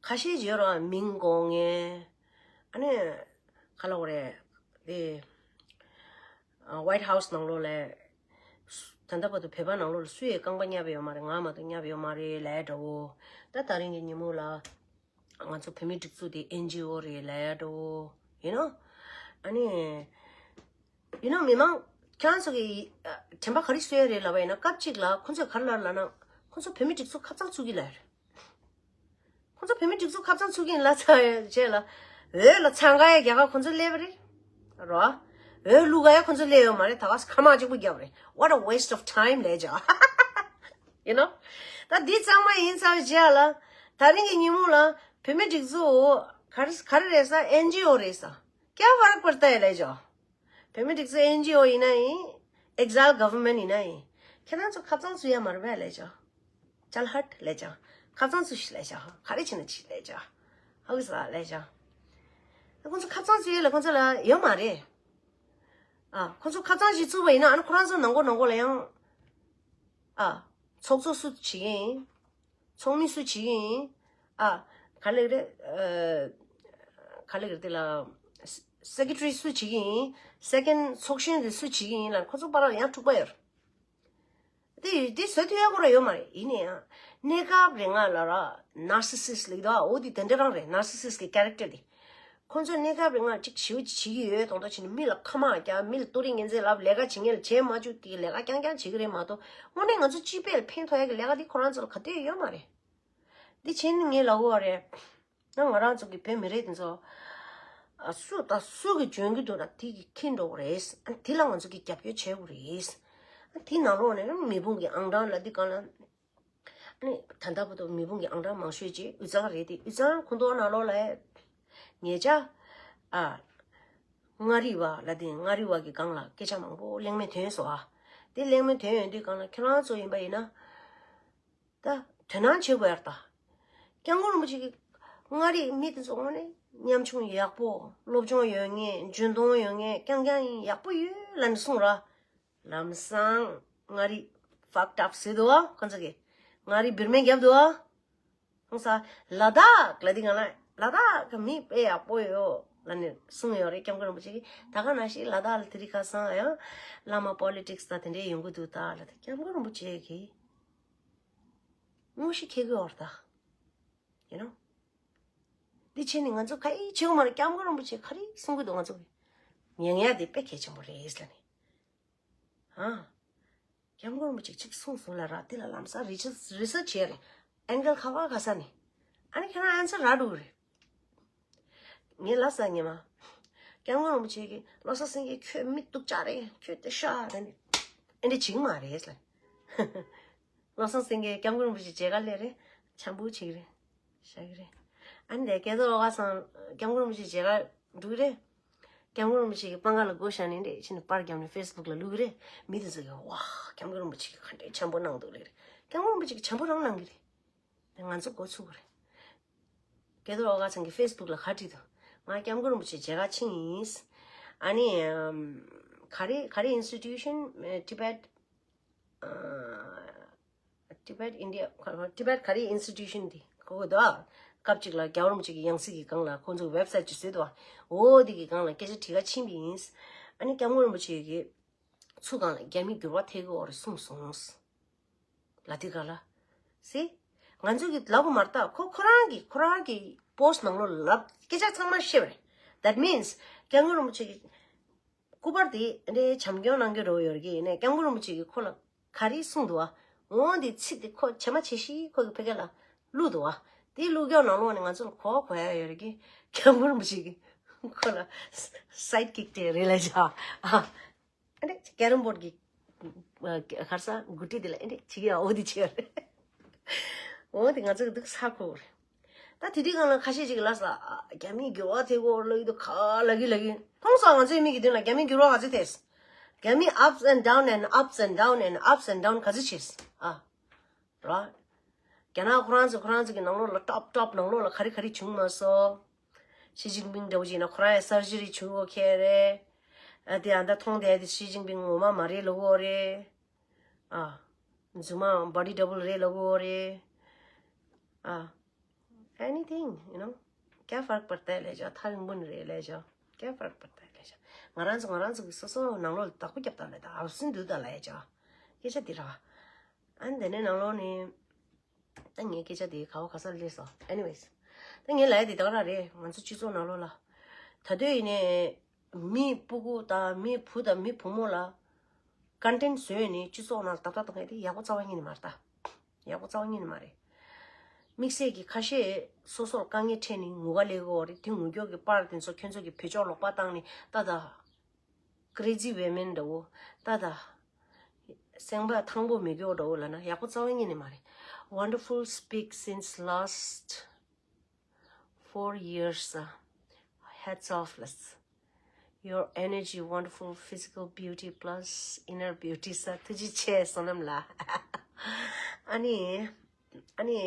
ཁ་ཤས་ཅིག་ཡོད་རེད་བ། མིང་དགོས་མཁན། ཨ་ནི་ག་ལབ་དགོས་རེད། དེ་ཨ་ཝའིཊ་ཧའུ་སི་ནང་ལོགས་ལ་ད་ལྟ་བར་དུ་བོད་པ་ནང་ལོགས་ལ་སུ་ཡིས་རྐང་པ་བརྙབས་ཡོད་མ་རེད། ང་མ་གཏོགས་བརྙབས་ཡོད་མ་རེད་ལབ་འདྲ་བོ། ད་ད་རིང་གི་ཉིན་མོ་ལ་ང་ཚོ་བོད་མིའི་སྒྲིག་འཛུགས་དེ་ཨེན་ཇི་ཨོ་རེད་ལབ་འདྲ་བོ། ཡིན་ནོ། ཨ་ནི་ཡིན་ནོ། མི་མང་ཁྱེད་རང་ཚོ་གི་ཨ་དྲན་པ་ག་རེ་གསོས་ཡ་རེད་ལབ་པ་ཡིན་ན། སྐབས་གཅིག་ལ་ཁོ་ཚོས་ག་རེ་ལབ་རེད་ལབ་ན། ཁོ་ཚོ་བོད་མིའི་སྒྲིག་འཛུགས་ཁ་གཙང་བཙུགས་ཀྱི་ལབ་རེད། ཁོ་ཚོ་བོད་མིའི་སྒྲིག་འཛུགས་ཁ་གཙང་བཙུགས་ཀྱི་ལབ་ཚར་རྗེས་ལ། འོས་ལ་འཚང་ཁ་ཡ་རྒྱག་ག་ཁོ་ཚོ་སླེབས་པ་རེད། རོ། འོས་བླུག་ག་ཡ་ཁོ་ཚོ་སླེབས་ཡོད་མ་རེད། ད་ག་ས་ཁ་མ་གཅིག་པུ་བརྒྱབ་རེད། What a waste of time ལབ་བྱས། ཡིན་ནོ། ད་འདི་གཙང་མ་ཡིན་ཚར་རྗེས་ལ། ད་རིང་གི་ཉིན་མོ་ལ་བོད་མིའི་སྒྲིག་འཛུགས་ག་རེ་ག་རེ་རེད་ས། ཨེན་ཇི་ཨོ་རེད་ས། ཀྱ་ཧྥར་ཀ་པར་ཏ་ཡ་ལབ་བྱས། བོད་མིའི་སྒྲིག་འཛུགས་ཨེན་ཇི་ཨོ་ཡིན་ན་ཡིན། ཨེག་ཛིལ་གྷ་ཝར་མེན་ཊི་ཡིན་ན་ཡིན། ཁྱེད་རང་ཚོ་ཁ་གཙང་བཙུགས་ཡ་མ་རེད་པས་ལབ་བྱས། ཅལ་ཧཊ་ལབ་བྱས། ཁ་གཙང་བཙུགས་ཤིག་ལབ་བྱས། ག་རེ་བྱེད་ན་བྱེད་ལབ་བྱས། ཧ་གོ་སོང་ལབ་བྱས། ཁོང་ཚོ་ཁ་གཙང་བཙུགས་ཡ་ལ་ཁོང་ཚོ་ལ་ཡོད་མ་རེད། ཨ་ཁོང་ཚོ་ཁ་གཙང་ཞིག་བཙུགས་པ་ཡིན་ན། ཨ་ནི་ཁོ་རང་ཚོ་ནང་སྒོ་ནང་སྒོ་ལ་ཡང་ཨ་ཚོགས་གཙོ་སུ་བྱེད་ཀྱི་ཡིན། ཚོགས་མི་སུ་བྱེད་ཀྱི་ཡིན། ཨ་ག་ལབ་རེད། ཨ་ག་ལབ་རེད། དེ་ལ་སེ་ཀེ་ཊ་རི་སུ་བྱེད་ཀྱི་ཡིན། སེ་ཀེན་ཌི་ཚོགས་གཞོན་དེ་སུ་བྱེད་ཀྱི་ཡིན་ལབ་ཁོ་ཚོ་བར་ལ་ཡང་འཁྲུག་པ་ཡོད་རེད། དེ་དེ་བཟོ་ཐུབ་ཡག་པོ་ར་ཡོད་མ་རེད། ཡིན་ནའི་ཡང་གནས་སྐབས་རིང་ལ་ར་ནར་སི་སིསཊ་ལབ་ཀྱི་འདུག་འོ་དེ་དེ་འདྲ་རང་རེད། ནར་སི་སིསཊ་གི་ཀེ་རེག་ཊར་དེ། ཁོང་ཚོས་གནས་སྐབས་རིང་ལ་ཅིག་ཞེ་པོ་ཅིག་བྱེད་ཀྱི་ཡོད་མདོག་མདོག་བྱས་ནས་མི་ལ་ཁ་མ་རྒྱག་མི་ལ་ཏོག་རིགས་ངན་ཚད་ལབ། ལས་ཀ་བྱེད་མཁན་ལ་བྱེད་མ་བཅུག་དེ་ལས་ཀ་རྐྱང་རྐྱང་བྱེད་ཀྱི་རེད་མ་གཏོགས། དངོས་གནས་ང་ཚོ་སྤྱི་པའི་ལ་ཕན་ཐོགས་ཡག་གི་ལས་ཀ་དེ་ཁོ་རང་ཚོ་ལ་ག་དུས་ཡོད་མ་རེད། འདི་བྱས་ནས་ངས་ལབ་དགོས་པ་རེད། ད་ང་རང་ཚོ་གི་བོད་མི་རིགས་དེ་ཚོ་ཨ་སུ་དང་སུ་གིས་འཇོན་གྱི་འདུག་ན་དེ་གིས་ཁེངས་འགྲོ་གི་རེད། ཨ་དེ་ལ་ང་ཚོ་གིས་རྒྱབ་སྐྱོར་བྱེད་དགོས་རེད། ཨ་དེ་ནང་ལོགས་ནས་མི་དཔུང་གི་ཨང་གྲངས་ལ་འདི་གང་ལ། ཨ་ནི་ད་ལྟ་བར་དུ་མི་དཔུང་གི་ཨང་གྲངས་མང་ཤོས་ཅིག་དབུས་གཙང་རེད་དེ། དབུས་གཙང་ཁོངས་གཏོགས་ནང་ལོགས་ལ་ཉེ་ཆར་ཨ་མངའ་རིས་པ་ལ་དེ་མངའ་རིས་པ་གི་སྒང་ལ་སྐད་ཆ་མང་པོ་གླེང་མོལ་ཐོན་སོང་ཨ། དེ་གླེང་མོལ་ཐོན་ཡོང་དུས་སྒང་ལ་ཁྱེད་རང་ཚོ་ཡིན་པ་ཡིན་ན། ད་དོ་སྣང་བྱེད་དགོས་ཡ་རེད་ད། སྐྱབས་མགོན་རིན་པོ་ཆེ་གིས་མངའ་རིས་མི་དེ་ཚོ་དངོས་གནས་ཉམ་ཆུང་ཡག་པོ། སློབ་སྦྱོང་ཡོད་མཁན། འཇོན་ཐང་ཡོད་མཁན། རྐྱང་རྐྱང་ཡིན། ཡག་པོ་ཡོད་ལབ་ནས་གསུངས་ར། ལམ་སང་མངའ་རིས་ཧྥག་ཊབ་བཟོས་འདུག་ཨ། ཁོ་ཚོ་གིས་མངའ་རིས་བིར་མེ་བརྒྱབ་འདུག་ཨ། ཁོང་ས་ལ་དྭགས་ལ་དེ་གང་ལ་ལ་དྭགས་ཀྱི་མི་དཔེ་ཡག་པོ་ཡོད་ལབ་ནས་གསུངས་ཡོད་རེད། སྐྱབས་མགོན་རིན་པོ་ཆེ་གིས། ད་ག་ནང་བཞིན་ལ་དྭགས་ལ་དེ་རིང་ཁ་སང་ཡང་བླ་མ་པོ་ལི་ཊིག་སི་དང་དེ་འདྲས་ཡོང་གི་འདུག་ད་ལབ། ད་སྐྱབས་མགོན་རིན་པོ་ཆེ་གིས་དངོས་གཞི་འཁྱེར་གི་ཡོད་རེད་ད། ཡིན་ནོ། འདི་བྱས་ནས་ང་ཚོ་ག་ཡེ་བྱེད་དགོས་མ་རེད། སྐྱབས་མགོན་རིན་པོ་ཆེ་ག་རེ་གསུང་གི་འདུག་ང་ཚོ་གི་ཉན་ཡ་དེ་དཔེ་གལ་ཆེན་པོ་རེད་ལབ་ནས། ཨ། སྐྱབས་མགོན་རིན་པོ་ཆེ་གཅིག་གསུངས་སོང་ལབ་ར། དེ་ལ་ལམ་སང་རི་སར་ཆི་རི་སར་ཆི་བྱས་རེད། ཨེང་གལ་ཁ་ཁ་ཁ་ས་ནས། ཨ་ནི་ཁྱེད་རང་ཨན་སར་རག་འགྲོ་གི་རེད། ངས་ལབ་ས་ཉི་མ། སྐྱབས་མགོན་རིན་པོ་ཆེ་གིས་བློ་བཟང་སེང་གེ་ཁྱོད་མི་སྡུག་ཅག་རེད། ཁྱོད་དེ་ཤ་རེད། ཨེ་འདྲ་བྱེད་ཀྱི་མ་རེད་ལབ། བློ་བཟང་སེང་གེ་སྐྱབས་མགོན་རིན་པོ་ཆེ་མཇལ་ཁ་སླེབས་རེད། འཆམ་པོ་བྱེད་ཀྱི་རེད། བཞག་གི་རེད། ཨ་ནི་དེ་སྐལ་རྡོར་ཨོ་ག་ཚང་སྐྱབས་མགོན་རིན་པོ་ཆེ་མཇལ་ཁ་འགྲོ་གི་རེད། སྐྱབས་མགོན་རིན་པོ་ཆེ་གི་པང་ཁ་ལ་སྒོ་བཞག་ནས་འདྲེ་ཕྱིན་ནས་པར་བརྒྱབ་ནས་ཕེ་སི་བུག་ལ་བླུགས་ཀྱི་རེད། མི་དེ་ཚོ་གིས་ཝ་སྐྱབས་མགོན་རིན་པོ་ཆེ་གིས་ག་འདྲའི་འཆམ་པོ་གནང་འདུག་ལབ་ཀྱི་རེད། སྐྱབས་མགོན་རིན་པོ་ཆེ་གིས་འཆམ་པོ་རང་གནང་གི་རེད། དེ་ང་ཚོ་འགོ་ཚུགས་ཀྱི་རེད། སྐལ་རྡོར་ཨོ་ག་ཚང་གིས་ཕེ་སི་བུག་ལ་ག་བྲིས་འདུག་ང་སྐྱབས་མགོན་རིན་པོ་ཆེ་མཇལ་ཁ་ཕྱིན་ཡིན། ཨ་ནི་ཨམ་ག་རེ་ག་རེ་ཨིན་སི་ཊི་ཊུ་ཤན། ཊི་བེཊ། ཨ། Tibet India Tibet ག་རེ་institution དེ་ཁོ་གོ་དོ། སྐབས་གཅིག་ལ་རྒྱལ་བ་རིན་པོ་ཆེ་གི་ཡང་སྲིད་ཀྱི་སྒང་ལ་ཁོ་ཚོ་གི་website ཅིག་བཟོས་འདུག་བ། འོ་དེ་གི་སྒང་ལ་སྐད་ཆ་དྲི་ག་ཕྱིན་པ་ཡིན། ཨ་ནི་སྐྱབས་མགོན་རིན་པོ་ཆེ་གི་ཚུར་སྒང་ལ་རྒྱ་མི་འགྱུར་བ་ཐེབས་ཀྱི་ཡོད་རེད་གསུངས་སོང་། ལ་དེ་ག་ལ། སི། ང་ཚོ་གི་ལབ་དགོས་མ་རེད་ད། ཁོ་ཁོ་རང་གི་ཁོ་རང་གི་post ནང་ལོགས་ལ་ལབ་སྐད་ཆ་ཚང་མ་བཤད་པ་རེད། That means སྐྱབས་མགོན་རིན་པོ་ཆེ་གི་སྐུ་པར་དེ་འདྲའི་བྱམས་སྐྱོང་གནང་གི་རོ་ཡོད་ཀྱི་ཡིན་ནའི་སྐྱབས་མགོན་རིན་པོ་ཆེ་གིས་ཁོ་ལ་ག་རེ་གསུངས་འདུག་བ། འོ་འདི་ཚིག་དེ་ཁོ་བྱེ་མ་བྱེ་ཤི་ཁོ་གི་ཕ་གི་ལ་བླུགས་འདུག་བ། དེ་བླུགས་རྒྱུ་ནང་ལོགས་ནས་ང་ཚོ་ལ་གོ་གོ་ཡ་ཡོད་རེད་ཀི། སྐྱབས་མགོན་རིན་པོ་ཆེ་གིས་ཁོ་ལ་side kick དེ་རེད་ལ་བྱ། ཨ་འདྲ་ཀེ་རམ་བོར་གི་ཁར་ས་གུ་ཏི་དེ་ལ་ཨ་འདྲ་བྱེད་ཀྱི་ཡ་འོ་དེ་བྱེད་ཡ་རེད། འོ་དེ་ང་ཚོ་གི་འདུག་ས་ཁོ་རེད། ད་དེ་དུས་སྒང་ལ་ཁ་ཤས་ཅིག་ལ་ས་རྒྱ་མི་འགྱུར་བ་ཐེབས་ཀྱི་ཡོད་ལབ་ཀྱི་འདུག་ག་ལབ་ཀྱི་ལབ་ཀྱི། མཐོང་སོང་ང་ཚོའི་མིག་གི་མདུན་ལ་རྒྱ་མི་འགྱུར་བ་ག་ཚོད་ཐེབས། རྒྱ་མི་ups and down and ups and down and ups and down ག་ཚོད་བྱས། ཨ། ར། རྒྱ་ནག་ཁོ་རང་ཚོ་ཁོ་རང་ཚོ་གི་ནང་ལོགས་ལ་top top ནང་ལོགས་ལ་ག་རེ་ག་རེ་བྱུང་མ་སོང་། ཞི་ཅིན་ཕིང་འདྲ་བོ་ཅིག་ཡིན་ན་ཁོ་རང་ཡང་surgery བྱུང་ཡོད་ཁེལ་རེད། ཨ་དེ་ཨ་ད་མཐོང་དེ་དེ་ཞི་ཅིན་ཕིང་ངོ་མ་མ་རེད་ལབ་ཀྱི་ཡོད་རེད། ཨ། རྫུན་མ་body double རེད་ལབ་ཀྱི་ཡོད་རེད། ཨ། Anything, you know. क्या फर्क पड़ता है ལབ་བྱ། ཐག་རིང་པོ་ནས་རེད་ལབ་བྱ། क्या फर्क पड़ता है ལབ་བྱ། ང་རང་ཚོ་ང་རང་ཚོ་གི་སོ་སོ་ནང་ལོགས་ལ་བདག་པོ་རྒྱབ་དང་ལབ་དང་ཨབ་སུན་འདུག་དང་ལབ་བྱ། སྐད་ཆ་འདི་ར། ཨ་ནི་དེ་ནས་ནང་ལོགས་ནས་ད་ངའི་སྐད་ཆ་དེ་ག་བ་ག་ས་ལ་སླེབས་སོང་། Anyways. ད་ངས་ལབ་ཡ་དེ་ད་ག་རང་རེད། ང་ཚོ་སྤྱི་ཚོགས་ནང་ལོགས་ལ་ད་དུང་ཡིན་ནའི་མི་སྤུ་གུ་དང་མི་བུ་དང་མི་བུ་མོ་ལ་content བཟོས་ནས་སྤྱི་ཚོགས་ནང་ལ་ཏག་ཏག་བཏང་ཡ་དེ་ཡག་པོ་རྩ་བ་ཉིད་ནས་མ་རེད་ད། ཡག་པོ་རྩ་བ་ཉིད་ནས་མ་རེད། དམིགས་བསལ་གྱི་ཁ་ཤས་སོ་སོར་དཀའ་ངལ་འཕྲད་ནས་ངུ་ག་ལེ་གོ་རེད། དེ་ངུ་སྐྱོ་གི་པར་དེ་ཚོ་ཁྱོད་ཚོ་གི་བེད་སྤྱོད་ལོག་པ་བཏང་ནས་ད་ད། Crazy women འདྲ་བོ་ད་ད། སེམས་པ་ཐང་པོ་མེད་སྐྱོ་འདྲ་བོ་ལབ་ན་ཡག་པོ་རྩ་བ་ཉིད་ནས་མ་རེད། Wonderful speak since last four years. Hats off ལགས། Your energy, wonderful physical beauty plus inner beauty ས། ཐུགས་རྗེ་ཆེ་བསོད་ནམས་ལགས། ཨ་ནི། ཨ་ནི།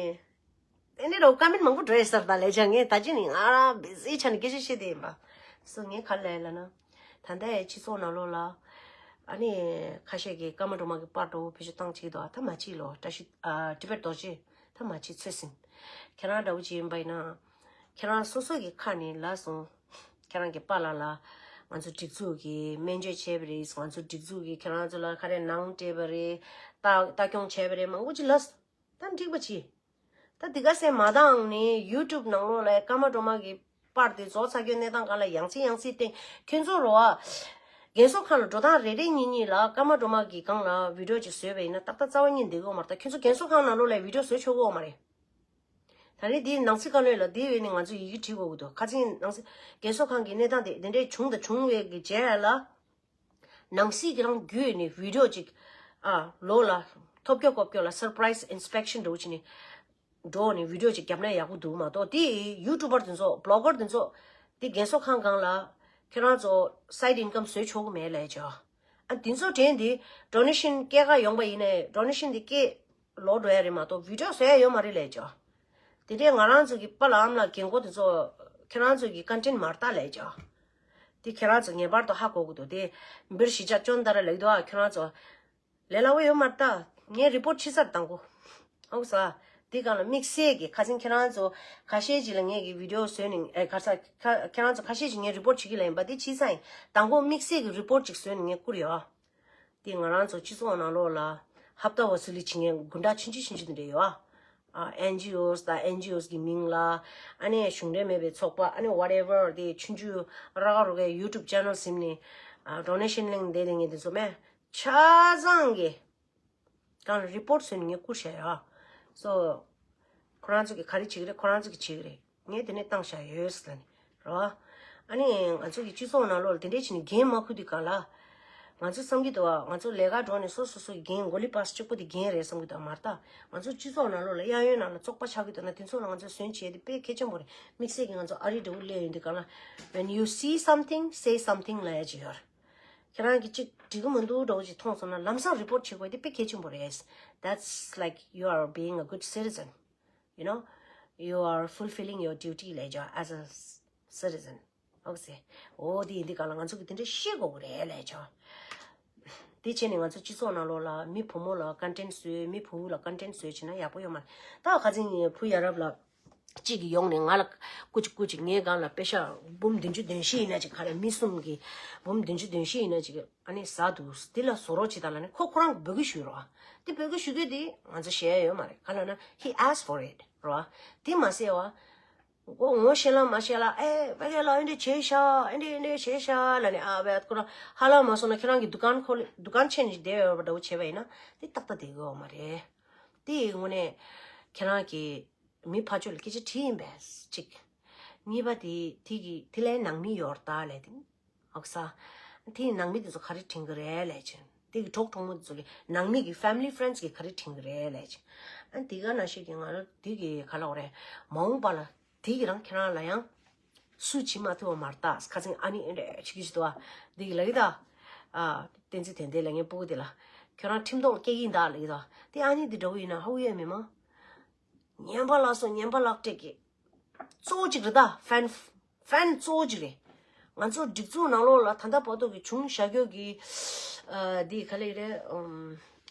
ཨ་ནི་རོ་ཀ་མེན་མང་པོ་འགྲོ་ཡས་ས་རེད་ད་ལབ་བྱ། ངས་ད་ཅི་ནི་ང་རང་བི་ཟིའི་ཆ་ནས་སྐད་ཆ་བཤད་དེ་ཡིན་པ། སོ་ངས་ག་རེ་ལབ་ཡ་ལབ་ན། ད་ལྟའི་སྤྱི་ཚོགས་ནང་ལོགས་ལ། ཨ་ནི། ཁ་ཤས་ཀྱིས་ཀརྨ་སྒྲོལ་མ་གི་པར་འདྲ་བོ་བེད་སྤྱོད་བཏང་བྱེད་ཀྱི་འདུག་ད་མ་བྱེད་ལོ། བཀྲ་ཤིས། ཨ། ཊི་བེཊ་རྡོ་རྗེ། ད་མ་བྱེད་ཚོད་ཟིན། ཁྱེད་རང་འདྲ་བོ་ཅིག་ཡིན་པ་ཡིན་ན། ཁྱེད་རང་སོ་སོ་གི་ཁ་ནས་ལབ་སོང་། ཁྱེད་རང་གི་པཱ་ལགས་ལ། ང་ཚོ་སྒྲིག་འཛུགས་ཀྱིས་སྨན་བཅོས་བྱས་པ་རེད། ང་ཚོ་སྒྲིག་འཛུགས་ཀྱིས་ཁྱེད་རང་ཚོ་ལ་ག་རེ་ནང་སྤྲད་པ་རེད། ལྟ་ལྟ་སྐྱོང་བྱས་པ་རེད། མང་པོ་ཅིག་ལབ་སོང་། ད་འགྲིག་པ་ཅི། ད་འདི་ག་སེ་མ་དང་ནི་ཡུ་ཊུབ་ནང་ལོགས་ལ་ཀརྨ་སྒྲོལ་མ་གི་པར་དེ་རྫོགས་ཚར་རྒྱུའི་གནས་སྟངས་སྒང་ལ་ཡང་སེ་ཡང་སེ་བསྟན། ཁྱོད་ཚོ་རོ་ཨ། རྒན་གསོ་ཁང་ལ་འགྲོ་སྟངས་རེ་རེ་གཉིས་གཉིས་ལ་ཀརྨ་སྒྲོལ་མ་གི་སྒང་ལ་བི་ཌིའོ་ཅིག་བཟོས་པ་ཡིན་ན་ཏག་ཏག་རྩ་བ་ཉིད་འདི་གོ་མ་རེད། ད་ཁྱོད་ཚོ་རྒན་གསོ་ཁང་ནང་ལོགས་ལ་བི་ཌིའོ་བཟོས་ཆོག་གི་ཡོད་མ་རེད། ད་རེས་འདིའི་ནང་སྲིད་བཀའ་བློན་ལ་འདི་བས་ནི་ང་ཚོ་ཡི་གེ་བྲིས་དགོས་ཀྱི་འདུག་ཁ་སང་ནང་སྲིད་རྒན་གསོ་ཁང་གི་གནས་སྟངས་དེ་འདི་འདྲའི་བྱུང་དང་བྱུང་བའི་གི་རྗེས་ལ། ནང་སྲིད་ཀྱི་རང་བརྒྱུད་ནས་བི་ཌིའོ་ཅིག་ཨ། ལོ་ལ་ཐོབ་སྐྱོ་ཀོབ་སྐྱོ་ལ་སར་པ་རའི་སི་ཨིན་སི་པེག་ཤན་འགྲོ་བྱས་ནས་འགྲོ་ནས་བི་ཌིའོ་ཅིག་བརྒྱབ་ན་ཡག་པོ་འདུག་མ་གཏོགས་དེ་ཡུ་ཊུབ་པར་དེ་ཚོ་བི་ལོག་གར་དེ་ཚོ་དེ་རྒན་གསོ་ཁང་སྒང་ལ་ཁྱེད་རང་ཚོ་སའིཌ་ཨིན་ཀམ་བཟོས་ཆོག་གི་མེད་ལབ་བྱ། ཨ་དེ་ཚོ་དྲན་དེ་ཌོ་ནེ་ཤན་སྐྱེལ་ག་ཡོང་པ་ཡིན་ནའི་ཌོ་ནེ་ཤན་དེ་སྐྱེལ་ལོག་འགྲོ་ཡ་རེད་མ་གཏོགས་བི་ཌིའོ་བཟོ་ཡ་ཡོད་མ་རེད་ལབ་བྱ། དེ་འདྲའི་ང་རང་ཚོ་གི་པཱ་ལགས་ཨ་མ་ལགས་རྒན་གོག་དེ་ཚོ་ཁྱེད་རང་ཚོ་གི་ཀོན་ཊེན་མ་རེད་ད་ལབ་བྱ། དེ་ཁྱེད་རང་ཚོ་ངེས་པར་དུ་ཧ་གོ་དགོས་འདུག་དེ་འབིར་གཞིས་ཆགས་ཅོན་ཏ་ར་ལབ་འདུག་ཨ་ཁྱེད་རང་ཚོ་ལས་སླ་བོ་ཡོད་མ་རེད་ད། ངས་རི་པོར་ཊི་བྱས་ཚར་དང་པོ། ཨོ་ས། དེ་སྒང་ལ་དམིགས་བསལ་གྱི་ཁ་སང་ཁྱེད་རང་ཚོ་ཁ་ཤས་ཅིག་ལ་ངས་ཀྱི་བི་ཌིའོ་བཟོས་ནས་ཨེ་ག་ས་ཁ་ཁྱེད་རང་ཚོ་ཁ་ཤས་ཅིག་ངས་རི་པོར་ཊི་བྱེད་ཀྱི་ལ་ཡིན་པ་དེ་བྱས་ཚར་ཡིན། དང་པོ་དམིགས་བསལ་གྱི་རི་པོར་ཊི་ཅིག་བཟོས་ནས་ངས་བསྐུར་ཡོད། དེ་ང་རང་ཚོ་སྤྱི་ཚོགས་ནང་ལོགས་ལ་ཧབ་ཏ་ཝ་སུ་ལི་བྱེད་མཁན་དགུན་གྲངས་ཆུང་ཆུང་ཆུང་ཆུང་དེ་འདྲ་ཡོད་ཨ། ཨེན་ཇི་ཨོ་སི་དང་ཨེན་ཇི་ཨོ་སི་གི་མིང་ལ་ཨ་ནི་གཞུང་འབྲེལ་མེད་པའི་ཚོགས་པ་ཨ་ནི་ཝ་ཊེ་ཝར་དེ་ཆུང་ཆུང་ར་ག་རོ་གའི་ཡུ་ཊུབ་ཅེ་ནལ་ཟིན་ནས་ཨ་ཌོ་ནེ་ཤན་གླེང་བསྡད་དེ་ངས་དེ་ཚོ་མེད་ཆ་ཚང་གི་གང་རི་པོར་ཊི་བཟོས་ནས་ངས་བསྐུར་བཞག་ཡོད་ཨ། སོ་ཁོ་རང་ཚོ་གི་ག་རེ་བྱེད་ཀྱི་རེད། ཁོ་རང་ཚོ་གི་བྱེད་ཀྱི་རེད། ངས་དེ་ནས་བཏང་བཞག་ཡོད་ཟེར་ནས་རོ། ཨ་ནི་ང་ཚོ་གི་སྤྱི་ཚོགས་ནང་ལོགས་ལ་དེ་འདྲས་བྱས་ནས་འགན་མ་འཁུར་དུས་གང་ལ། ང་ཚོ་བསམ་གྱི་འདུག་བ། ང་ཚོ་ལས་ཀ་འགྲོ་ནས་སོ་སོ་སོ་གི་འགན་མགོ་ལི་པ་སི་གཅིག་པོ་དེ་འགན་རེད་བསམ་གྱི་འདུག་མ་རེད་ད། ང་ཚོ་སྤྱི་ཚོགས་ནང་ལོགས་ལ་གཡས་གཡོན་ནང་ལ་བཙོག་པ་ཆགས་ཀྱི་འདུག་ན་དེ་ཚོ་ལ་ང་ཚོ་ཟོན་བྱས་ཏེ་དཔེ་གལ་ཆེན་པོ་རེད། དམིགས་བསལ་གྱི་ང་ཚོ་ཨ་རི་འདྲ་བོ་སླེབས་ཡོང་དུས་གང་ལ། When you see something, say something ལབ་ཡ་ཅིག་ཡོད་རེད། ཁྱེད་རང་གིས་གཅིག་འགྲིག་གི་མི་འདུག་འདྲ་བོ་ཅིག་མཐོང་སོང་ན་ལམ་སང་རི་པོར་ཊི་བྱེད་དགོས་དེ་དཔེ་གལ་ཆེན་པོ་རེད། That's like you are being a good citizen. You know, you are fulfilling your duty ལབ་ཡ་as a citizen. Okay. འོ་དེ་ཡིན་དུས་གང་ལ་ང་ཚོ་གིས་དེ་འདྲ་ཤེས་དགོས་ཀྱི་རེད་ལབ་ཡ། དེ་བྱས་ནས་ང་ཚོ་སྤྱི་ཚོགས་ནང་ལོགས་ལ་མི་བུ་མོ་ལ་ཀོན་ཊེན་ཊི་བཟོས། མི་བུ་བུ་ལ་ཀོན་ཊེན་ཊི་བཟོས་བྱས་ན་ཡག་པོ་ཡོད་མ་རེད། ད་ཁ་སང་ངའི་བུ་ཡ་རབས་ལ་གཅིག་གིས་ཡོང་ནས་ང་ལ་སྐུ་མཁྱེན་སྐུ་མཁྱེན། ངའི་སྒང་ལ་པེ་ཤག་འབུམ་བདུན་ཅུ་དོན་བཞི་ཡིན་ན་ཅིག་ག་རེ། མི་གསུམ་གྱིས་འབུམ་བདུན་ཅུ་དོན་བཞི་ཡིན་ན་ཅིག་ཨ་ནི་ཟ་འདུག་དེ་ལ་བཟོ་རོགས་བྱེད་དང་ལབ་ནས་ཁོ་ཁོ་རང་གིས་འབོད་སྐུལ་ཞུས་རོགས། དེ་འབོད་སྐུལ་ཞུ་རྒྱུ་དེ་ང་ཚོ་བཤད་ཡ་ཡོད་མ་རེད། ག་ལབ་ན་he asked for it རོགས། དེ་མ་ཟད་བ། ངོ་ངོ་ཤེས་ལ་མ་ཤེས་ལ་ཨེ་ཕ་གི་ལ་ཨེ་འདྲ་བྱས་ཤག་ཨེ་འདྲ་ཨེ་འདྲ་བྱས་ཤག་ལབ་ནས། ཨ་བས་ཁོ་རང་ཧ་ལམ་མ་སོང་ན་ཁྱེད་རང་གི་དུ་ཀན་ཁོ་ལ་དུ་ཀན་ཕྱེ་ནས་བསྡད་ཡོད་པ་འདྲ་བོ་བྱས་པ་ཡིན་ན་དེ་ཏག་ཏག་བསྡད་ཀྱི་ཡོད་མ་རེད། དེ་ཡི་དངོས་གནས་ཁྱེད་རང་གིས་མི་ཕར་ཕྱོགས་ལ་སྐད་ཆ་དྲིས་ཡིན་པས་གཅིག་གཉིས་པ་དེ་དེ་གི་དེ་ལའི་ནང་མི་ཡོད་རེད་ད་ལབ་དེ། ཨོ་ས། དེ་ནང་མི་དེ་ཚོ་ག་རེ་དྲན་གི་རེད་ལབ་ཅིང་། དེ་གི་གྲོགས་གྲོགས་མོ་དེ་ཚོ་གི་ནང་མི་གི་family friends གི་ག་རེ་དྲན་གི་རེད་ལབ་ཅིང་། ཨ་དེ་ག་ནང་བཞིན་གི་ང་རང་དེ་གི་ག་ལབ་དགོས་རེད། མ་འོངས་པ་ལ་དེ་གི་རང་ཁྱེད་རང་ལ་ཡང་སུ་བྱེད་མ་ཐུབ་པ་མ་རེད་ད། ཁ་སང་ཨ་ནི་ཨེ་འདྲ་བྱེད་ཀྱི་ཞིག་འདུག་ཨ། དེ་གི་ལབ་ཀྱི་ད། ཨ་བསྟན་འཛིན་དོན་ལྡན་ལ། ངའི་སྤུ་གུ་དེ་ལ་ཁྱོད་རང་ཁྲིམས་ཐོག་ལ་སྐྱེལ་གྱི་ཡིན་ད་ལབ་ཀྱི་ད། དེ་ཨ་ནི་དེ་འདྲ་བོ་ཡིན་ན་ཧ་གོ་ཡས་མེད་མ། ངན་པ་ལགས་སོ། ངན་པ་ལགས་སྤྲད་ཀྱི། གཙོ་བོ་གཅིག་རེད་ད། ཕན་ཕན་གཙོ་བོ་གཅིག་རེད། ང་ཚོ་སྒྲིག་འཛུགས་ནང་ལོགས་ལ་ད་ལྟ་བར་དུ་གི་བྱུང་བཞག་རྒྱུ་གི་ཨ་འདི་ག་ལེ་རེད། ཨམ་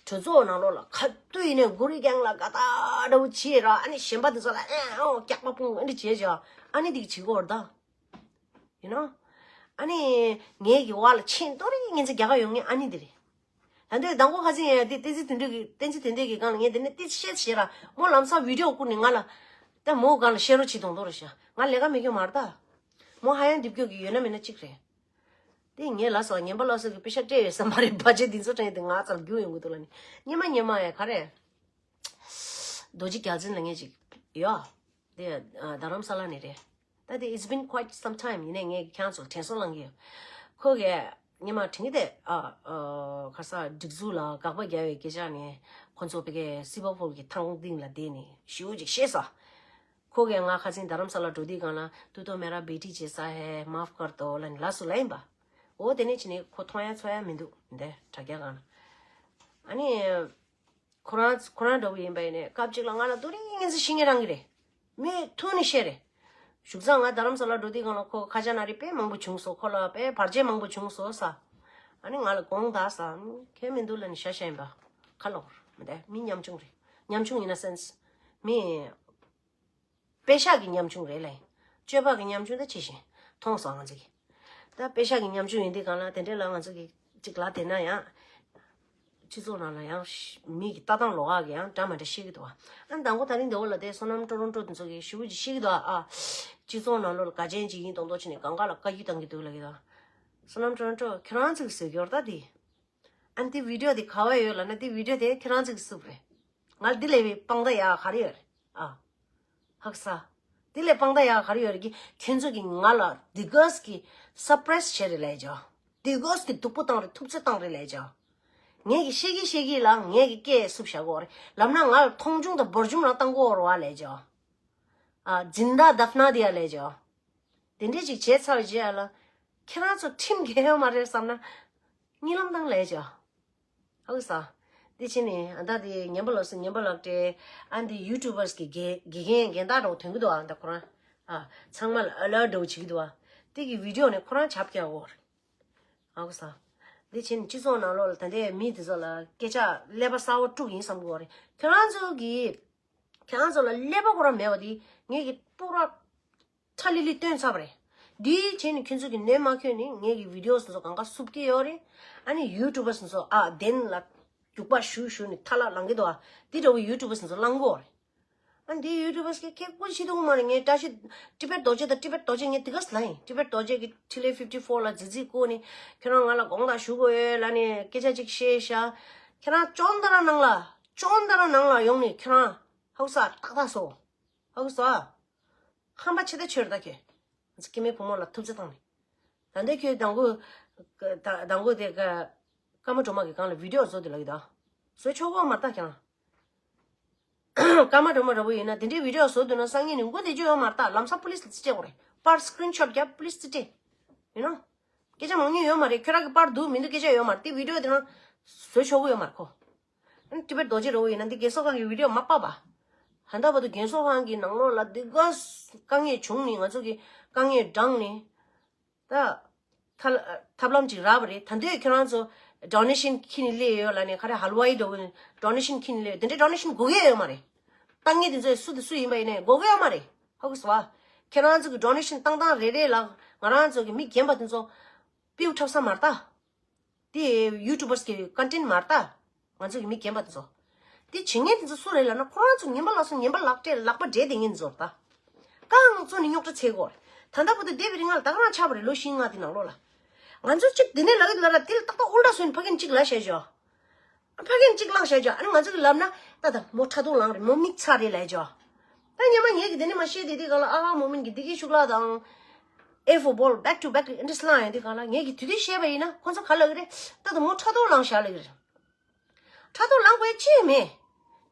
གྲོས་ཚོགས་ནང་ལོགས་ལ་ག་དུས་ཡིན་ནའི་གུ་རི་གེང་ལ་དགའ་ཐག་འདྲ་བོ་བྱེད་ར། ཨ་ནི་གཞན་པ་དེ་ཚོ་ལ་ཨེ་ཨོ་སྐྱག་པ་སྤུངས་ཨ་འདྲ་བྱེད་བྱ། ཨ་ནི་འདི་གི་བྱེད་སྒོ་རེད་ད། ཡིན་ནོ། ཨ་ནི་ངའི་གི་བ་ལ་ཆེན་ཏོ་རི་ངན་ཚེ་རྒྱ་གར་ཡོང་ངེས་ཨ་ནི་འདི་རེད། ད་འདོད་དང་པོ་ཁ་སང་ཡ་དེ་བསྟན་འཛིན་དོན་གྲུབ་ཀྱི་བསྟན་འཛིན་དོན་ལྡན་གྱི་སྒང་ལ་ངས་དེ་ནས་ཏི་བཤད་བཤད་ར། མོ་ལམ་སང་བི་ཌི་ཡོ་བསྐུར་ནས་ང་ལ། ད་མོ་སྒང་ལ་བཤད་རོགས་བྱེད་དང་དོ་ར་ཤ། ང་ལས་ཀ་མེད་རྒྱུ་མ་རེད་ད། མོ་ཧ་ཡང་འགྲིབ་རྒྱུ་གི་ཡོད་ན་མེད་ན་གཅིག་རེད། དེ་ངས་ལ་སོགས་ངན་པ་ལ་སོགས་ཀྱི་པེ་ཤ་སྤྲད་ཡོད་ས་མ་རེད། བ་ཅན་འདི་ཚོ་དྲན་དེ་ང་ཚར་རྒྱུ་ཡོང་གི་འདུག་ལ་ནི། ཉི་མ་ཉི་མ་ཡ་ག་རེ། རྡོ་རྗེ་རྒྱལ་མཚན་ལ་ངས་ཅིག་ཡོད། དེ་ཨ་རྡ་རམ་ས་ལ་ནས་རེད། ད་དེ་it's been quite some time ཡིན་ནའི་ངས་ཁྱེད་རང་ཚོར་དྲན་གསོ་བསླང་གི་ཡོད། ཁོ་གིས་ཉི་མ་དྲན་གི་དེ་ཨ་ཨ་ཁ་ས་སྒྲིག་འཛུགས་ལ་དགག་པ་རྒྱག་པའི་སྐད་ཆ་ནས་ཁོ་ཚོ་ཕ་གིའི་སི་པ་ཕོལ་གྱི་ཐང་སྟེང་ལ་བསྡད་ནས་ཞེ་པོ་ཅིག་བཤད་ས། ཁོ་གིས་ང་ཁ་སང་རྡ་རམ་ས་ལ་འགྲོ་དུས་སྒང་ལ་तू तो मेरा बेटी जैसा है, माफ कर दो ལབ་ནས་ལབ་སོང་ལབ་ཡིན་པ། འོ་དེ་ནས་ཕྱིན་ནས་ཁོ་མཐོང་ཡ་ཚོར་ཡ་མི་འདུག་འདི་དྲ་རྒྱ་སྒང་ལ། ཨ་ནི། ཁོ་རང་ཁོ་རང་འདྲ་བོ་ཡིན་པ་ཡིན་ནའི་སྐབས་གཅིག་ལ་ང་ལ་ཏུ་རིང་ངེས་ཤིང་ངེ་རང་གི་རེད། མི་ཐུག་ནས་བཤད་རེད། བཞུགས་ཚང་ང་རྡ་རམ་ས་ལ་འགྲོ་དུས་སྒང་ལ་ཁོ་ཁ་ཆ་ན་རི་དཔེ་མང་པོ་བྱུང་སོང་། ཁོ་ལ་དཔེ་བར་ཆད་མང་པོ་བྱུང་སོང་ས། ཨ་ནི་ང་ལ་དགོངས་དག་ས། ཁྱད་མི་འདུག་ལབ་ནས་བཞག་བཞག་ཡིན་པ། ཁ་ལོག་མི་འདུག་མི་ཉམ་ཆུང་རེད། ཉམ་ཆུང་ཡིན་ན་སེམས། མི། པེ་ཤག་གི་ཉམ་ཆུང་རེད་ལེ། སྤྱོད་པ་གི་ཉམ་ཆུང་ད་ཇི་བཞིན་མཐོང་སོང་ང་ཚོ་གི། ད་པེ་ཤག་གི་ཉམ་ཆུང་ཡིན་དུས་སྒང་ལ་དེ་འདྲའི་ལ་ང་ཚོ་གི་ཅིག་ལ་དེ་ན་ཡང་། སྤྱི་ཚོགས་ནང་ལ་ཡང་ཤ་མི་གི་ལྟ་སྟངས་ལོགས་ཀ་གི་ཡང་འདྲ་མ་འདྲ་བཤད་ཀྱི་འདུག་བ། ཨ་ནི་དང་པོ་ད་རིང་འདི་འོག་ལ་དེ་བསོད་ནམས་ཀྲོ་རོན་ཀྲོ་དེ་ཚོ་གི་ཞུ་བ་ཅིག་བཤད་ཀྱི་འདུག་ཨ། སྤྱི་ཚོགས་ནང་ལོགས་ལ་དགའ་ཅན་ཅིག་ཡིན་མདོག་མདོག་བྱས་ནས་གང་ག་ལ་བཀའ་བཀྱོན་བཏང་གི་འདུག་ལབ་ཀྱི་འདུག་བསོད་ནམས་ཀྲོ་རོན་ཀྲོ་ཁྱོད་རང་ཚོ་གི་བཟོས་ཀྱི་ཡོད་རེད་ད་དེ། ཨ་ནི་དེ་བི་ཌི་ཡོ་དེ་ག་བ་ཡོད་ལབ་ན་དེ་བི་ཌི་ཡོ་དེ་ཁྱེད་རང་ཚོ་གི་བཟོས་པ་རེད། ང་ལ་དེ་ལས་པའི་དཔང་རྟགས་ཡག་ག་རེ་ཡོད་རེད་ཨ། ཧ་གོ་སོང་། དེ་ལས་དཔང་རྟགས་ཡག་ག་རེ་ཡོད་རེད་ཀི། ཁྱོད་ཚོ་གིས་ང་ལ་དེ་གོས་ཀྱི་སར་པ་རའི་སི་བྱས་རེད་ལབ་ཀྱི། དེ་གོས་ཀྱི་སྡུག་པོ་བཏང་རེད། ཐུབ་ཚོད་བཏང་རེད་ལབ་ཀྱི། ངས་ཀྱི་བཤད་ཀྱི་བཤད་ཀྱི་ལ་ངས་ཀྱི་སྐད་སུབ་བཞག་གོ་རེད། ལབ་ན་ང་ལ་མཐོང་ཆུང་དང་འབོར་ཆུང་རང་བཏང་གོ་རེད་བ་ལབ་ཀྱི། ཨ་ཛིན་ད་དབ་ན་དི་ཡ་ལབ་ཀྱི། དེ་འདྲས་ཅིག་བྱས་ཚར་རྗེས་ལ། ཁྱེད་རང་ཚོ་ཁྲིམས་འགལ་ཡོད་མ་རེད་བསམ་ན། གཉིད་ལམ་བཏང་ལབ་ཀྱི། ཧ་གོ་སོང་། དེ་ཕྱིན་ནས་ཨ་ད་དེ་ཉན་པ་ལགས་སོ། ཉན་པ་ལགས་ཏེ་ཨ་འདི་ཡུ་ཊུབ་པར་སི་གི་དགེ་དགེ་རྒན་རྒན་བདག་འདྲ་བོ་ཐོན་གི་འདུག་ཨ། ད་ཁོ་རང་ཨ་ཚང་མ་ལ་ཨ་ལར་འདྲ་བོ་བྱེད་ཀྱི་འདུག་ཨ། དེ་གི་བི་ཌི་ཡོ་ནས་ཁོ་རང་ཆབ་ཀྱག་འོ་རེད། ཧ་གོ་སོང་། དེ་ཕྱིན་ནས་སྤྱི་ཚོགས་ནང་ལོགས་ལ་ད་ལྟའི་མི་དེ་ཚོ་ལ་སྐད་ཆ་ཀླད་པ་གསར་བ་དཀྲུག་ཡིན་བསམ་གི་འོ་རེད། ཁྱེད་རང་ཚོ་གི་ཁྱེད་རང་ཚོ་ལ་ཀླད་པ་ཁོ་རང་མེད་པ་དེ་ངས་ཀྱི་སྤུ་ར། ཁྲ་ལི་ལི་སྟོན་ཚར་བ་རེད། འདིའི་རྗེས་ནས་ཁྱོད་ཚོ་གི་ནད་མ་ཁྱོན་ནས་ངེད་ཀྱི་བི་ཌི་ཡོ་སོ་སོ་གང་ག་སུབ་ཀྱི་ཡོད་རེད། ཨ་ནི་ཡུ་ཊུབ་པར་སོ་སོ་ཨ་བདེན་ལ་རྒྱུག་པ་ཞུ་ཞུ་ནས་ཐ་ལག་ལངས་ཀྱི་འདུག་ཨ། འདི་འདྲ་བོ་ཡུ་ཊུབ་པར་སོ་སོ་ལངས་གི་ཡོད་རེད། ཨ་འདི་ཡུ་ཊུབ་པར་སི་ཁྱེད་ཀྱི་ཁེ་ཀོ་ཤི་འདུག་མ་རེད། ངས་བཀྲ་ཤིས་ཊི་བེཊ་རྡོ་རྗེ་དང་ཊི་བེཊ་རྡོ་རྗེ་ངས་དེ་ག་ལ་ཡིན། ཊི་བེཊ་རྡོ་རྗེ་གི་ཊི་ལེ་ཕིབ་ཊི་ཕོར་ལ་རྫི་རྫི་བསྐུར་ནས་ཁྱོད་རང་ང་ལ་དགོངས་དག་ཞུ་དགོས་ཡོད་ལབ་ནས་སྐད་ཆ་ཅིག་བཤད་ཤག་ཁྱེད་རང་ཅོན་ཏ་ར་ནང་ལ་ཅོན་ཏ་ར་ནང་ལ་ཡོང་ནས་ཁྱེད་རང་ཧའུ་ས་ཏག་ཏག་སོང་། ཧའུ་ས། ཧམ་པ་ཆེ་ད་ཆོས་རེད་ད་ཁྱོད། ང་ཚོ་སྐྱེ་དམན་བུ་མོ་ལ་ཐུབ་ཚོད་བཏང་ནས། ད་ལྟ་ཁྱོད་དང་པོ། ད་དང་པོ་དེ་ཀ་ཀརྨ་སྒྲོལ་མ་གི་སྒང་ལ་བི་ཌི་ཡོ་བཟོ་དེ་ལ་ཡོད་ད། བཟོ་ཆོག་གོ་མ་ལྟ་ཀྱང་། ཀརྨ་སྒྲོལ་མ་འདྲ་བོ་ཡིན་ན་དེ་འདྲའི་བི་ཌི་ཡོ་བཟོ་འདུག་ན་སང་ཉིན་ནས་མགོ་བདེ་རྒྱུ་ཡོད་མ་ལྟ། ལམ་སང་པུ་ལིས་ལ་རྩིས་སྤྲད་དགོས་རེད། པར་སི་ཀི་རིན་ཤོཊ་རྒྱབ་པུ་ལིས་རྩིས་སྤྲད། ཡིན་ནོ། སྐད་ཆ་མང་ཉུང་ཡོད་མ་རེད། ཁྱོད་རང་གི་པར་འདུག་མི་འདུག་སྐད་ཆ་ཡོད་མ་རེད། དེ་བི་ཌི་ཡོ་དེ་རང་བཟོ་ཆོག་གི་ཡོད་མ་རེད་ཁོ། ཨ་ནི་ཊི་བེཊ་རྡོ་རྗེ་འདྲ་བོ་ཡིན་ན་འདི་རྒས་གསོ་ཁང་གི་བི་ཌི་ཡོ་མ་པ་པ། ད་ལྟ་བར་དུ་རྒས་གསོ་ཁང་གི་ནང་ལོགས་ལ་འདི་ག་དཀའ་ངལ་བྱུང་ནས་ང་ཚོ་གི་དཀའ་ངལ་འགྲངས་ནས། ད་ཐབས་ཐབས་ལམ་ཅིག་རག་པ་རེད། ད་འདོད་ཁྱོད་རང་ཚོ་ ཌོ་ནེ་ཤན་ཁྱེར་ནས་སླེབས་ཡོད་ལབ་ནས། ག་རེ་ཧལ་ཝའི་འདྲ་བོ་ཌོ་ནེ་ཤན་ཁྱེར་ནས་སླེབས་ཡོད། དེ་འདྲའི་ཌོ་ནེ་ཤན་དགོས་ཀྱི་ཡོད་མ་རེད། བཏང་མཁན་དེ་ཚོ་སུ་དང་སུ་ཡིན་པ་ཡིན་ནའི་དགོས་ཀྱི་ཡོད་མ་རེད། ཧ་གོ་སོང་བ། ཁྱེད་རང་ཚོ་གི་ཌོ་ནེ་ཤན་བཏང་སྟངས་རེ་རེ་ལ་ང་རང་ཚོ་གི་མི་རྒན་པ་དེ་ཚོ་པིའུ་འཁྲབ་ས་མ་རེད་ད། དེ་ཡུ་ཊུབ་པར་གི་ཀོན་ཊེན་མ་རེད་ད། ང་ཚོ་གི་མི་རྒན་པ་དེ་ཚོ། དེ་བྱེད་མཁན་དེ་ཚོ་སུ་རེད་ལབ་ན། ཁོ་རང་ཚོ་ངན་པ་ལ་སོང་། ངན་པ་ལག་སྦྲེལ་ལག་པ་སྦྲེལ་བསྡད་མཁན་ཚོ་རེད་ད། རྐང་བཙུགས་ནས་རྙོག་དྲ་བྱེད་དགོས་རེད། ད་ལྟ་བར་དུ་འདས་པའི་རིང་ལ་ད་ག་རང་ཆགས་པ་རེད། ལོ་བཞི་ལྔ་དེ་ནང་ལོགས་ལ། ང་ཚོ་གཅིག་དེ་ནས་ལབ་ཀྱི་འདུག་ལབ་ར། དེ་ལ་ཏག་ཏག་ཨུལ་ཊ་བཟོས་ནས་ཕ་གིར་གཅིག་ལབ་བཞག་ཅོག་ཕ་གིར་གཅིག་བླངས་བཞག་ཅོག་ཨ་ནི་ང་ཚོ་གིས་ལབ་ན་ད་ད་མོ་ཕྲག་དོག་ལངས་རེད། མོ་མིག་ཚ་རེད་ལབ་ཅོག་ད་སྔོན་མ་ངེད་ཀྱིས་དེ་ནས་མར་བཤད་བསྡད་དུས་སྒང་ལ་ཨ་ཧ་མོ་མིན་གྱི་བདེ་སྐྱིད་ཤུགས་ལགས་དང་། ཨེ་ཧྥོར་བྷོལ་བེག་ཊུ་བེག་ཨིན་ཊི་རེ་སི་ལངས་ཡོང་དུས་སྒང་ལ། ངེད་ཀྱིས་དུས་དུས་བཤད་པ་ཡིན་ན་ཁོ་ཚོ་ག་ལབ་ཀྱི་རེད། ད་ད་མོ་ཕྲག་དོག་ལངས་བཞག་ལབ་ཀྱི་རེད། ཕྲག་དོག་ལངས་དགོས་ཡ་ཅི་ཡང་མེད།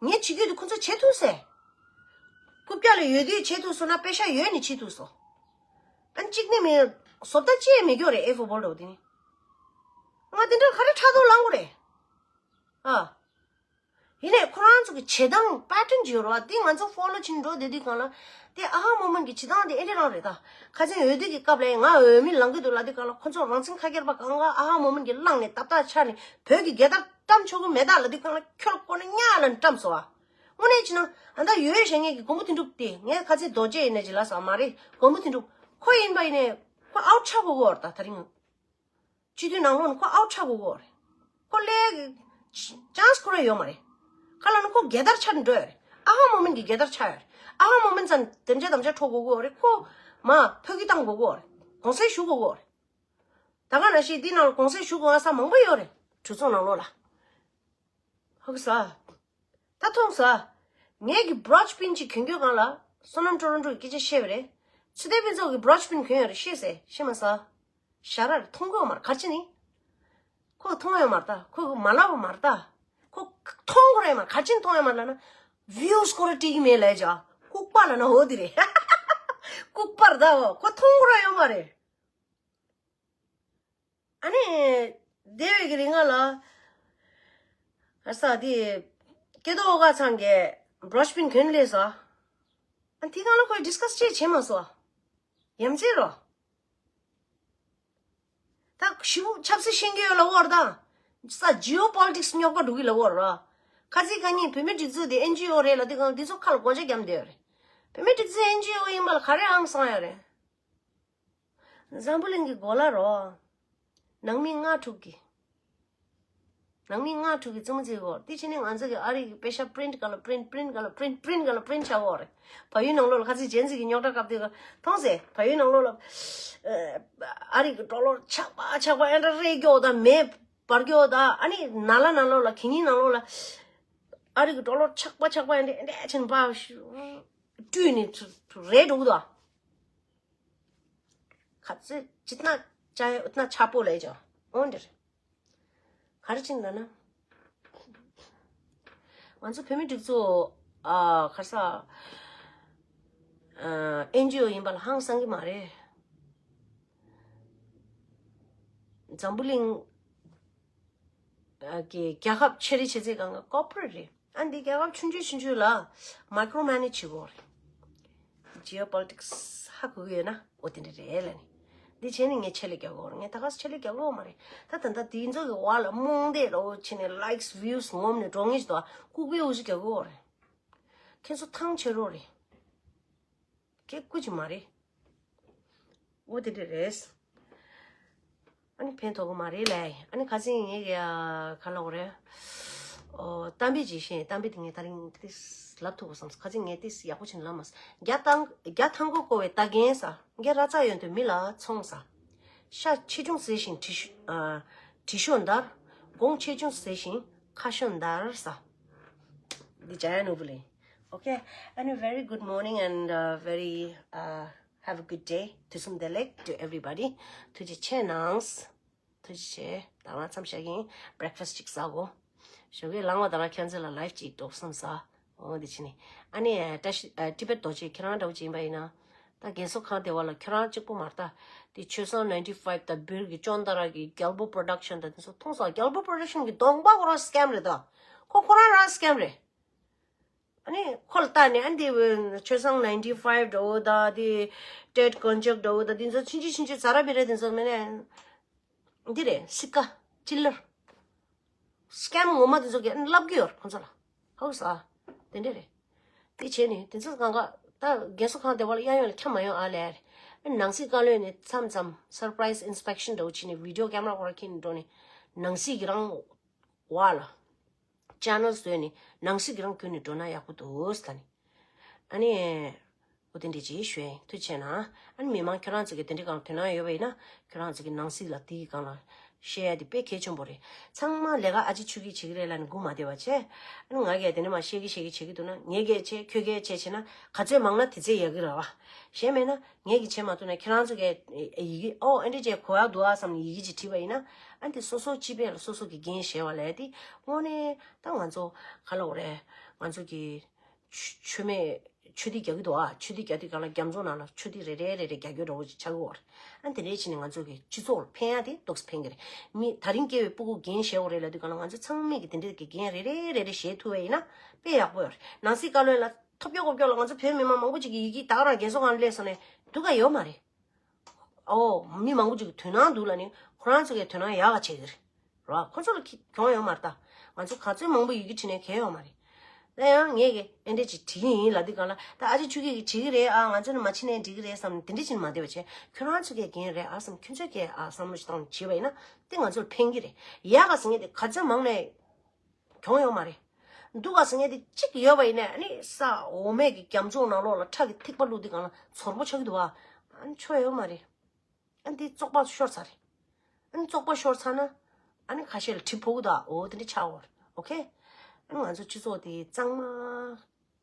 ངས་བྱེད་རྒྱུ་དེ་ཁོ་ཚོས་བྱེད་ཐུབ་ཟེར། རྐུབ་བཀྱག་ལ་ཡོད་དུས་བྱེད་ཐུབ་སོང་ན་པེ་ཤ་ཡོད་ནས་བྱེད་ཐུབ་སོང་། ཨ་ནི་གཅིག་ནས་མེད། བཟོ་ལྟ་ཅི་ཡང་མེད་རྒྱུ་རེད། ཨེ་ཧྥོར་བྷོལ་འདྲ་བོ་དེ་ནི། ང་དེ་འདྲར་ག་རེ་ཕྲག་དོག་ལངས་དགོས་རེད། ཨ། ཡིན་ནའི་ཁོ་རང་ཚོ་གི་བྱེད་སྟངས་པེ་ཊརན་ཅིག་ཡོད་རེད་བ། དེ་ང་ཚོ་ཕོ་ལོ་བྱེད་འགྲོ་བསྡད་དུས་སྒང་ལ། དེ་ཨ་ཧ་མོ་མན་གྱི་བྱེད་སྟངས་དེ་ཨེ་འདྲ་རང་རེད་ད། ཁ་སང་འོས་བསྡུ་གི་སྐབས་ལ་ང་འོས་མི་ལངས་ཀྱི་འདུག་ལབ་དུས་སྒང་ལ། ཁོ་ཚོ་རང་བཙན་ཁ་སྐྱེར་པ་གང་ག་ཨ་ཧ་མོ་མན་གྱི་བླངས་ནས་ཏག་ཏག་ཆགས་ནས། བོད་ཀྱི་རྒྱལ་དར་བཀྲམ་ཆོག་གི་མེད་ད་ལབ་དུས་སྒང་ལ། ཁྱོད་ལ་ཁོ་ན་ཉག་ལ་བཀྲམ་སོང་བ། དངོས་གནས་བྱས་ན་ཨ་ད་ཡོད་བཤད་མཁན་གྱི་མགོན་པོ་དོན་གྲུབ་དེ། ངས་ཁ་སང་རྡོ་རྗེ་ཡིན་ནས་ཅིག་ལབ་སོང་མ་རེད། མགོན་པོ་དོན་གྲུབ་ཁོ་ཡིན་པ་ཡིན་ནའི་ཁོ་ཨའུཊ་ཆགས་དགོས་ཀྱི་ཡོད་རེད་ད། ད་རིང་སྤྱི་འཐུས་ནང་ལོགས་ནས་ཁོ་ཨའུཊ་ཆགས་དགོས་ཀྱི་ཡོད་རེད། ཁོ་སླེབས་ཀྱི་ཅན་སི་ཁོ་རང་ཡོད་མ་རེད། ག་ལབ་ན་ཁོ་རྒྱལ་དར་འཕྱར་འགྲོ་ཡོད་རེད། ཨ་ཧ་མོ་མན་གྱི་རྒྱལ་དར་འཕྱར་ཡོད་རེད། ཨ་ཧ་མོ་མན་ཚོ་དམ་བཅའ་དམ་བཅའ་འཕྲོག་དགོས་ཀྱི་ཡོད་རེད། ཁོ་མར་ཕ་གི་བཏང་དགོས་ཀྱི་ཡོད་རེད། གུང་སེང་ཞུ་དགོས་ཀྱི་ཡོད་རེད། ད་ག་ནང་བཞིན་འདི་ནང་ལ་གུང་སེང་ཞུ་དགོས་ས་མང་པོ་ཡོད་རེད། གྲོས་ཚོགས་ནང་ལོགས་ལ། ཧ་གོ་སོང་། ད་མཐོང་སོང་། ངེད་ཀྱི་བྷི་རོཌ་བྷེནཌ་ཅིག་གྱོན་རྒྱུ་སྒང་ལ། བསོད་ནམས་ཊོ་རོན་ཊོ་གི་སྐད་ཆ་བཤད་པ་རེད། ཚེ་བརྟན་ཕུན་ཚོགས་ཀྱིས་བྷི་རོཌ་བྷེནཌ་གྱོན་ཡོད་རེད། ཤེས་ཟེར། ཤེས་མ་སོང་། ཞ་ར་རེད། མཐོང་གི་ཡོད་མ་རེད། ག་རེ་བྱས་ནས། ཁོས་མཐོང་ཡོད་མ་རེད་ད། ཁོས་མ་ལབ་པ་མ་རེད་ད། ཁོ་མཐོང་གི་རེད་མ། ག་རེ་བྱས་ནས་མཐོང་ཡོད་མ་རེད་ལབ་ན། བིའུ་སི་ཁོ་རང་སྤྲད་ཀྱི་མེད་ལབ་ཡ་ཅིག་ལྐུགས་པ་ལབ་ན་འོ་དེ་རེད། ལྐུགས་པ་རེད་ད། འོ་ཁོ་མཐོང་གི་རང་ཡོད་མ་རེད། ཨ་ནི། འདས་པའི་གི་རིང་ལ། ཨ་ས་དེ། སྐལ་རྡོར་ཨོ་དཀར་ཚང་གིས་བྷི་རོཌ་བྷེནཌ་གྱོན་སླེབས་སོང་། ཨ་དེ་སྒང་ལ་ཁོས་ཌིས་ཀ་སི་ཅིག་བྱས་མ་སོང་། ཡ་མཚན་རེད། ད་ཞེ་པོ་ཆབ་སྲིད་ཤེས་ཀྱི་ཡོད་ལབ་ཀྱི་ཡོད་རེད་ད། ས་ཇི་ཨོ་པོ་ལི་ཊིག་སི་རྙོག་པ་འགྲོ་གི་ལབ་ཀྱི་ཡོད་རེད། ཁ་སང་ཁ་ཉིན་བུད་མེད་སྒྲིག་འཛུགས་དེ་ཨེན་ཇི་ཨོ་རེད་ལབ་དུས་སྒང་ལ། འདི་ཚོ་ཁ་ལ་གོ་ཆ་བརྒྱབ་བསྡད་ཡོད་རེད། བུད་མེད་སྒྲིག་འཛུགས་ཨེན་ཇི་ཨོ་ཡིན་པ་ལ་ག་རེ་ཧང་སང་ཡོད་རེད། འཛམ་བུ་གླིང་གི་གོ་ལ་རོ། ནང་མི་ལྔ་དྲུག་གི། ནང་མི་ལྔ་དྲུག་གི་རྩེད་མོ་རྩེ་གོ། དེ་བྱས་ནས་ང་ཚོ་གི་ཨ་རི་གི་པེ་ཤ་པི་རིནཊ་ག་ལ་པི་རིནཊ། པི་རིནཊ་ག་ལ་པི་རིནཊ། པི་རིནཊ་ག་ལ་པི་རིནཊ་ཆགས་གོ་རེད། བལ་ཡུལ་ནང་ལོགས་ལ་ཁ་སང་ཇེན་ཟི་གི་རྙོག་དྲ་སྐབས་དེ་ག་མཐོང་སོང་། བལ་ཡུལ་ནང་ལོགས་ལ། ཨ་རི་གི་ཌོ་ལར་ཆག་པ་ཆག་པ་ཨེ་འདྲ་རེད་ཀྱོག་དང་མེ་འབར་ཀྱོག་དང་། ཨ་ནི་ནཱ་ལ་ནང་ལོགས་ལ། གྷི་ནི་ནང་ལོགས་ལ། ཨ་རི་གི་ཌོ་ལར་ཆག་པ་ཆག་པ་ཨེ་འདྲ་ཨེ་འདྲ་བྱས་ནས་ཕར་བཀྲུས་ནས་རལ་འགྲོ་གི་འདུག་ཁ་ཚེ་ཇི་ཏི་ན་ཅ་ཡ་ཨུ་ཏི་ན་ཆ་པོ་ལས་ཀྱང་འོན་ཏེ་རེད། ག་རེ་བྱས་ནས་ལབ་ན། ང་ཚོ་བོད་མི་སྒྲིག་འཛུགས་ཨ་ག་རེ་ཟ། ཨ་ཨེན་ཇི་ཨོ་ཡིན་པ་ལ་ཧང་སང་གི་མ་རེད། འཛམ་བུ་གླིང་གི་རྒྱལ་ཁབ་ཆེ་རེ་ཆེ་ཚད་སྒང་ག་ཀོར་པོ་རེཊ་རེད། ཨ་འདི་རྒྱལ་ཁབ་ཆུང་ཆུང་ཆུང་ཆུང་ལ་མའི་ཀྲོ་མེ་ནེཇ་བྱེད་དགོས་རེད། ཇི་ཨོ་པོ་ལི་ཊིག་སི་ཧ་གོ་གི་ཡོད་ན་འོ་དེ་འདྲ་རེད་ལབ་ནས། འདི་བྱས་ནས་ངས་ཆེད་ལས་རྒྱག་གི་ཡོད་རེད། ངས་ད་ག་སེ་ཆེད་ལས་རྒྱག་གི་ཡོད་མ་རེད། ད་ད་ལྟ་དེ་ཚོ་གི་བར་ལ་རྨོངས་དད་འདྲ་བོ་བྱས་ནས་ལའིཀ་སི་བིའུ་སི་ངོམ་ནས་འགྲོ་མཁན་ཞིག་འདུག་ལྐུགས་པའི་འུ་ཚོ་རྒྱག་གི་ཡོད་རེད། ཁྱེད་ཚོ་ཐང་ཆད་རོགས་རེད། སྐད་རྐུ་ཅིག་མ་རེད། འོ་དེ་འདྲ་རེད། ཨ་ནི་ཕན་ཐོགས་ཀྱི་མ་རེད་ལས། ཨ་ནི་ཁ་སང་ངས་ཡ་ག་ལབ་དགོས་རེད། ཨོ་གཏམ་དཔེ་ཅིག་བཤད། གཏམ་དཔེ་དེ་ངས་ད་རིང་ཏིས་ལབ་ཐུབ་པ་བསམ་སོང་། ཁ་སང་ངས་ཏིས་ཡག་པོ་བྱས་ནས་ལབ་མ་སོང་། རྒྱ་ཐང་རྒྱ་ཐང་གོ་ཀོ་བའི་རྟ་རྒན་ཟེར། རྒྱ་ར་ཙ་ཡོན་ཏན་མི་ལ་ཚོང་ཟེར། ཤ་ཆེ་ཆུང་ཟེར་ཞིང་དྲི་ཤོ་ཨ་དྲི་ཤོ་འདར། སྒོང་ཆེ་ཆུང་ཟེར་ཞིང་ཁ་ཤོ་འདར་ཟེར། འདི་ཅ་ཡ་ནོར་བུ་ལེན། Okay, and a very good morning and uh, very uh, have a good day. དུས་གསུམ་བདེ་ལེགས་to everybody. ཐུགས་རྗེ་ཆེ་གནང་། ཐུགས་རྗེ་ཆེ། ད་ང་མཚམས་བཞག་གིན་བྷི་རེག་ཕ་སི་ཊི་ཅིག་ཟ་གོ། ཞོགས་ཀས་ལངས་པ་དང་ར་ཁྱེད་ཚོ་ལ་ལའིབ་ཅིག་འགྲོ་བསམ་ས། འོ་འདི་ཕྱིན་ནས། ཨ་ནི་བཀྲ་ཤིས་ཨ་ཊི་བེཊ་རྡོ་རྗེ་ཁྱེད་རང་འདྲ་བོ་ཅིག་ཡིན་པ་ཡིན་ན། ད་རྒན་གསོ་ཁང་དེ་བ་ལ་ཁྱོད་རང་གཅིག་པོ་མ་རེད་ད། དེ་ཆོས་བཟང་ནའིན་ཊི་ཕའིབ་དང་སྦིར་གྱི་ཅོན་ཏ་ར་གི་རྒྱལ་པོ་པྲོ་ཌག་ཤན་དང་དེ་ཚོ་མཐོང་སོང་། རྒྱལ་པོ་པྲོ་ཌག་ཤན་གྱི་གདོང་པ་ཁོ་རང་སི་ཀེམ་རེད་ད། ཁོ་ཁོ་རང་རང་སི་ཀེམ་རེད། ཨ་ནི་ཁོ་ལ་ལྟ་ནས་ཨ་འདི་ཆོས་བཟང་ནའིན་ཊི་ཕའིབ་འདྲ་བོ་དང་དེ་ཊེཌ་ཀོན་ཅེག་འདྲ་བོ་དང་དེ་ཚོ་ཕྱིན་ཅི་ཕྱིན་ཅི་ཛ་ར་བི་ར་དེ་ཚོ་མེད་ནས། འདི་རེད་སི་ཀ་ཅི་ལར། སི་ཀེམ་ངོ་མ་དེ་ཚོ་གིས་ལབ་ཀྱི་ཡོད་རེད་ཁོང་ཚོ་ལ། ཧོ་ས། དེ་འདྲ་རེད། དེ་བྱས་ནས་དེ་ཚོ་གང་ག་ད་རྒན་གསོ་ཁང་དེ་བ་ལ་གཡས་གཡོན་ལ་ཁྱབ་མ་ཡོང་ཨ་ལས་རེད། ནང་སྲིད་བཀའ་བློན་ནས་མཚམས་མཚམས་surprise inspection འདྲ་བོ་བྱས་ནས་video camera སྐོར་ཁྱེར་ནས་འགྲོ་ནས་ནང་སྲིད་ཀྱི་རང་བ་ལ་channels བཟོས་ནས་ནང་སྲིད་ཀྱི་རང་བརྒྱུད་ནས་འགྲོ་ན་ཡག་པོ་འདུག་ཟེར་ལ་ནི། ཨ་ནི། འོ་དེ་འདྲ་ཅིག་ཞུ་ཡིན། ཐུགས་རྗེ་ཆེ་གནང་། ཨ་ནི་མི་མང་ཁྱོད་རང་ཚོ་གི་དེ་འདྲའི་སྒང་དོ་སྣང་ཡོད་པ་ཡིན་ན་ཁྱོད་རང་ཚོ་གི་ནང་སྲིད་ལ་དེའི་སྒང་ལ་བཤད་ཡ་དེ་དཔེ་གལ་ཆེན་པོ་རེད། ཚང་མ་ལས་ཀ་ཨ་ཅེ་ཆོས་སྐྱིད་བྱེད་ཀྱི་རེད་ལབ་ནས་སྒུག་མ་བསྡད་པ་བྱས། ཨ་ནི་ང་གིས་དེ་འདྲ་མ་བཤད་ཀྱི་བཤད་ཀྱི་བྱེད་ཀྱི་འདུག་ན་ངས་གས་བྱས་ཁྱོད་གས་བྱས་བྱས་ན་ག་ཚོད་མང་ན་དེ་ཚོད་ཡག་གི་རེད་བ། གཞན་མེད་ན་ངས་གི་བྱས་མ་ཐུབ་ན་ཁྱེད་རང་ཚོ་གས་ཡི་གེ་ཨོ་ཨེ་འདྲ་བྱས་གོ་ཡག་འདུག་ཨ་བསམ་ནས་ཡི་གེ་ཅིག་བྲིས་པ་ཡིན་ན་ཨ་ནི་དེ་སོ་སོ་སྤྱི་པའི་ལ་སོ་སོ་གི་འགན་བཞེས་པ་ལས་དེ་དངོས་གནས་ད་ང་ཚོ་ག་ལབ་དགོས་རེད། ང་ཚོ་གི་ཆོས་ཆོས་མེད་ཆོས་སྡེ་རྒྱག་གི་འདུག་ཨ། ཆོས་སྡེ་རྒྱག་དུས་གང་ལ་རྒྱ་མཚོ་ནང་ལ་ཆོས་སྡེ་རེ་རེ་རེ་རེ་རྒྱག་རྒྱུ་འདྲ་བོ་ཅིག་ཆགས་ཀྱི་ཡོད་རེད། ཨ་དེ་འདྲའི་ཕྱིན་ནས་ང་ཚོ་གི་སྤྱི་ཚོགས་ལ་ཕན་ཡ་དེ་ཏོག་ཙམ་ཕན་གི་རེད། མི་ད་རིང་སྐྱེ་བའི་སྤུ་གུ་འགན་བཞེས་དགོས་རེད་ལབ་དུས་གང་ལ་ང་ཚོ་ཚང་མས་གི་དེ་འདྲའི་གི་འགན་རེ་རེ་རེ་རེ་བཞེས་ཐུབ་པ་ཡིན་ན་དཔེ་ཡག་པོ་ཡོད་རེད། ནང་སྲིད་བཀའ་བློན་ལ་ཐོབ་སྐྱོ་ཀོབ་སྐྱོ་ལ་ང་ཚོ་བོད་མི་མང་མང་པོ་ཅིག་གི་ཡི་གེ་ད་ག་རང་རྒན་གསོ་ཁང་སླེབས་སོང་ནས་འདུག་ག་ཡོད་མ་རེད། ཨོ། མི་མང་པོ་ཅིག་གི་དོ་སྣང་འདུག་ལབ་ནི་ཁོ་རང་ཚོ་གི་དོ་སྣང་ཡག་ག་བྱེད་ཀྱི་རེད། ར་ཁོ་ཚོ་ལ་ཁྱོང་ཡོང་མ་རེད་ད། ང་ཚོ་ག་ཚོད་མང་པོ་ཡི་གེ་བྲིས་ནས་གལ་ཡོང་མ་རེད། ད་ཡང་ངས་གི་ཨེ་འདྲས་ཅིག་བྲིས་ཡིན་ལབ་དུས་གང་ལ་ད་ཨ་ཅེ་ཆོས་སྐྱིད་ཀྱིས་བྲིས་ཀྱི་རེད་ཨ། ང་ཚོ་ནི་མ་བྲིས་ནའི་འགྲིག་གི་རེད་བསམ་དེ་འདྲས་ཅིག་མ་བསྡད་པ་བྱས་ཁྱོད་རང་ཚོ་གས་འགན་རེད་ཨ་བསམ་ཁྱོད་ཚོ་གས་ཨ་བསམ་བློ་ཞིག་བཏང་ནས་བྱས་པ་ཡིན་ན་དེ་ང་ཚོ་ལ་ཕན་གི་རེད། ཡག་ག་ཟེར་མཁན་དེ་ག་ཚོད་མང་ནས་གྱོང་ཡོད་མ་རེད། འདུག་ག་ཟེར་མཁན་དེ་གཅིག་ཡོད་པ་ཡིན་ནའི་ཨ་ནི་ས་འོ་མས་ཀྱི་རྒྱ་མཚོ་ནང་ལོགས་ལ་ཁྲག་གི་ཐིགས་པ་བླུགས་དུས་གང་ལ་ཚོར་པོ་ཆགས་ཀྱི་འདུག་བ། ཨ་ནི་ཆོ་ཡོད་མ་རེད། ཨ་ནི་དེ་བཙོག་པ་ཤོར་ཚར་རེད། ཨ་ནི་བཙོག་པ་ཤོར་ཚར་ན་ཨ་ནི་ཁ་ཤས་ལ་གྲིབ་ཕོག་གི་འདུག་འོ་དེ་འདྲ་ཆགས་འོར་ཨོ་ཁེ། ཨ་ནི་ང་ཚོ་སྤྱི་ཚོགས་དེ་གཙང་མ་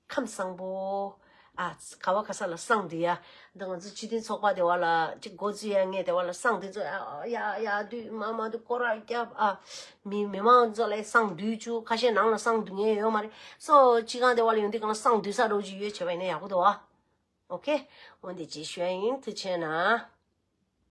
ཁམས་བཟང་པོ། ཨ་ག་བ་ག་ས་ལ་བསང་འདུས་ཡ། འདི་ང་ཚོ་སྤྱི་མཐུན་ཚོགས་པ་དེ་བ་ལ་ཅིག་འགོ་འཛུགས་ཡ་ངས་དེ་བ་ལ་བསང་འདུས་ཚོ་ཡ་ཡ་ཡ་འདུས་མ་མ་འདུས་སྐོར་ར་རྒྱབ་ཨ། མི་མི་མང་ཚོ་ལ་བསང་འདུས་བཅུག་ཁ་ཤས་ནང་ལ་བསང་འདུས་མཁན་ཡོད་མ་རེད། སོ་སྤྱི་ཁང་དེ་བ་ལ་ཡོང་དུས་གང་ལ་བསང་འདུས་ས་རོགས་ཅིག་ཡོད་བྱས་པ་ཡིན་ན་ཡག་པོ་འདུག་ཨ། ཨོ་ཁེ། འོན་ཏེ་ཅིག་ཞུ་ཡ་ཡིན། ཐུགས་རྗེ་ཆེ་གནང་།